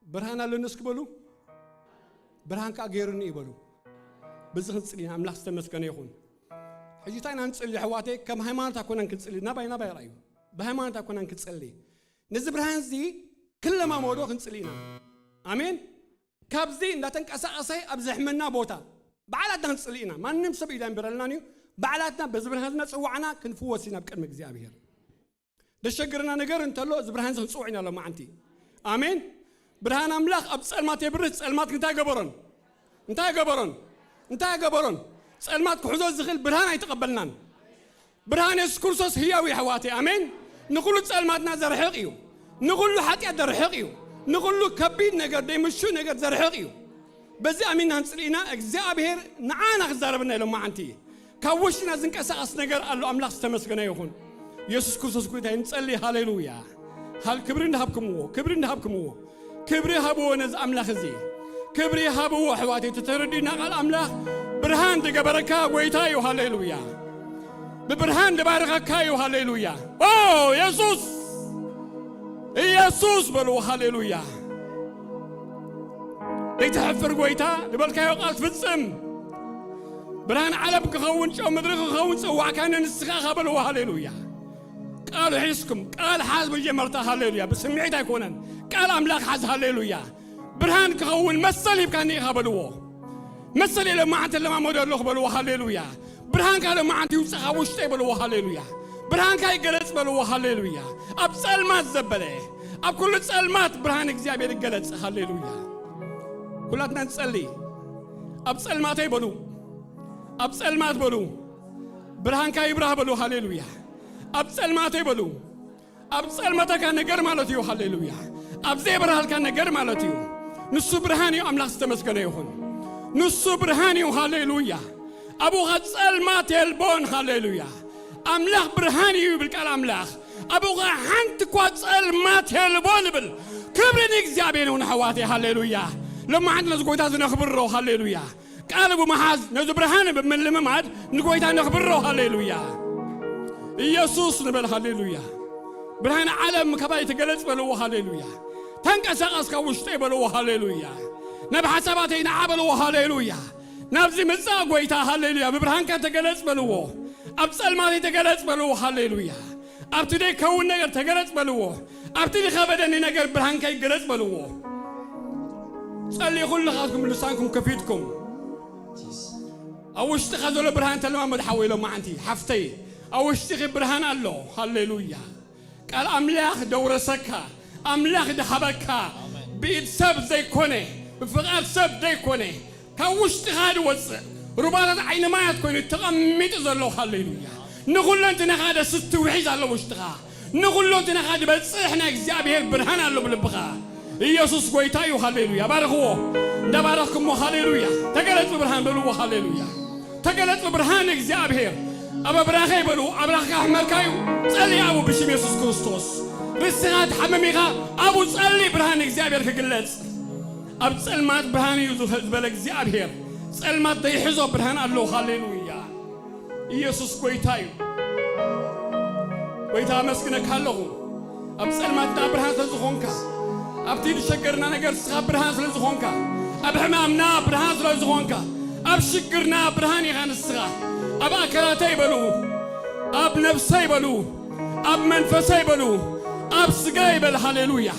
ብርሃን ኣለኒ እስኪ በሉ። ብርሃን ከኣ ገይሩኒ እዩ በሉ። በዚ ክንጽሊ ኢና። ኣምላኽ ዝተመስገነ ይኹን። ሕጂ እንታይ ኢና ንጽሊ ኣሕዋተይ? ከም ሃይማኖት ኣይኮነን ክንጽሊ። ናባይ ናባይ ርኣዩ። ብሃይማኖት ኣይኮነን ክንጽሊ። ነዚ ብርሃን እዚ ክንለማመዶ ክንጽሊ ኢና። ኣሜን። ካብዚ እንዳተንቀሳቐሰ ኣብ ዘሕመና ቦታ ባዕላትና ክንጽሊ ኢና። ማንም ሰብ ኢዳ ይንበረልናን እዩ። ባዕላትና በዚ ብርሃን ዝነጽዋዕና ክንፍወስ ኢና ኣብ ቅድሚ እግዚኣብሔር። ደሸግርና ነገር እንተሎ እዚ ብርሃን እዚ ክንጽውዕ ኢና ሎማዓንቲ። ኣሜን። ብርሃን ኣምላኽ ኣብ ጸልማት የብርህ። ጸልማት እንታይ ገበሮን? እንታይ ገበሮን? እንታይ ገበሮን? ጸልማት ክሕዞ ዝኽእል ብርሃን ኣይተቐበልናን። ብርሃን የሱስ ክርስቶስ ህያው እዩ ኣሕዋተይ። ኣሜን። ንኹሉ ጸልማትና ዘርሕቕ እዩ። ንኹሉ ሓጢኣት ዘርሕቕ እዩ። ንኹሉ ከቢድ ነገር፣ ዘይምሹእ ነገር ዘርሕቕ እዩ። በዚ ኣሚንና ክንጽሊ ኢና። እግዚኣብሔር ንዓና ክዛረበና ኢሎም መዓንቲ። ካብ ውሽጥና ዝንቀሳቐስ ነገር ኣሎ። ኣምላኽ ዝተመስገነ ይኹን። የሱስ ክርስቶስ ጎይታ እዩ። ንጸሊ። ሃሌሉያ። ሃል-፣ ክብሪ እንዳሃብክምዎ፣ ክብሪ እንዳሃብክምዎ፣ ክብሪ ሃብዎ ነዚ ኣምላኽ እዚ። ክብሪ ሃብዎ ኣሕዋተይ። ተተረዲእና ቃል ኣምላኽ ብርሃን ዝገበረካ ጎይታ እዩ። ሃሌሉያ። ብብርሃን ዝባረኸካ እዩ። ሃሌሉያ። ኦ የሱስ፣ ኢየሱስ በልዎ። ሃሌሉያ። ዘይትሕፍር ጎይታ፣ ዝበልካዮ ቃል ትፍጽም። ብርሃን ዓለም ክኸውን፣ ጨው ምድሪ ክኸውን ጸዋዕካኒ ንስኻ ኢኻ በልዎ። ሃሌሉያ። ቃሉ ሒዝኩም፣ ቃል ሓዝ መጀመርታ። ሃሌሉያ። ብስምዒት ኣይኮነን። ቃል ኣምላኽ ሓዝ። ሃሌሉያ። ብርሃን ክኸውን መሰል ሂብካኒ ኢኻ በልዎ። መሰል ኢለ መዓልቲ ለማመዶ ኣለኹ በልዎ። ሃሌሉያ። ብርሃንካ ሎመዓንቲ ይውጻእ ካብ ውሽጠይ በልዎ። ሃሌሉያ። ብርሃንካ ይገለጽ በልዎ። ሃሌሉያ። ኣብ ጸልማት ዘበለ፣ ኣብ ኩሉ ጸልማት ብርሃን እግዚኣብሔር ይገለጽ። ሃሌሉያ። ኩላትና ንጸሊ። ኣብ ጸልማተይ በሉ፣ ኣብ ጸልማት በሉ፣ ብርሃንካ ይብራህ በሉ። ሃሌሉያ። ኣብ ጸልማተይ በሉ። ኣብ ጸልማተካ ነገር ማለት እዩ። ሃሌሉያ። ኣብ ዘይበርሃልካ ነገር ማለት እዩ። ንሱ ብርሃን እዩ። ኣምላኽ ዝተመስገነ ይኹን። ንሱ ብርሃን እዩ። ሃሌሉያ። ኣብኡ ኸኣ ጸልማት የልቦን። ሃሌሉያ። ኣምላኽ ብርሃን እዩ ይብል ቃል ኣምላኽ። ኣብኡ ኸኣ ሓንቲ እኳ ጸልማት የልቦን ይብል። ክብሪ ንእግዚኣብሔር ይኹን ኣሕዋተይ። ሃሌሉያ። ሎማዓንቲ ነዚ ጎይታ እዚ ነኽብሮ። ሃሌሉያ። ቃል ብምሓዝ ነዚ ብርሃን ብምልምማድ ንጎይታ ነኽብሮ። ሃሌሉያ። ኢየሱስ ንበል። ሃሌሉያ። ብርሃን ዓለም ካባይ ተገለጽ በልዎ። ሃሌሉያ። ተንቀሳቐስ ካብ ውሽጠይ በልዎ። ሃሌሉያ። ናብ ሓሳባተይ ንዓ በልዎ። ሃሌሉያ። ናብዚ ምጻእ ጎይታ። ሃሌሉያ። ብብርሃንካ ተገለጽ በልዎ። ኣብ ጸልማተይ ተገለጽ በልዎ። ሃሌሉያ። ኣብቲ ዘይከውን ነገር ተገለጽ በልዎ። ኣብቲ ዝኸበደኒ ነገር ብርሃንካ ይገለጽ በልዎ። ጸልዩ ኩልኻትኩም ልሳንኩም ከፊትኩም። ኣብ ውሽጥኻ ዘሎ ብርሃን ተለማመድ ሓወይ ሎመዓንቲ ሓፍተይ። ኣብ ውሽጥኺ ብርሃን ኣሎ። ሃሌሉያ። ቃል ኣምላኽ ደውረሰካ፣ ኣምላኽ ደሃበካ፣ ብኢድ ሰብ ዘይኮነ፣ ብፍቓድ ሰብ ዘይኮነ፣ ካብ ውሽጥኻ ዝወጽእ ሩባታት ዓይኒ ማያት ኮይኑ ተቐሚጡ ዘሎ። ሃሌሉያ። ንኹለንትናኻ ደስትውሒዝ ኣሎ ውሽጥኻ። ንኹለንትናኻ ዝበጽሕ ናይ እግዚኣብሔር ብርሃን ኣሎ ብልብኻ። ኢየሱስ ጎይታ እዩ። ሃሌሉያ። ባርኽዎ። እንዳባረኽኩሞ ሃሌሉያ። ተገለጽ ብርሃን በልዎ። ሃሌሉያ። ተገለጽ ብርሃን እግዚኣብሔር። ኣብ ኣብራኸይ በሉ። ኣብራኽካ ኣሕመልካ እዩ። ጸልይ ኣብኡ ብሽም የሱስ ክርስቶስ። ርእስኻ ትሓምም ኢኻ። ኣብኡ ጸልይ ብርሃን እግዚኣብሔር ክግለጽ። ኣብ ጸልማት ብርሃን እዩ ዝበለ እግዚኣብሔር። ጸልማት ዘይሕዞ ብርሃን ኣሎ። ሃሌሉያ። ኢየሱስ ጎይታ እዩ። ጎይታ ኣመስግነካ ኣለኹ። ኣብ ጸልማትና ብርሃን ስለ ዝኾንካ፣ ኣብቲ ዝሸገርና ነገር ንስኻ ብርሃን ስለ ዝኾንካ፣ ኣብ ሕማምና ብርሃን ስለ ዝኾንካ፣ ኣብ ሽግርና ብርሃን ኢኻ ንስኻ። ኣብ ኣካላተይ በሉ፣ ኣብ ነፍሰይ በሉ፣ ኣብ መንፈሰይ በሉ፣ ኣብ ስጋይ በል። ሃሌሉያ።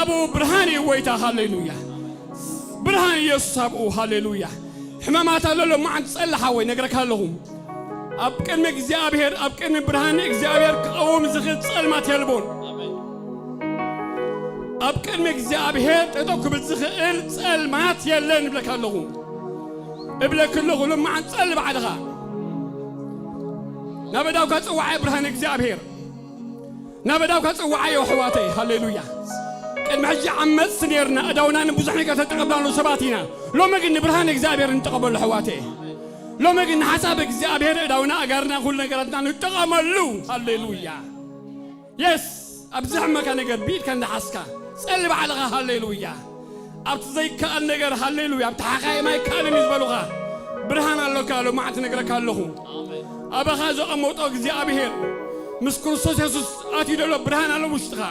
ኣብኡ ብርሃን እዩ ጎይታ። ሃሌሉያ። ብርሃን ኢየሱስ ኣብኡ። ሃሌሉያ። ሕማማት ኣሎ ሎማዓንቲ ጸሊ ሓወይ፣ ነግረካ ኣለኹ። ኣብ ቅድሚ እግዚኣብሔር፣ ኣብ ቅድሚ ብርሃን እግዚኣብሔር ክቐውም ዝኽእል ጸልማት የልቦን። ኣብ ቅድሚ እግዚኣብሔር ጠጠው ክብል ዝኽእል ጸልማት የለን እብለካ ኣለኹ። እብለኪ ኣለኹ፣ ሎማዓንቲ ጸሊ ባዕልኻ። ናብ እዳውካ ጽዋዓይ ብርሃን እግዚኣብሔር። ናብ እዳውካ ጽዋዓዮ ኣሕዋተይ። ሃሌሉያ። ቅድሚ ሕጂ ዓመጽቲ ነርና፣ እዳውና ንብዙሕ ነገር ተጠቐምናሉ ሰባት ኢና። ሎሚ ግን ንብርሃን እግዚኣብሔር ንጠቐመሉ ኣሕዋተይ። ሎሚ ግን ንሓሳብ እግዚኣብሔር እዳውና፣ ኣጋርና፣ ኩሉ ነገራትና ንጠቐመሉ። ሃሌሉያ። የስ፣ ኣብ ዝሕመካ ነገር ብኢድካ እንዳሓዝካ ጸሊ ባዕልኻ። ሃሌሉያ። ኣብቲ ዘይከኣል ነገር፣ ሃሌሉያ፣ ኣብቲ ሓኻይም ኣይከኣልን እዩ ዝበሉኻ ብርሃን ኣሎካ። ሎማዓንቲ ነግረካ ኣለኹ። ኣባኻ ዘቐመጦ እግዚኣብሔር ምስ ክርስቶስ የሱስ ኣትዩ ዘሎ ብርሃን ኣሎ ውሽጥኻ።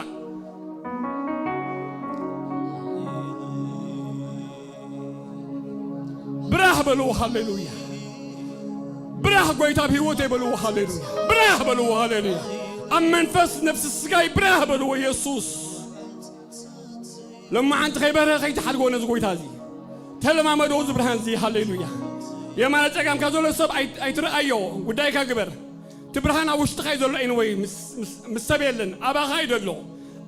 ብራህ በልዎ። ሃሌሉያ። ብራህ ጎይታ ኣብ ህይወተይ በልዎ። ሃሌሉያ። ብራህ በልዎ። ሃሌሉያ። ኣብ መንፈስ፣ ነፍሲ፣ ስጋይ ብራህ በልዎ። ኢየሱስ ሎማዓንቲ ከይበርሀ ከይትሓድጎ ነዚ ጎይታ እዚ። ተለማመዶ እዚ ብርሃን እዚ። ሃሌሉያ። የማነ ጸጋምካ ዘሎ ሰብ ኣይ- ኣይትረኣዮ፣ ጉዳይካ ግበር። እቲ ብርሃን ኣብ ውሽጥኻ እዩ ዘሎ። Anyway ምስ- ምስ- ምስ ሰብ የለን፣ ኣባኻ እዩ ዘሎ።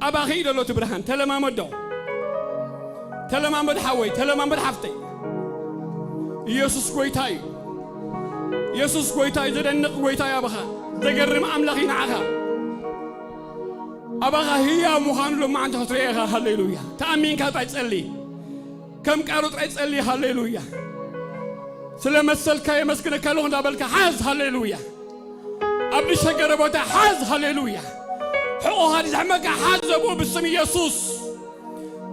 ኣባኺ እዩ ዘሎ እቲ ብርሃን። ተለማመዶ። ተለማመድ ሓወይ፣ ተለማመድ ሓፍተይ። ኢየሱስ ጎይታ እዩ። ኢየሱስ ጎይታ እዩ። ዘደንቕ ጎይታ እዩ ኣባኻ። ዘገርም ኣምላኽ እዩ ንዓኻ። ኣባኻ ህያው ምዃኑ ሎማዓንቲ ክትሪኦ ኢኻ። ሃሌሉያ። ተኣሚንካ ጥራይ ጸሊ። ከም ቃሉ ጥራይ ጸሊ። ሃሌሉያ። ስለ መሰልካ የመስግነካ ኣለኹ እንዳበልካ ሓዝ። ሃሌሉያ። ኣብ ዝሸገረ ቦታ ሓዝ። ሃሌሉያ። ሕቖኻ ዝሕመካ ሓዝ። ኣብኡ ብስም ኢየሱስ፣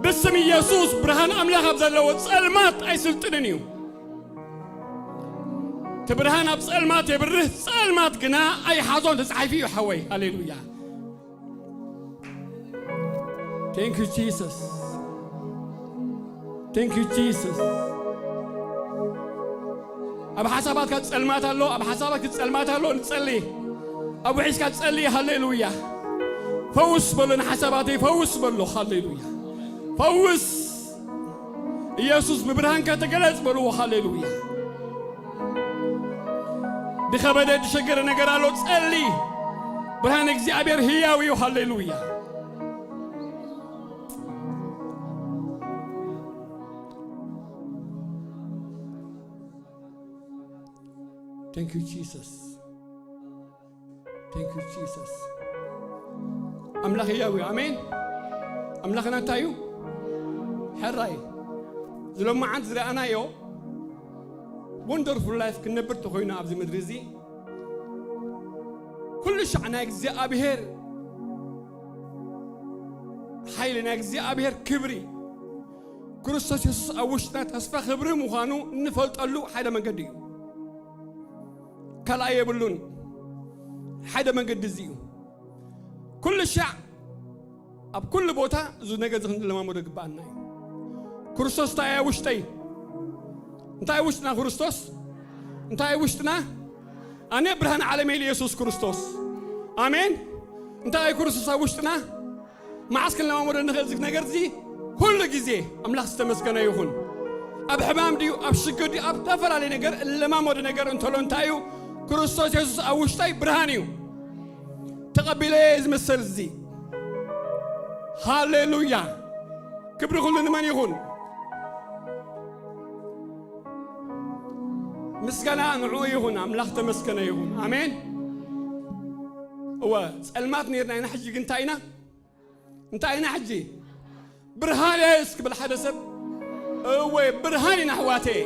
ብስም ኢየሱስ ብርሃን ኣምላኽ ኣብ ዘለዎ ጸልማት ኣይስልጥንን እዩ። እቲ ብርሃን ኣብ ጸልማት የብርህ፣ ጸልማት ግና ኣይሓዞን ተጻሒፉ እዩ ሓወይ። ሃሌሉያ። Thank you Jesus. Thank you Jesus. ኣብ ሓሳባትካ ጸልማት ኣሎ፣ ኣብ ሓሳባትካ ጸልማት ኣሎ። ንጸሊ። ኣብ ውሒስካ ጸሊ። ሃሌሉያ። ፈውስ በሎ ንሓሳባተይ፣ ፈውስ በሎ። ሃሌሉያ። ፈውስ። ኢየሱስ ብብርሃንካ ተገለጽ በልዎ። ሃሌሉያ። ድኸበደ ድሸገረ ነገር ኣሎ፣ ጸሊ። ብርሃን እግዚኣብሔር ህያው እዩ። ሃሌሉያ። Thank you Jesus. Thank you Jesus. ኣምላኽ ህያው እዩ። ኣሜን። ኣምላኽና እንታይ እዩ? ሕራይ። ዝሎማዓንቲ ዝረኣናዮ wonderful life ክንነብር ተኾይኑ ኣብዚ ምድሪ እዚ ኩሉ ሻዕ ናይ እግዚኣብሔር ሓይሊ፣ ናይ እግዚኣብሔር ክብሪ፣ ክርስቶስ የሱስ ኣብ ውሽጥና ተስፋ ክብሪ ምዃኑ እንፈልጠሉ ሓደ መንገዲ እዩ። ካልኣይ የብሉን። ሓደ መንገዲ እዚ እዩ። ኩሉ ሻዕ ኣብ ኩሉ ቦታ እዚ ነገር እዚ ክንለማመዶ ግባኣና እዩ። ክርስቶስ እንታይ ኣብ ውሽጠይ? እንታይ ኣብ ውሽጥና ክርስቶስ? እንታይ ኣብ ውሽጥና? ኣነ ብርሃን ዓለም ኢሉ ኢየሱስ ክርስቶስ። ኣሜን። እንታይ እዩ ክርስቶስ ኣብ ውሽጥና? መዓስ ክንለማመዶ ንኽእል እዚ ነገር እዚ? ኩሉ ግዜ። ኣምላኽ ዝተመስገነ ይኹን። ኣብ ሕማም ድዩ፣ ኣብ ሽግር ድዩ፣ ኣብ ዝተፈላለዩ ነገር እንለማመዶ ነገር እንተሎ እንታይ እዩ? ክርስቶስ የሱስ ኣብ ውሽጠይ ብርሃን እዩ። ተቐቢለዮ እዚ መሰል እዚ። ሃሌሉያ። ክብሪ ኩሉ ንመን ይኹን? ምስጋና ንዕኡ ይኹን። ኣምላኽ ተመስገነ ይኹን። ኣሜን። እወ፣ ጸልማት ነይርና ኢና፣ ሕጂ ግን እንታይ ኢና? እንታይ ኢና ሕጂ? ብርሃን እየ እስኪ በል ሓደ ሰብ። እወ፣ ብርሃን ኢና ኣሕዋተየ።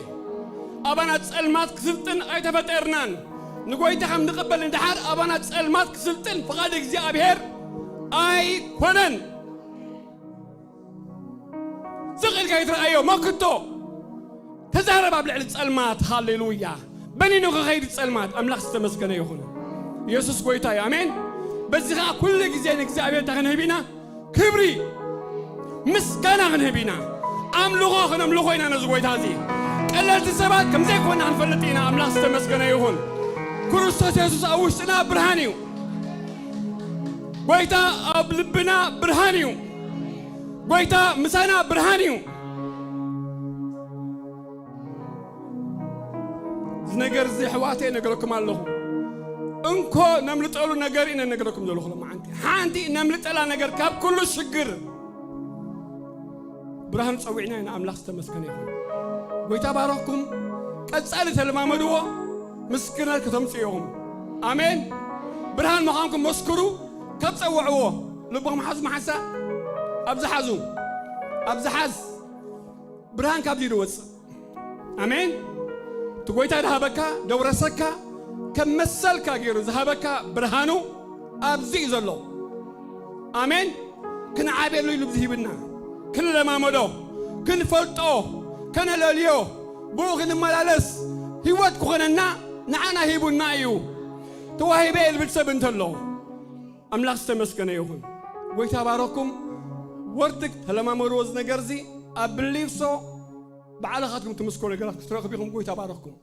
ኣባና ጸልማት ክስልጥን ኣይተፈጠርናን። ንጎይታ ከም ንቕበል ንድሓር ኣባና ጸልማት ክስልጥን ፍቓድ እግዚኣብሔር ኣይኮነን። ስቕ ኢልካ ይትረኣዮ፣ መክቶ። ተዛረብ ኣብ ልዕሊ ጸልማት። ሃሌሉያ። በኒኑ ክኸይድ ጸልማት። ኣምላኽ ዝተመስገነ ይኹን። ኢየሱስ ጎይታ እዩ። ኣሜን። በዚ ኸኣ ኩሉ ግዜ ንእግዚኣብሔር እንታይ ክንህብ ኢና? ክብሪ፣ ምስጋና ክንህብ ኢና። ኣምልኾ ክነምልኾ ኢና ነዚ ጎይታ እዚ። ቀለልቲ ሰባት ከም ዘይኮንና ክንፈልጥ ኢና። ኣምላኽ ዝተመስገነ ይኹን። ክርስቶስ የሱስ ኣብ ውሽጥና ብርሃን እዩ። ጎይታ ኣብ ልብና ብርሃን እዩ። ጎይታ ምሳና ብርሃን እዩ። እዚ ነገር እዚ ኣሕዋተይ እነግረኩም ኣለኹ። እንኮ ነምልጠሉ ነገር ኢና እነግረኩም ዘለኹ ሎማዓንቲ። ሓንቲ ነምልጠላ ነገር ካብ ኩሉ ሽግር ብርሃን ጸዊዕና ኢና። ኣምላኽ ዝተመስገነ ይኹን። ጎይታ ባረኽኩም። ቀጻሊ ተለማመድዎ፣ ምስክርነት ከተምጽኡ ኢኹም። ኣሜን። ብርሃን ምዃንኩም መስክሩ። ካብ ጸውዕዎ ልብኹም ሓዙ መሓሳ ኣብዚ ሓዙ፣ ኣብዚ ሓዝ። ብርሃን ካብዚ ይወጽእ። ኣሜን። እቲ ጎይታ ዝሃበካ፣ ደውረሰካ፣ ከም መሰልካ ገይሩ ዝሃበካ ብርሃኑ ኣብዚ እዩ ዘሎ። ኣሜን። ክንዓብየሉ ኢሉ እዚ ሂብና፣ ክንለማመዶ፣ ክንፈልጦ፣ ከነለልዮ፣ ብኡ ክንመላለስ፣ ህይወት ክኾነና ንዓና ሂቡና እዩ። ተዋሂበ ዝብል ሰብ እንተሎ፣ ኣምላኽ ዝተመስገነ ይኹን። ጎይታ ባረኩም። ወርትግ ተለማመድዎ እዚ ነገር እዚ ኣብ ብሊፍሶ ባዕልኻትኩም ትምስኮ ነገራት ክትረኽቡ ኢኹም። ጎይታ ባረኩም።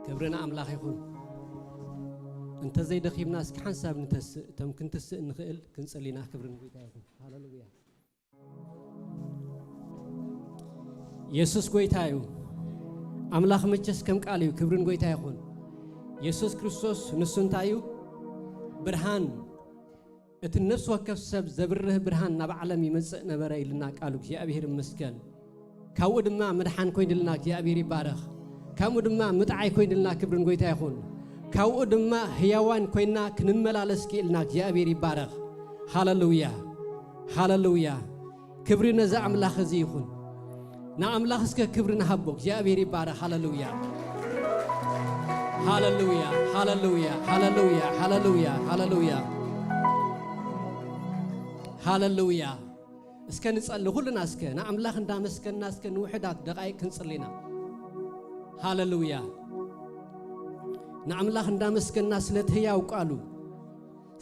ክብሪ ንኣምላኽ ይኹን። እንተዘይደኺምና እስኪ ሓንሳብ ንተስእ፣ እቶም ክንትስእ እንኽእል ክንጽሊ ኢና። ክብሪ ንጎይታ ይኹን። ሃሌሉያ። የሱስ ጎይታ እዩ። ኣምላኽ መቸስ ከም ቃል እዩ። ክብሪ ንጎይታ ይኹን። የሱስ ክርስቶስ ንሱ እንታይ እዩ? ብርሃን፣ እቲ ነፍሲ ወከፍ ሰብ ዘብርህ ብርሃን ናብ ዓለም ይመጽእ ነበረ ኢልና ቃሉ። እግዚኣብሔር ይመስገን። ካብኡ ድማ ምድሓን ኮይኑልና፣ እግዚኣብሔር ይባረኽ። ካብኡ ድማ ምጥዓይ ኮይኑልና፣ ክብሪ ንጎይታ ይኹን። ካብኡ ድማ ህያዋን ኮይና ክንመላለስ ክኢልና፣ እግዚኣብሔር ይባረኽ። ሃሌሉያ፣ ሃሌሉያ። ክብሪ ነዚ ኣምላኽ እዚ ይኹን። ንኣምላኽ እስከ ክብሪ ንሃቦ። እግዚኣብሔር ይባረኽ። ሃሌሉያ፣ ሃሌሉያ፣ ሃሌሉያ፣ ሃሌሉያ፣ ሃሌሉያ፣ ሃሌሉያ፣ ሃሌሉያ። እስከ ንጸሊ ኩልና፣ እስከ ንኣምላኽ እንዳመስገንና እስከ ንውሕዳት ደቓይቕ ክንጽሊ ኢና። ሃሌሉያ። ንኣምላኽ እንዳመስገንና ስለቲ ህያው ቃሉ፣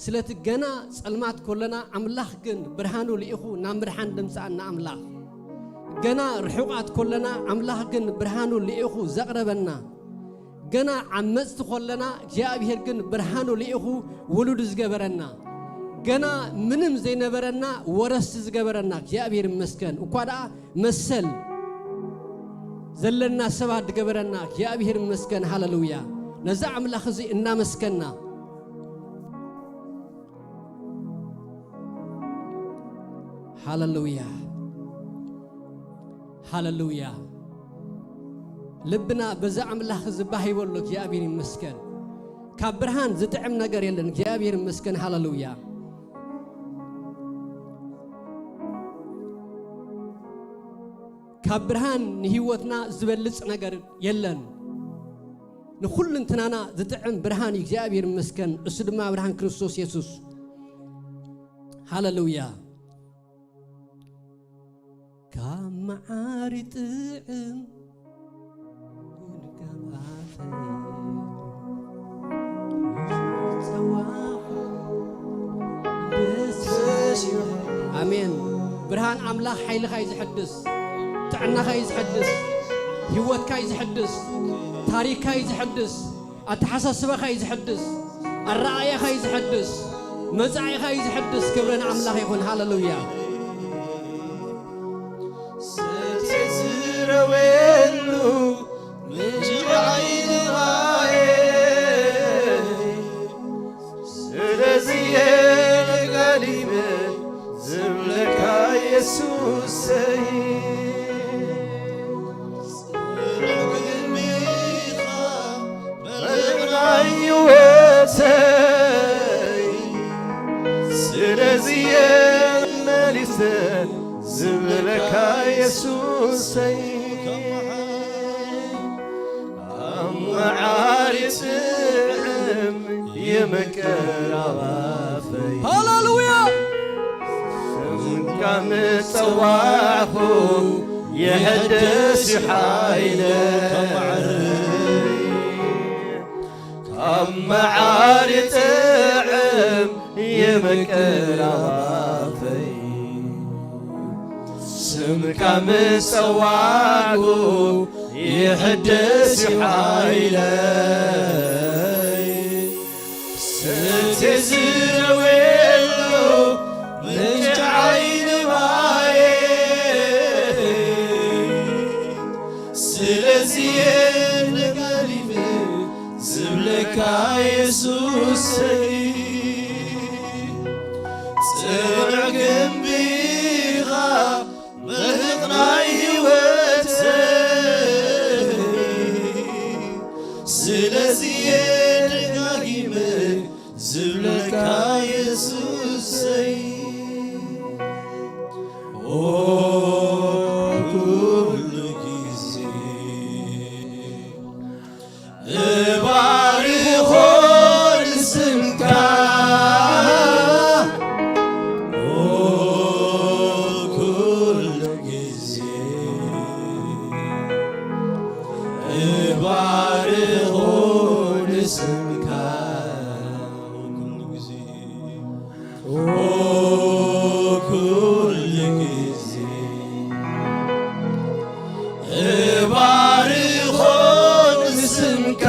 ስለቲ ገና ጸልማት ኮለና ኣምላኽ ግን ብርሃኑ ልኢኹ ናብ ምድሓን ደምጽኣና ኣምላኽ፣ ገና ርሑቓት ኮለና ኣምላኽ ግን ብርሃኑ ልኢኹ ዘቕረበና፣ ገና ዓመጽቲ ኮለና እግዚኣብሔር ግን ብርሃኑ ልኢኹ ውሉድ ዝገበረና፣ ገና ምንም ዘይነበረና ወረስቲ ዝገበረና እግዚኣብሔር ይመስገን። እኳ ደኣ መሰል ዘለና ሰባት ዝገበረና እግዚኣብሔር ይመስገን። ሃሌሉያ። ነዚ ኣምላኽ እዚ እናመስከና፣ ሃሌሉያ፣ ሃሌሉያ። ልብና በዚ ኣምላኽ እዚ ባህ ይበሎ። እግዚኣብሔር ይመስገን። ካብ ብርሃን ዝጥዕም ነገር የለን። እግዚኣብሔር ይመስገን። ሃሌሉያ። ካብ ብርሃን ንህይወትና ዝበልጽ ነገር የለን። ንኹልንትናና ዝጥዕም ብርሃን እዩ። እግዚኣብሔር ይመስገን። እሱ ድማ ብርሃን ክርስቶስ የሱስ። ሃሌሉያ። ካብ መዓር ይጥዕም ኣሜን። ብርሃን ኣምላኽ ሓይልኻ እዩ ዝሕድስ፣ ጥዕናኻ እዩ ዝሕድስ፣ ህይወትካ እዩ ዝሕድስ፣ ታሪኽካ እዩ ዝሕድስ፣ ኣተሓሳስባኻ እዩ ዝሕድስ፣ ኣረኣእያኻ እዩ ዝሕድስ፣ መጻኢኻ እዩ ዝሕድስ። ክብሪ ንኣምላኽ ይኹን። ሃሌሉያ። ሰትየ ዝረወየሉ ምንጪ ዓይኒ ማየ፣ ስለዚ እየ ደጋጊመ ዝብለካ የሱሰይ። ጽኑዕ ግንቢ ኢኻ መልሕቕ ናይ ህይወተይ፣ ስለዚ እየ መሊሰ ዝብለካ የሱሰይ። ኣመዓሪ ጥዕም ይምቅር ኣብ ኣፈይ። ሃሌሉያ። ስምካ ምጸዋዕኹ የሕድስ ሓይለይ። ካብ መዓር ይጥዕም ይምቅር ኣብ ኣፈይ። ስምካ ምጸዋዕኩ ይሕድስ ሓይለይ። ስቴ ዝረወየሉ ምንጪ ዓይኒ ማየ። ስለዚ እየ ደጋጊመ ዝብለካ የሱሰይ፣ ጽኑዕ ግንቢ ኢኻ መልሕቕ ናይ ህይወተይ። ስለዚ እየ ደጋጊመ ዝብለካ የሱሰይ፣ ኦ ኩሉ ግዜ እባርኾ ንስምካ፣ ኦ ኩሉ ግዜ እባርኾ ንስምካ። ኦ ኩሉ ግዜ እባርኾ ንስምካ፣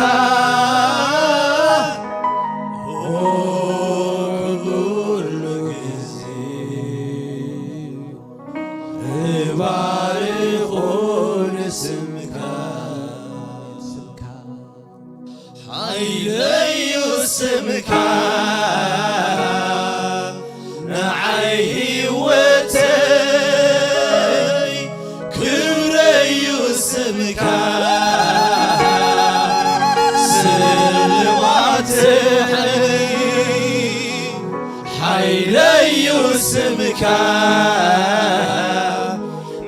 ሓይለዩ ስምካ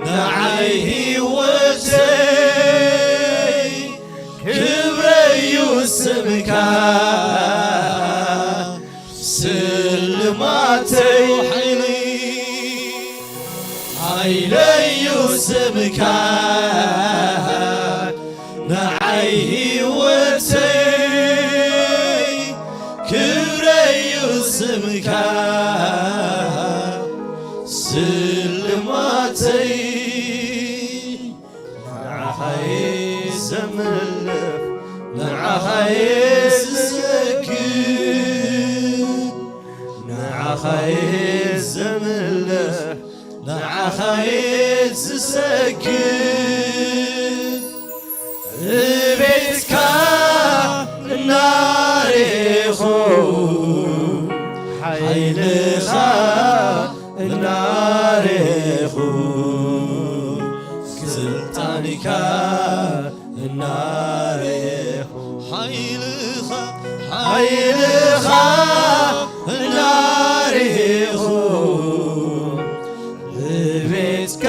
ንዓይ ህይወተይ፣ ክብረዩ ስምካ ስልማተይ። ሓይሊ ሓይለዩ ስምካ ንዓይ ህይወተይ፣ ክብረዩ ስምካ ስልማተይ። ንዓኻየ ዘምልኽ፣ ንዓኻየ ዝሰግድ፣ ንዓኻየ ዘምልኽ፣ ንዓኻየ ዝሰግድ። እቤትካ እናሬኹ፣ ሓይልኻ እናሬኹ፣ ስልጣንካ እናሬኹ፣ ሓይልኻ፣ ሓይልኻ እናሬኹ፣ እቤትካ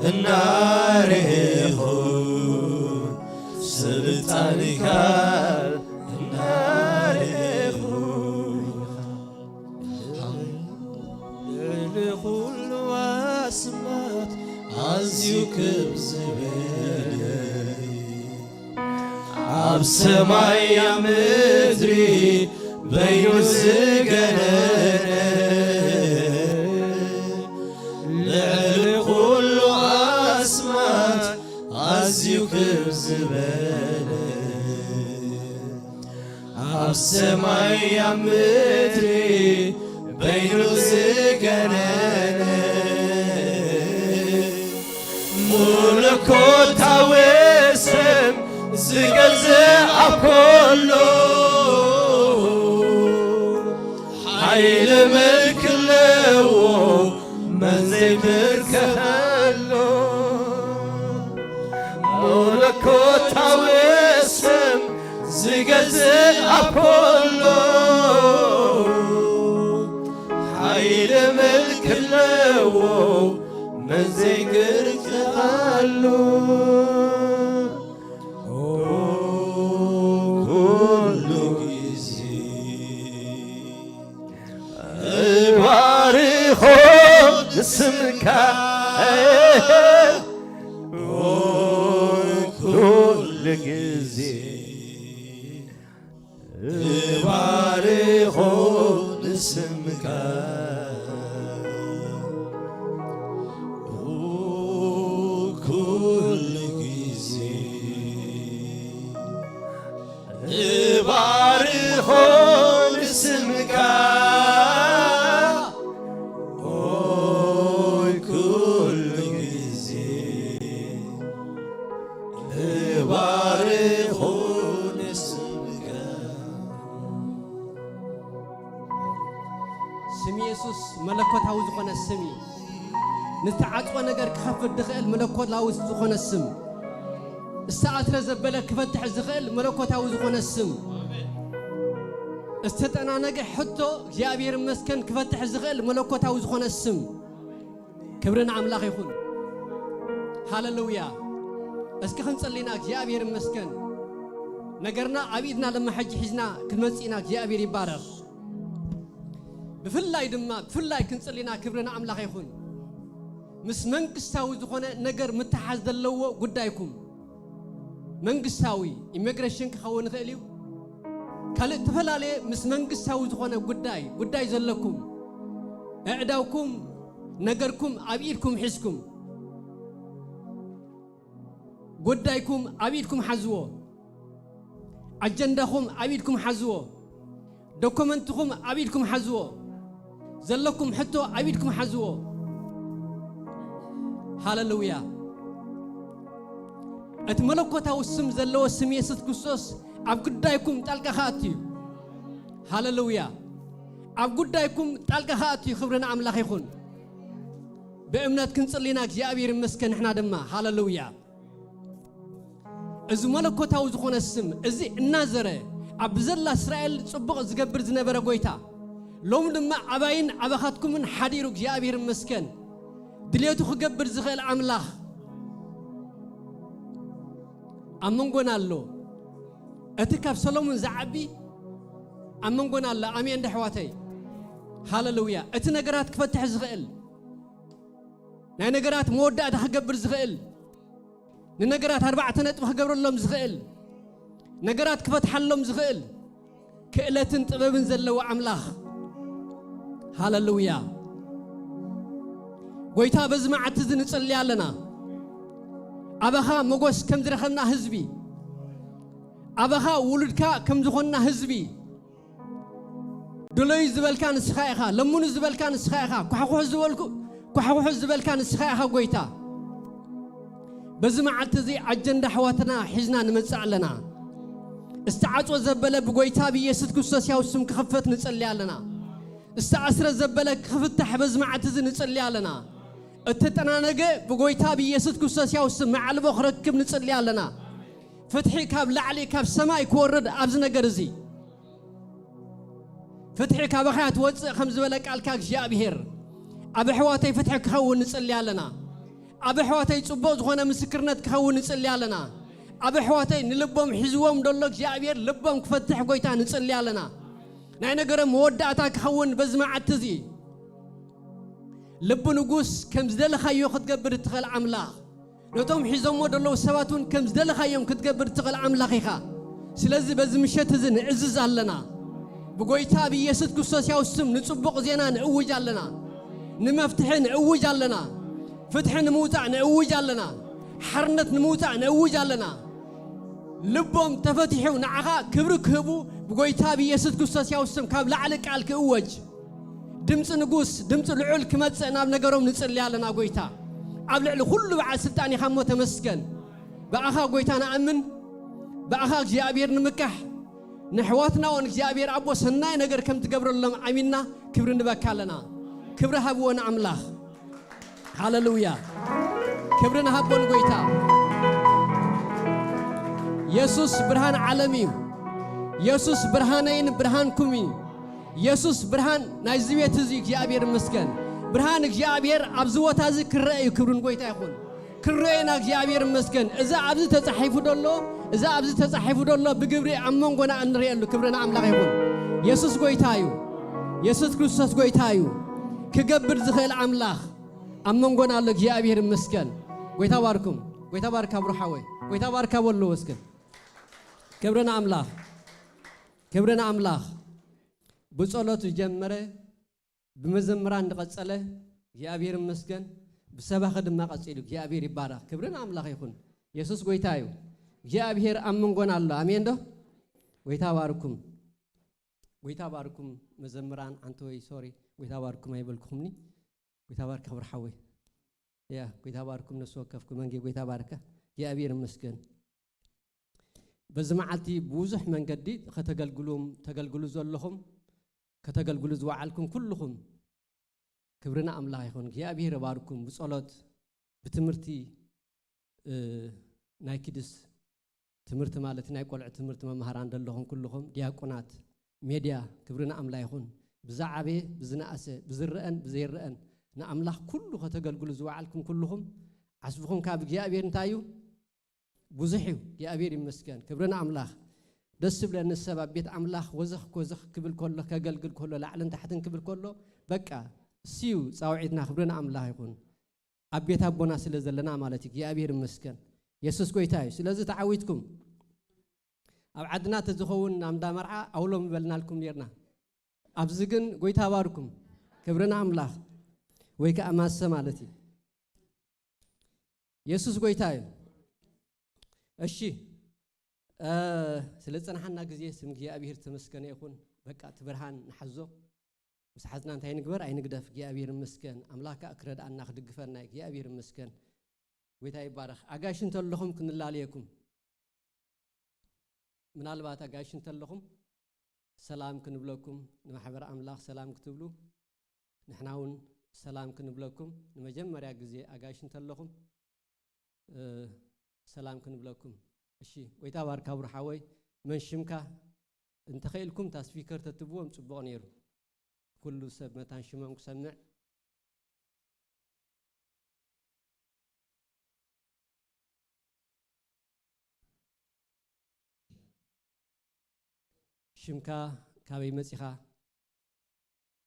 እናሬኹ፣ ስልጣንካ እናሬኹ። ልዕሊ ኩሉ ኣስማት ኣዝዩ ክብ ዝበለ፣ ኣብ ሰማይ ኣብ ምድሪ በይኑ ዝገነነ፣ ልዕሊ ኩሉ ኣስማት ኣዝዩ ክብ ዝበለ፣ ኣብ ሰማይ ኣብ ምድሪ በይኑ ዝገነነ፣ መለኮታዊ ስም ዝገዝእ ኣብ ኩሉ፣ ሓይሊ ምልኪ ኣለዎ መን ዘይብርከኸሉ። መለኮታዊ ስም ዝገዝእ ኣብ ኩሉ፣ ሓይሊ ምልኪ ኣለዎ መን ዘይብርከኸሉ። ኦ ኩሉ ግዜ እባርኾ ንስምካ፣ ኦ ኩሉ ግዜ እባርኾ ንስምካ፣ ኦ ኩሉ ግዜ እባርኾ ንስምካ፣ ኦይ ኩሉ ግዜ እባርኾ ንስምካ። ስም የሱስ መለኮታዊ ዝኾነ ስም እዩ። ንዝተዓጽወ ነገር ክኸፍት ዝኽእል መለኮታዊ ዝኾነ ስም፣ ዝተኣስረ ዘበለ ክፈትሕ ዝኽእል መለኮታዊ ዝኾነ ስም፣ ዝተጠናነገ ሕቶ እግዚኣብሔር ይመስገን ክፈትሕ ዝኽእል መለኮታዊ ዝኾነ ስም። ክብሪ ንኣምላኽ ይኹን። ሃለሉያ። እስኪ ክንጽሊ ኢና። እግዚኣብሔር ይመስገን። ነገርና ኣብ ኢድና ለማ ሕጂ ሒዝና ክንመጽእ ኢና። እግዚኣብሔር ይባረኽ። ብፍላይ ድማ፣ ብፍላይ ክንጽሊ ኢና። ክብሪ ንኣምላኽ ይኹን። ምስ መንግስታዊ ዝኾነ ነገር ምትሓዝ ዘለዎ ጉዳይኩም፣ መንግስታዊ ኢሚግሬሽን ክኸውን ይኽእል እዩ። ካልእ እተፈላለየ ምስ መንግስታዊ ዝኾነ ጉዳይ፣ ጉዳይ ዘለኩም፣ ኣእዳውኩም፣ ነገርኩም ኣብ ኢድኩም ሒዝኩም፣ ጉዳይኩም ኣብ ኢድኩም ሓዝዎ። ኣጀንዳኹም ኣብ ኢድኩም ሓዝዎ። ዶኩመንትኹም ኣብ ኢድኩም ሓዝዎ። ዘለኩም ሕቶ ኣብ ኢድኩም ሓዝዎ። ሃለሉያ። እቲ መለኮታዊ ስም ዘለዎ ስም የሱስ ክርስቶስ ኣብ ጉዳይኩም ጣልቃ ክኣቱ እዩ። ሃለሉያ። ኣብ ጉዳይኩም ጣልቃ ክኣቱ እዩ። ክብሪ ንኣምላኽ ይኹን። ብእምነት ክንጽሊ ኢና። እግዚኣብሔር ይመስገን። ንሕና ድማ ሃለሉያ። እዚ መለኮታዊ ዝኾነ ስም፣ እዚ እናዘረ ኣብ ዘላ እስራኤል ጽቡቕ ዝገብር ዝነበረ ጐይታ፣ ሎም ድማ ኣባይን ኣባኻትኩምን ሓዲሩ እግዚኣብሔር ይመስገን ድልየቱ ክገብር ዝኽእል ኣምላኽ ኣብ መንጎና ኣሎ። እቲ ካብ ሰሎሞን ዝዓቢ ኣብ መንጎና ኣሎ። ኣሜን ዶ ኣሕዋተይ? ሃለሉያ። እቲ ነገራት ክፈትሕ ዝኽእል፣ ናይ ነገራት መወዳእታ ክገብር ዝኽእል፣ ንነገራት ኣርባዕተ ነጥቢ ክገብረሎም ዝኽእል፣ ነገራት ክፈትሓሎም ዝኽእል ክእለትን ጥበብን ዘለዎ ኣምላኽ። ሃለሉያ። ጎይታ፣ በዚ መዓልቲ እዚ ንጽሊ ኣለና። ኣባኻ መጎስ ከም ዝረኸብና ህዝቢ፣ ኣባኻ ውሉድካ ከም ዝኾንና ህዝቢ፣ ድለዩ ዝበልካ ንስኻ ኢኻ፣ ለምኑ ዝበልካ ንስኻ ኢኻ፣ ኳሕኩሑ ዝበልኩ-፣ ኳሕኩሑ ዝበልካ ንስኻ ኢኻ ጎይታ። በዚ መዓልቲ እዚ ኣጀንዳ ኣሕዋትና ሒዝና ንመጽእ ኣለና። ዝተዓጽወ ዘበለ ብጎይታ ብኢየሱስ ክርስቶስ ያው ስም ክኽፈት ንጽሊ ኣለና። ዝተኣስረ ዘበለ ክፍታሕ በዚ መዓልቲ እዚ ንጽሊ ኣለና። እተጠናነገ ብጎይታ ብኢየሱስ ክርስቶስ ያው ስም መዓልቦ ክረክብ ንጽሊ ኣለና። ፍትሒ ካብ ላዕሊ ካብ ሰማይ ክወርድ ኣብዚ ነገር እዚ። ፍትሒ ካባኻ እያ ትወጽእ ከም ዝበለ ቃልካ እግዚኣብሔር፣ ኣብ ኣሕዋተይ ፍትሒ ክኸውን ንጽሊ ኣለና። ኣብ ኣሕዋተይ ጽቡቕ ዝኾነ ምስክርነት ክኸውን ንጽሊ ኣለና። ኣብ ኣሕዋተይ ንልቦም ሒዝዎም ደሎ እግዚኣብሔር ልቦም ክፈትሕ ጎይታ ንጽሊ ኣለና። ናይ ነገሮም መወዳእታ ክኸውን በዚ መዓልቲ እዚ። ልቢ ንጉስ ከም ዝደለኻዮ ክትገብር እትኽእል ኣምላኽ፣ ነቶም ሒዞሞ ደለዉ ሰባት እውን ከም ዝደለኻዮም ክትገብር እትኽእል ኣምላኽ ኢኻ። ስለዚ በዚ ምሸት እዚ ንእዝዝ ኣለና። ብጎይታ ብኢየሱስ ክርስቶስ ያው ስም ንጽቡቕ ዜና ንእውጅ ኣለና። ንመፍትሒ ንእውጅ ኣለና። ፍትሒ ንምውጻእ ንእውጅ ኣለና። ሓርነት ንምውጻእ ንእውጅ ኣለና። ልቦም ተፈቲሑ ንዓኻ ክብሪ ክህቡ ብጎይታ ብኢየሱስ ክርስቶስ ያው ስም ካብ ላዕሊ ቃል ክእወጅ። ድምፂ ንጉስ፣ ድምፂ ልዑል ክመፅእ ናብ ነገሮም ንፅሊ ኣለና። ጎይታ፣ ኣብ ልዕሊ ኩሉ በዓል ስልጣን ኢኻ እሞ ተመስገን። ብኣኻ ጎይታ ንኣምን፣ ብኣኻ እግዚኣብሔር ንምካሕ፣ ንሕዋትና እውን እግዚኣብሔር ኣቦ ሰናይ ነገር ከም ትገብረሎም ኣሚንና ክብሪ ንበካ ኣለና። ክብሪ ሃብዎ ንኣምላኽ። ሃለሉያ። ክብሪ ንሃቦ ንጎይታ። የሱስ ብርሃን ዓለም እዩ። የሱስ ብርሃነይን ብርሃንኩም እዩ። የሱስ ብርሃን ናይዚ ቤት እዚ እግዚኣብሔር ይመስገን። ብርሃን እግዚኣብሔር ኣብዚ ቦታ እዚ ክረአ እዩ። ክብሪ ንጎይታ ይኹን። ክረአ ኢና እግዚኣብሔር ይመስገን። እዚ ኣብዚ ተጻሒፉ ደሎ፣ እዚ ኣብዚ ተጻሒፉ ደሎ ብግብሪ ኣብ መንጎና እንርእየሉ። ክብሪ ንኣምላኽ ይኹን። የሱስ ጎይታ እዩ። የሱስ ክርስቶስ ጎይታ እዩ። ክገብር ዝኽእል ኣምላኽ ኣብ መንጎና ኣሎ። እግዚኣብሔር ይመስገን። ጎይታ ባርኩም። ጎይታ ባርካ ብሩሓወይ። ጎይታ ባርካ በሉ እስከ። ክብሪ ንኣምላኽ። ክብሪ ንኣምላኽ። ብጸሎት ዝጀመረ ብመዘምራን ዝቐጸለ እግዚኣብሔር ይመስገን። ብሰባኺ ድማ ቀጺሉ እግዚኣብሔር ይባረኽ። ክብሪ ንኣምላኽ ይኹን። የሱስ ጎይታ እዩ። እግዚኣብሔር ኣብ መንጎና ኣሎ። ኣሜን ዶ? ጎይታ ባርኩም። ጎይታ ባርኩም መዘምራን። ኣንተ ወይ ሶሪ፣ ጎይታ ባርኩም ኣይበልኩኹምኒ። ጎይታ ባርካ ብርሓወይ። ያ፣ ጎይታ ባርኩም ነፍሲ ወከፍኩም። መንጌ ጎይታ ባርካ። እግዚኣብሔር ይመስገን። በዚ መዓልቲ ብዙሕ መንገዲ ከተገልግሉም፣ ተገልግሉ ዘለኹም፣ ከተገልግሉ ዝወዓልኩም ኩልኹም ክብሪ ንኣምላኽ ይኹን። እግዚኣብሔር ይባርኩም። ብጸሎት፣ ብትምህርቲ፣ እ፣ ናይ ኪድስ ትምህርቲ ማለት ናይ ቆልዑ ትምህርቲ መምሃራን ዘለኹም ኩልኹም ዲያቆናት፣ ሜድያ፣ ክብሪ ንኣምላኽ ይኹን። ብዝዓበየ፣ ብዝነኣሰ፣ ብዝረአን ብዘይረአን ንኣምላኽ ኩሉ ከተገልግሉ ዝወዓልኩም ኩልኹም ዓስብኹም ካብ እግዚኣብሔር እንታይ እዩ? ብዙሕ እዩ። እግዚኣብሔር ይመስገን። ክብሪ ንኣምላኽ። ደስ ዝብለኒ ሰብ ኣብ ቤት ኣምላኽ ወዘኽ ወዘኽ ክብል ከሎ፣ ከገልግል ከሎ፣ ላዕልን ታሕትን ክብል ከሎ፣ በቃ፣ እሱ እዩ ጻውዒትና። ክብሪ ንኣምላኽ ይኹን። ኣብ ቤት ኣቦና ስለ ዘለና ማለት እዩ። እግዚኣብሔር ይመስገን። የሱስ ጎይታ እዩ። ስለዚ ተዓዊትኩም። ኣብ ዓድና ተዝኸውን ናብ እንዳ መርዓ ኣውሎ ምበልናልኩም ኔርና። ኣብዚ ግን ጎይታ ባርኩም። ክብሪ ንኣምላኽ። ወይ ከኣ ማሰ ማለት እዩ። የሱስ ጎይታ እዩ። እሺ፣ እ፣ ስለ ዝጸናሓና ግዜ ስም እግዚኣብሔር ዝተመስገነ ይኹን። በቃ፣ እቲ ብርሃን ንሓዞ። ምስ ሓዝና እንታይ ንግበር ኣይንግደፍ፣ እግዚኣብሔር ይመስገን። ኣምላኽ ከኣ ክረድኣና ክድግፈና እዩ። እግዚኣብሔር ይመስገን። ጎይታ ይባረኽ። ኣጋይሽ እንተለኹም ክንላለየኩም። ምናልባት ኣጋይሽ እንተለኹም ሰላም ክንብለኩም፣ ንማሕበር ኣምላኽ ሰላም ክትብሉ፣ ንሕና እውን ሰላም ክንብለኩም። ንመጀመርያ ግዜ ኣጋይሽ እንተለኹም፣ እ፣ ሰላም ክንብለኩም። እሺ፣ ጎይታ ባርካ ብሩሓወይ፣ መን ሽምካ? እንተኸኢልኩም እታ ስፒከር ተትብዎም ጽቡቕ ነይሩ። ኩሉ ሰብ መታን ሽሞም ክሰምዕ። ሽምካ፣ ካበይ መጺኻ?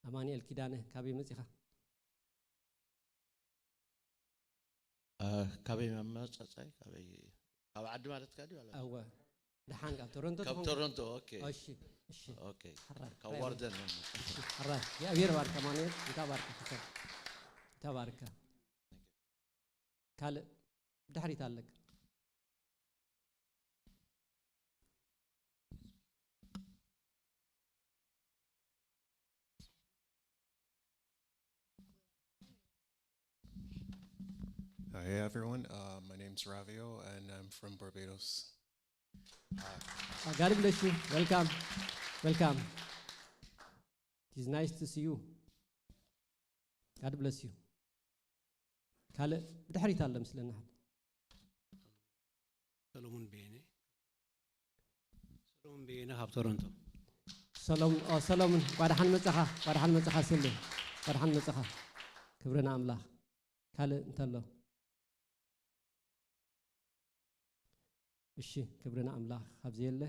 ኣማኑኤል ኪዳነ፣ ካበይ መጺኻ? አ፣ ካበይ መመጻጻይ? ካበይ፣ ካብ ዓዲ ማለትካ ድዩ? ኣላ? ኣወ፣ ደሓን ካብ ቶሮንቶ ካብ ትኾን? ቶሮንቶ። ኦኬ። እሺ፣ እሺ። ኦኬ። ሕራይ፣ ካብ ሕራይ። ዋርደን መመጻ። እሺ፣ ሕራይ። እግዚኣብሔር ባርካ ኣማኑኤል፣ እንታ ባርካ፣ እንታ ባርካ። ካልእ ድሕሪት ኣለካ። Hey everyone, uh, my name's Ravio and I'm from Barbados. Uh, God bless you. Welcome. Welcome. It is nice to see you. God bless you. ካልእ ብድሕሪት ኣሎ ምስለና ሓደ። ሰሎሙን በየነ። ሰሎሙን በየነ ካብ ቶሮንቶ። ሰሎም ኦ ሰሎሙን፣ ጓዳሓን መጻኻ፣ ጓዳሓን መጻኻ ስለ ጓዳሓን መጻኻ። ክብሪ ንኣምላኽ። ካልእ እንተሎ? እሺ፣ ክብሪ ንኣምላኽ። ካብዚ የለ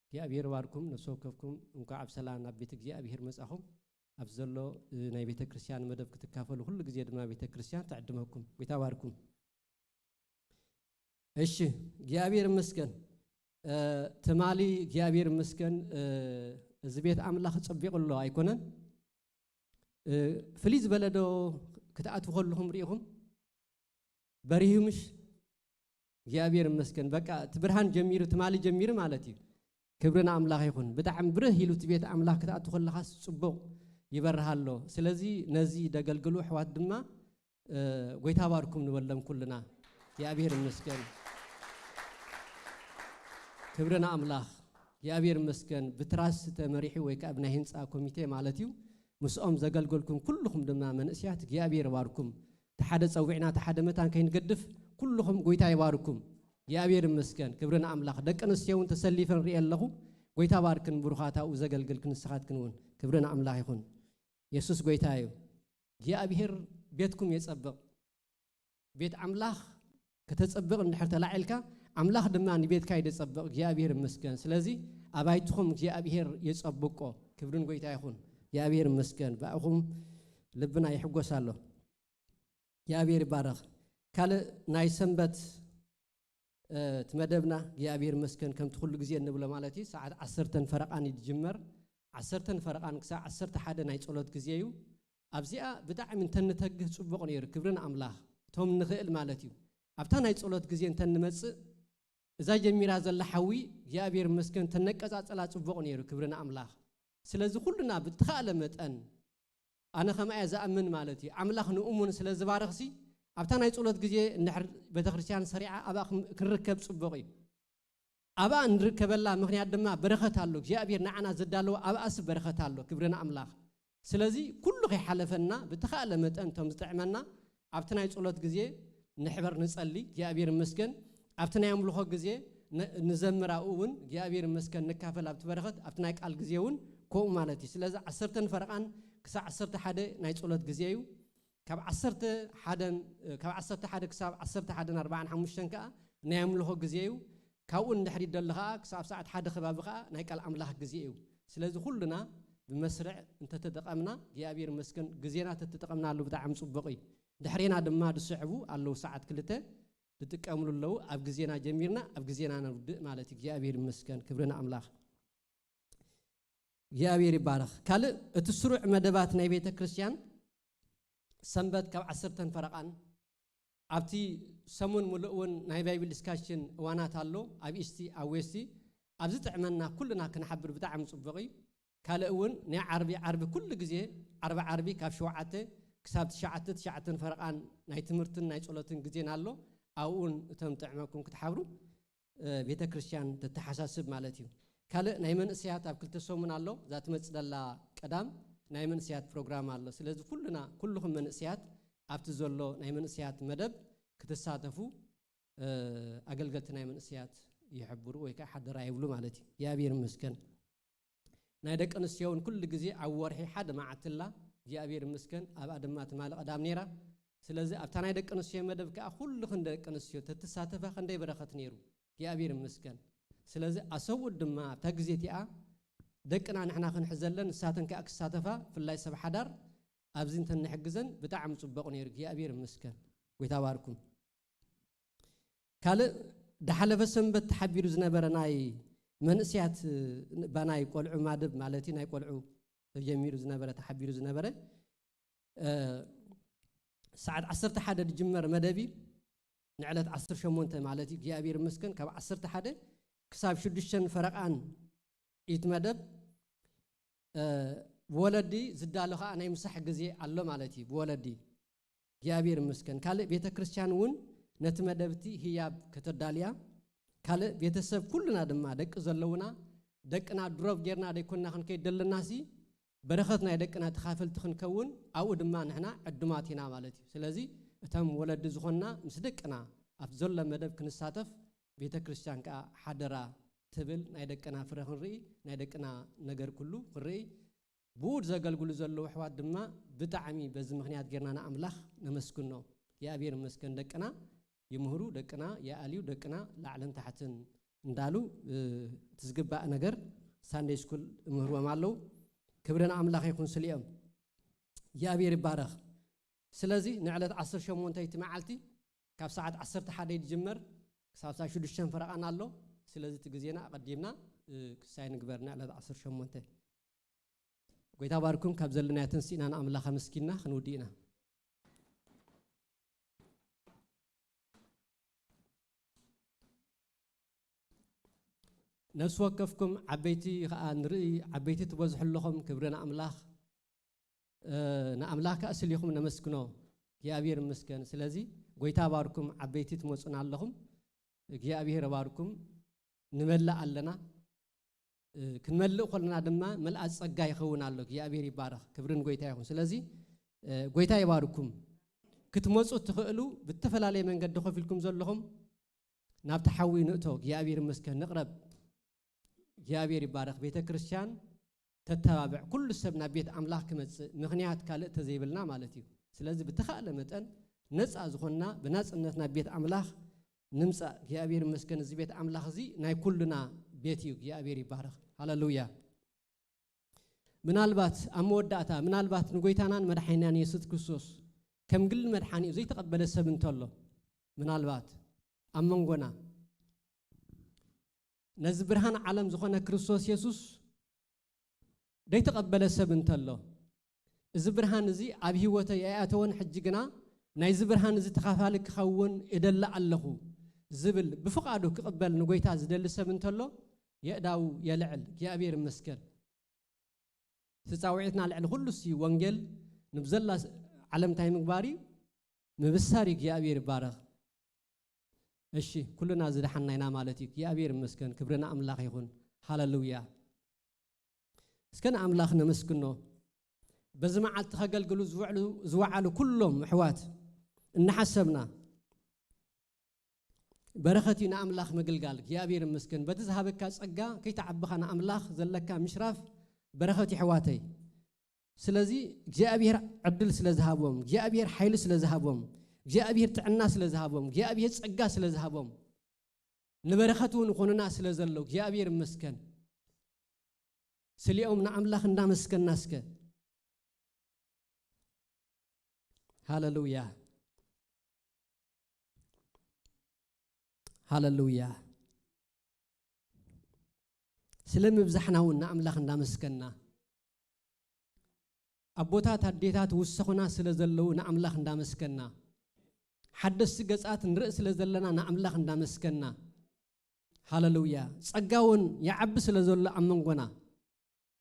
እግዚኣብሔር ባርኩም፣ ነፍሲ ወከፍኩም እንኳዕ ኣብ ሰላም ናብ ቤት እግዚኣብሔር መጻኹም። ኣብ ዘሎ እ፣ ናይ ቤተ ክርስቲያን መደብ ክትካፈሉ ኩሉ ግዜ ድማ ቤተ ክርስቲያን ትዕድመኩም። ጎይታ ባርኩም። እሺ፣ እግዚኣብሔር ይመስገን። እ፣ ትማሊ እግዚኣብሔር ይመስገን፣ እ፣ እዚ ቤት ኣምላኽ ጸቢቑ ኣሎ ኣይኮነን? እ፣ ፍልይ ዝበለ ዶ ክትኣትዉ ከለኹም ርኢኹም? በሪሁ ምሽ? እግዚኣብሔር ይመስገን። በቃ እቲ ብርሃን ጀሚሩ፣ ትማሊ ጀሚሩ ማለት እዩ። ክብሪ ንኣምላኽ ይኹን። ብጣዕሚ ብርህ ኢሉ እቲ ቤት ኣምላኽ ክትኣቱ ከለኻስ ጽቡቕ ይበርህ ኣሎ። ስለዚ ነዚ ደገልግሉ ኣሕዋት ድማ፣ እ፣ ጎይታ ባርኩም ንበሎም ኩልና። እግዚኣብሔር ይመስገን። ክብሪ ንኣምላኽ። እግዚኣብሔር ይመስገን። ብትራስ ተመሪሑ ወይ ከኣ ብናይ ህንጻ ኮሚቴ ማለት እዩ። ምስኦም ዘገልገልኩም ኩልኹም ድማ መንእስያት እግዚኣብሔር ይባርኩም። እቲ ሓደ ጸዊዕና እቲ ሓደ መታን ከይንገድፍ ኩልኹም ጎይታ ይባርኩም። እግዚኣብሔር ይመስገን። ክብሪ ንኣምላኽ። ደቂ ኣንስትዮ እውን ተሰሊፈን ሪኤ ኣለኹ። ጎይታ ባርክን ብሩኻት ኣብኡ ዘገልግልክን ንስኻትክን እውን። ክብሪ ንኣምላኽ ይኹን። የሱስ ጎይታ እዩ። እግዚኣብሔር ቤትኩም የጸብቕ። ቤት ኣምላኽ ከተጸብቕ እንድሕር ተላዒልካ ኣምላኽ ድማ ንቤትካ እዩ ዘጸብቕ። እግዚኣብሔር ይመስገን። ስለዚ ኣባይትኹም እግዚኣብሔር የጸብቆ። ክብርን ጎይታ ይኹን። እግዚኣብሔር ይመስገን። ብኣኹም ልብና ይሕጎስ ኣሎ። እግዚኣብሔር ይባረኽ። ካልእ ናይ ሰንበት እ፣ እቲ መደብና እግዚኣብሔር ይመስገን ከምቲ ኩሉ ግዜ እንብሎ ማለት እዩ። ሰዓት ዓሰርተን ፈረቓን እዩ ዝጅመር። ዓሰርተን ፈረቓን ክሳብ ዓሰርተ ሓደ ናይ ጸሎት ግዜ እዩ። ኣብዚኣ ብጣዕሚ እንተንተግህ ጽቡቕ ነይሩ። ክብሪ ንኣምላኽ። እቶም ንኽእል ማለት እዩ። ኣብታ ናይ ጸሎት ግዜ እንተንመጽእ እዛ ጀሚራ ዘላ ሓዊ እግዚኣብሔር ይመስገን እንተነቀጻጸላ ጽቡቕ ነይሩ። ክብሪ ንኣምላኽ። ስለዚ ኩልና ብተኻእለ መጠን ኣነ ከምኣ እየ ዝኣምን ማለት እዩ። ኣምላኽ ንእሙን ስለ ዝባርኽሲ ኣብታ ናይ ጸሎት ግዜ እንድሕር ቤተክርስትያን ሰሪዓ ኣብኣ ክም- ክንርከብ ጽቡቕ እዩ። ኣብኣ እንርከበላ ምኽንያት ድማ በረኸት ኣሎ። እግዚኣብሔር ንዓና ዘዳለዎ ኣብኣሲ በረኸት ኣሎ። ክብሪ ንኣምላኽ። ስለዚ ኩሉ ከይሓለፈና ብተኻእለ መጠን እቶም ዝጥዕመና ኣብቲ ናይ ጸሎት ግዜ ንሕበር ንጸሊ። እግዚኣብሔር ይመስገን። ኣብቲ ናይ ኣምልኾ ግዜ ን- ንዘምር ኣብኡ እውን እግዚኣብሔር ይመስገን ንካፈል ኣብቲ በረኸት ኣብቲ ናይ ቃል ግዜ እውን ከምኡ ማለት እዩ። ስለዚ ዓሰርተን ፈረቓን ክሳብ ዓሰርተ ሓደ ናይ ጸሎት ግዜ እዩ። ካብ ዓሰርተ ሓደን ካብ ዓሰርተ ሓደ ክሳብ ዓሰርተ ሓደን ኣርባዓን ሓሙሽተን ከኣ ናይ ኣምልኾ ግዜ እዩ። ካብኡ ንድሕሪት ደሎ ከኣ ክሳብ ሰዓት ሓደ ከባቢ ከኣ ናይ ቃል ኣምላኽ ግዜ እዩ። ስለዚ ኩሉና ብመስርዕ እንተተጠቐምና እግዚኣብሔር ይመስገን ግዜና ተተጠቐምናሉ ብጣዕሚ ጽቡቕ እዩ። ድሕሬና ድማ ዝስዕቡ ኣለዉ ሰዓት ክልተ ዝጥቀምሉ ኣለዉ። ኣብ ግዜና ጀሚርና ኣብ ግዜና ነውድእ ማለት እዩ። እግዚኣብሔር ይመስገን። ክብሪ ንኣምላኽ። እግዚኣብሔር ይባረኽ። ካልእ እቲ ስሩዕ መደባት ናይ ቤተ ክርስቲያን ሰንበት ካብ ዓሰርተን ፈረቓን ኣብቲ ሰሙን ሙሉእ እውን ናይ ባይብል ዲስካሽን እዋናት ኣሎ ኣብ ኢስቲ ኣብ ዌስቲ ኣብዚ ጥዕመና ኩልና ክንሓብር ብጣዕሚ ጽቡቕ እዩ። ካልእ እውን ናይ ዓርቢ ዓርቢ ኩሉ ግዜ ዓርቢ ዓርቢ ካብ ሸውዓተ ክሳብ ትሽዓተ ትሽዓተን ፈረቓን ናይ ትምህርትን ናይ ጸሎትን ግዜና ኣሎ። ኣብኡ እውን እቶም ጥዕመኩም ክትሓብሩ ቤተ ክርስቲያን ተተሓሳስብ ማለት እዩ። ካልእ ናይ መንእሰያት ኣብ ክልተ ሰሙን ኣሎ እዛ ትመጽእ ዘላ ቀዳም ናይ መንእሰያት ፕሮግራም ኣሎ። ስለዚ ኩሉና ኩልኹም መንእሰያት ኣብቲ ዘሎ ናይ መንእሰያት መደብ ክትሳተፉ ኣገልገልቲ ናይ መንእሰያት ይሕብሩ ወይ ከዓ ሓደራ ይብሉ ማለት እዩ። እግዚኣብሔር ይመስገን። ናይ ደቂ ኣንስትዮ እውን ኩሉ ግዜ ኣብ ወርሒ ሓደ መዓልቲ ኣላ እግዚኣብሔር ይመስገን ኣብኣ ድማ ትማሊ ቀዳም ነይራ። ስለዚ ኣብታ ናይ ደቂ ኣንስትዮ መደብ ከዓ ኩልኽን ደቂ ኣንስትዮ ተትሳተፋ ክንደይ በረኸት ነይሩ። እግዚኣብሔር ይመስገን። ስለዚ ኣሰብኡት ድማ ኣብታ ግዜ እቲኣ ደቅና ንሕና ክንሕዘለን ንሳተን ከዓ ክሳተፋ ብፍላይ ሰብ ሓዳር ኣብዚ እንተንሕግዘን ብጣዕሚ ፅቡቕ ነይሩ። እግዚኣብሔር ይመስገን። ጎይታ ባርኩም። ካልእ ድሓለፈ ሰንበት ተሓቢሩ ዝነበረ ናይ መንእስያት ባናይ ቆልዑ ማድብ ማለት እዩ ናይ ቆልዑ ተጀሚሩ ዝነበረ ተሓቢሩ ዝነበረ ሰዓት ዓሰርተ ሓደ ዝጅመር መደብ እዩ። ንዕለት ዓሰርተ ሸሞንተ ማለት እዩ እግዚኣብሔር ይመስገን ካብ ዓሰርተ ሓደ ክሳብ ሽዱሽተን ፈረቓን እቲ መደብ ብወለዲ ዝዳሎ ከዓ ናይ ምሳሕ ግዜ ኣሎ ማለት እዩ ብወለዲ እግዚኣብሔር ይመስገን። ካልእ ቤተ ክርስቲያን እውን ነቲ መደብቲ ህያብ ከተዳልያ ካልእ ቤተሰብ ኩልና ድማ ደቂ ዘለውና ደቅና ድሮብ ጌርና ደይኮንና ክንከይድ ደለናሲ በረኸት ናይ ደቅና ተኻፈልቲ ክንከውን ኣብኡ ድማ ንሕና ዕዱማት ኢና ማለት እዩ። ስለዚ እቶም ወለዲ ዝኾንና ምስ ደቅና ኣብቲ ዘሎ መደብ ክንሳተፍ ቤተ ክርስቲያን ከዓ ሓደራ ትብል ናይ ደቅና ፍረ ክንርኢ ናይ ደቅና ነገር ኩሉ ክንርኢ ብኡ ዘገልግሉ ዘለዉ ኣሕዋት ድማ ብጣዕሚ በዚ ምኽንያት ጌርና ንኣምላኽ ነመስግኖ። እግዚኣብሔር ይመስገን ደቅና ይምህሩ ደቅና ይኣልዩ ደቅና ላዕልን ታሕትን እንዳሉ እቲ ዝግባእ ነገር ሳንደይ ስኩል ይምህርዎም ኣለዉ። ክብሪ ንኣምላኽ ይኹን ስሊኦም እግዚኣብሔር ይባረኽ። ስለዚ ንዕለት ዓሰርተ ሸሞንተይቲ መዓልቲ ካብ ሰዓት ዓሰርተ ሓደ ዝጅመር ክሳብ ሰዓት ሽዱሽተ ፈረቓና ኣሎ። ስለዚ እቲ ግዜና ኣቐዲምና ክሳይ ንግበር ንዕለት ዓሰርተ ሸሞንተ ጎይታ ባርኩም ካብ ዘለናዮ ተንሲእና ንኣምላኽ ኣመስጊንና ክንውድእ ኢና። ነፍሲ ወከፍኩም ዓበይቲ ከዓ ንርኢ ዓበይቲ ትበዝሑ ኣለኹም ክብሪ ንኣምላኽ ንኣምላኽ ከዓ ስሊኹም ነመስግኖ እግዚኣብሔር ይመስገን ስለዚ ጎይታ ባርኩም ዓበይቲ ትመፁና ኣለኹም እግዚኣብሔር ባርኩም ንመልእ ኣለና ክንመልእ ከለና ድማ መልኣት ጸጋ ይኸውን ኣሎ እግዚኣብሔር ይባረኽ ክብርን ጎይታ ይኹን ስለዚ ጎይታ ይባርኩም ክትመፁ ትኽእሉ ብተፈላለየ መንገዲ ኮፍ ኢልኩም ዘለኹም ናብቲ ሓዊ ንእቶ እግዚኣብሔር ይመስገን ንቕረብ እግዚኣብሔር ይባረኽ ቤተ ክርስቲያን ተተባብዕ ኩሉ ሰብ ናብ ቤት ኣምላኽ ክመፅእ ምኽንያት ካልእ ተዘይብልና ማለት እዩ ስለዚ ብተኻእለ መጠን ነፃ ዝኾንና ብናፅነት ናብ ቤት ኣምላኽ ንምፃእ እግዚኣብሔር ይመስገን እዚ ቤት ኣምላኽ እዚ ናይ ኩሉና ቤት እዩ እግዚኣብሔር ይባረኽ ሃለሉያ ምናልባት ኣብ መወዳእታ ምናልባት ንጎይታናን መድሓኒናን የሱስ ክርስቶስ ከም ግል መድሓኒኡ ዘይተቐበለ ሰብ እንተሎ ምናልባት ኣብ መንጎና ነዚ ብርሃን ዓለም ዝኾነ ክርስቶስ የሱስ ደይተቐበለ ሰብ እንተሎ እዚ ብርሃን እዚ ኣብ ህይወተይ ኣይኣተወን ሕጂ ግና ናይዚ ብርሃን እዚ ተኻፋሊ ክኸውን እደሊ ኣለኹ ዝብል ብፍቓዱ ክቕበል ንጎይታ ዝደሊ ሰብ እንተሎ የእዳው የልዕል እግዚኣብሔር ይመስገን እቲ ፃውዒትና ልዕሊ ኩሉ ሲ ወንጌል ንብዘላ ዓለም እንታይ ምግባር እዩ ምብሳር እዩ እግዚኣብሔር ይባረኽ እሺ ኩልና ዝደሓና ኢና ማለት እዩ እግዚኣብሔር ይመስገን ክብርና ኣምላኽ ይኹን ሃለሉያ እስከ ንኣምላኽ ነመስግኖ በዚ መዓልቲ ከገልግሉ ዝውዕሉ ዝወዓሉ ኩሎም ኣሕዋት እናሓሰብና በረኸት እዩ ንኣምላኽ ምግልጋል እግዚኣብሔር ይመስገን በቲ ዝሃበካ ጸጋ ከይተዓብኻ ንኣምላኽ ዘለካ ምሽራፍ በረኸት ይሕዋተይ ስለዚ እግዚኣብሔር ዕድል ስለ ዝሃቦም እግዚኣብሔር ሓይሊ ስለ ዝሃቦም እግዚኣብሔር ጥዕና ስለ ዝሃቦም እግዚኣብሔር ጸጋ ስለ ዝሃቦም ንበረኸት እውን ይኾኑና ስለ ዘለዉ እግዚኣብሔር ይመስገን ስሊኦም ንኣምላኽ እንዳመስገና እስከ ሃለሉያ ሃለሉያ ስለ ምብዛሕና እውን ንኣምላኽ እንዳመስገና ኣቦታት ኣዴታት ውሰኹና ስለ ዘለዉ ንኣምላኽ እንዳመስገና ሓደስቲ ገጻት ንርኢ ስለ ዘለና ንኣምላኽ እንዳመስገና ሃለሉያ ጸጋ እውን ይዓቢ ስለ ዘሎ ኣብ መንጎና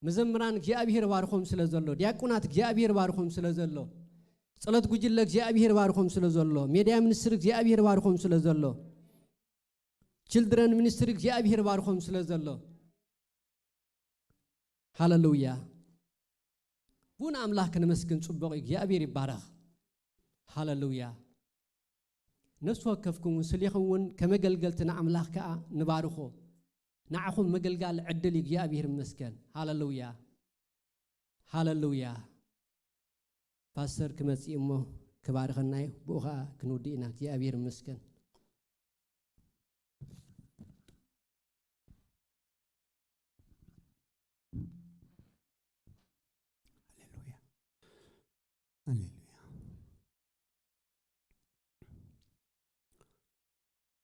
መዘምራን እግዚኣብሔር ባርኾም ስለ ዘሎ ዲያቆናት እግዚኣብሔር ባርኾም ስለ ዘሎ ጸሎት ጉጅለ እግዚኣብሔር ባርኾም ስለ ዘሎ ሜድያ ሚኒስትሪ እግዚኣብሔር ባርኾም ስለ ዘሎ ችልድረን ሚኒስትሪ እግዚኣብሔር ባርኾም ስለ ዘሎ ሃለሉያ ብኡ ንኣምላኽ ከነመስግን ጽቡቕ እዩ እግዚኣብሔር ይባረኽ ሃለሉያ ነፍሲ ወከፍኩም እውን ስሊኹም እውን ከመገልገልቲ ንኣምላኽ ከኣ ንባርኾ ንዓኹም ምግልጋል ዕድል እዩ። እግዚኣብሔር ይመስገን። ሃለሉያ፣ ሃለሉያ። ፓስተር ክመጽእ እሞ ክባርኸና እዩ። ብኡ ኸኣ ክንውድእ ኢና። እግዚኣብሔር ይመስገን። ሃሌሉያ፣ ሃሌሉያ።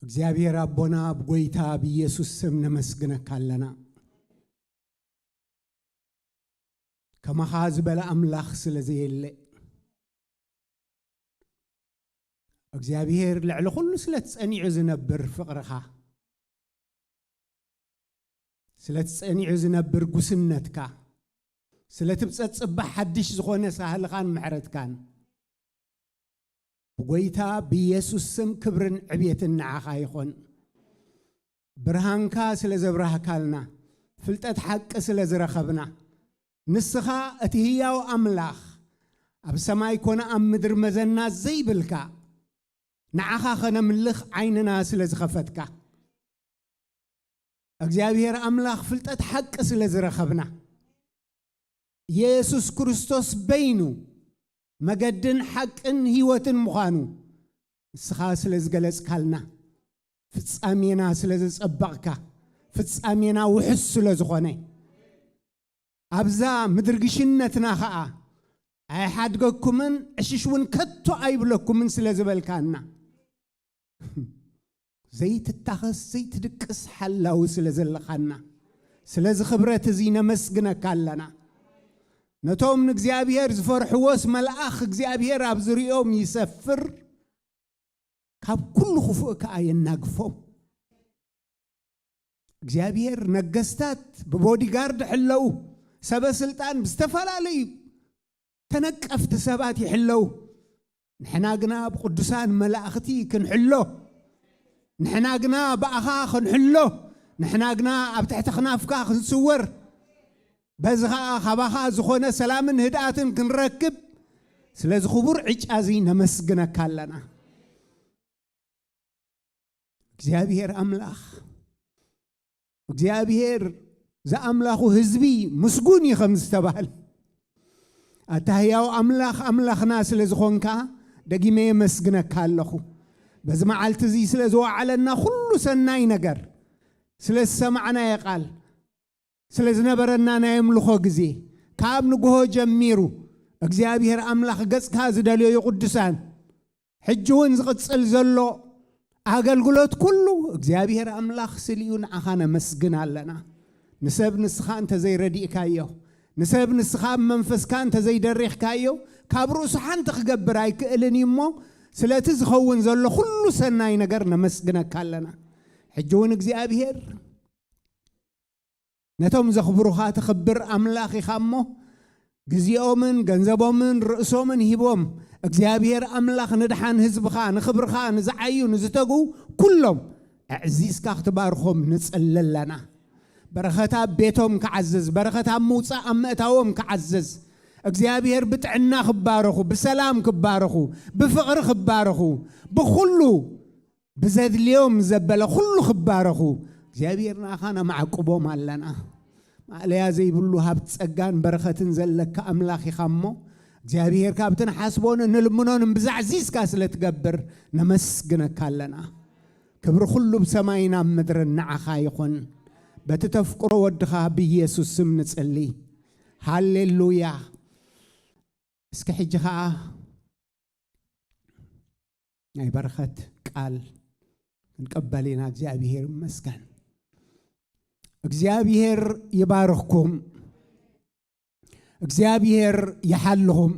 እግዚኣብሔር ኣቦና፣ ብጎይታ ብኢየሱስ ስም ነመስግነካ ኣለና። ከማኻ ዝበለ ኣምላኽ ስለ ዘየለ፣ እግዚኣብሔር ልዕሊ ኩሉ ስለ ትጸኒዑ ዝነብር ፍቕርኻ፣ ስለ ትጸኒዑ ዝነብር ጉስነትካ፣ ስለ ትብጸት ጽባሕ ሓድሽ ዝኾነ ሳህልኻን ምሕረትካን፣ ብጎይታ ብኢየሱስ ስም ክብርን ዕብየትን ንዓኻ ይኹን። ብርሃንካ ስለ ዘብራህካልና፣ ፍልጠት ሓቂ ስለ ዝረኸብና፣ ንስኻ እቲ ህያው ኣምላኽ፣ ኣብ ሰማይ ኮነ ኣብ ምድሪ መዘና ዘይብልካ፣ ንዓኻ ኸነምልኽ ዓይንና ስለ ዝኸፈትካ፣ እግዚኣብሔር ኣምላኽ ፍልጠት ሓቂ ስለ ዝረኸብና፣ የሱስ ክርስቶስ በይኑ መገድን ሓቅን ህይወትን ምዃኑ ንስኻ ስለ ዝገለጽካልና፣ ፍጻሜና ስለ ዘጸበቕካ፣ ፍጻሜና ውሑስ ስለ ዝኾነ፣ ኣብዛ ምድሪ ግሽነትና ኸኣ ኣይሓድገኩምን፣ ዕሽሽ እውን ከቶ ኣይብለኩምን ስለ ዝበልካና፣ ዘይትታኸስ ዘይትድቅስ ሓላዊ ስለ ዘለኻና፣ ስለዚ ክብረት እዚ ነመስግነካ ኣለና። ነቶም ንእግዚኣብሔር ዝፈርሕዎስ፣ መልኣኽ እግዚኣብሔር ኣብ ዝርኦም ይሰፍር፣ ካብ ኩሉ ክፉእ ከኣ የናግፎም። እግዚኣብሔር ነገስታት ብቦዲጋርድ ሕለው፣ ሰበ ስልጣን ብዝተፈላለዩ ተነቀፍቲ ሰባት ይሕለው። ንሕና ግና ብቅዱሳን መላእኽቲ ክንሕሎ፣ ንሕና ግና ብኣኻ ክንሕሎ፣ ንሕና ግና ኣብ ትሕቲ ክናፍካ ክንስወር፣ በዚ ኸኣ ካባኻ ዝኾነ ሰላምን ህድኣትን ክንረክብ፣ ስለዚ ክቡር ዕጫ እዚ ነመስግነካ ኣለና። እግዚኣብሔር ኣምላኽ፣ እግዚኣብሔር ዝኣምላኹ ህዝቢ ምስጉን እዩ ከም ዝተባህለ፣ ኣታ ህያው ኣምላኽ፣ ኣምላኽና ስለ ዝኾንካ፣ ደጊመ የመስግነካ ኣለኹ። በዚ መዓልቲ እዚ ስለ ዝወዓለና ኩሉ ሰናይ ነገር፣ ስለ ዝሰማዕናዮ ቃል፣ ስለ ዝነበረና ናይ ኣምልኾ ግዜ፣ ካብ ንግሆ ጀሚሩ እግዚኣብሔር ኣምላኽ ገጽካ ዝደለዩ ቅዱሳን፣ ሕጂ እውን ዝቕጽል ዘሎ ኣገልግሎት ኩሉ እግዚኣብሔር ኣምላኽ ስልዩ ንዓኻ ነመስግን ኣለና። ንሰብ ንስኻ እንተ ዘይረዲእካዮ፣ ንሰብ ንስኻ ኣብ መንፈስካ እንተ ዘይደሪኽካዮ፣ ካብ ርእሱ ሓንቲ ክገብር ኣይክእልን እዩ እሞ፣ ስለቲ ዝኸውን ዘሎ ኩሉ ሰናይ ነገር ነመስግነካ ኣለና። ሕጂ እውን እግዚኣብሔር ነቶም ዘኽብሩኻ ትኽብር ኣምላኽ ኢኻ እሞ፣ ግዜኦምን ገንዘቦምን ርእሶምን ሂቦም፣ እግዚኣብሔር ኣምላኽ ንድሓን ህዝብኻ፣ ንኽብርኻ ንዝዓዩ ንዝተግኡ ኩሎም ኣዕዚዝካ ክትባርኾም ንጽሊ ኣለና። በረኸት ኣብ ቤቶም ክዓዝዝ፣ በረኸት ኣብ ምውጻእ ኣብ ምእታዎም ክዓዝዝ፣ እግዚኣብሔር ብጥዕና ክባረኹ፣ ብሰላም ክባረኹ፣ ብፍቕሪ ክባረኹ፣ ብኹሉ ብዘድልዮም ዘበለ ኩሉ ክባረኹ እግዚኣብሔር ንኣኻ ነማዕቁቦም ኣለና። ማእለያ ዘይብሉ ሃብቲ ጸጋን በረኸትን ዘለካ ኣምላኽ ኢኻ እሞ፣ እግዚኣብሔር ካብቲ ንሓስቦን እንልምኖን እምብዛዕ ዚስካ ስለ ትገብር ነመስግነካ ኣለና። ክብሪ ኩሉ ብሰማይን ኣብ ምድርን ንዓኻ ይኹን። በቲ ተፍቅሮ ወድኻ ብኢየሱስ ስም ንጽሊ። ሃሌሉያ። እስከ ሕጂ ኸኣ ናይ በረኸት ቃል ክንቀበል ኢና። እግዚኣብሔር ይመስገን። እግዚኣብሔር ይባርኽኩም። እግዚኣብሔር ይሓልኹም።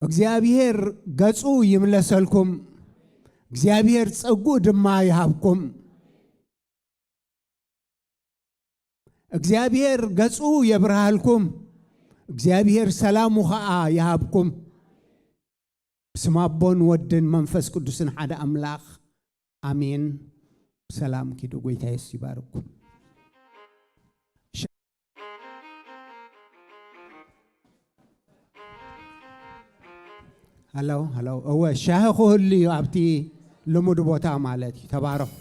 እግዚኣብሔር ገጹ ይምለሰልኩም። እግዚኣብሔር ጸጉኡ ድማ ይሃብኩም። እግዚኣብሔር ገጹ የብርሃልኩም። እግዚኣብሔር ሰላሙ ኸኣ ይሃብኩም። ብስም ኣቦን ወድን መንፈስ ቅዱስን ሓደ ኣምላኽ፣ ኣሜን። ብሰላም ኪዱ። ጎይታ የሱስ ይባርኩም። ሃሎ፣ ሃሎ። እወ፣ ሻሂ ክህሉ እዩ ኣብቲ ልሙድ ቦታ ማለት እዩ። ተባረኹ።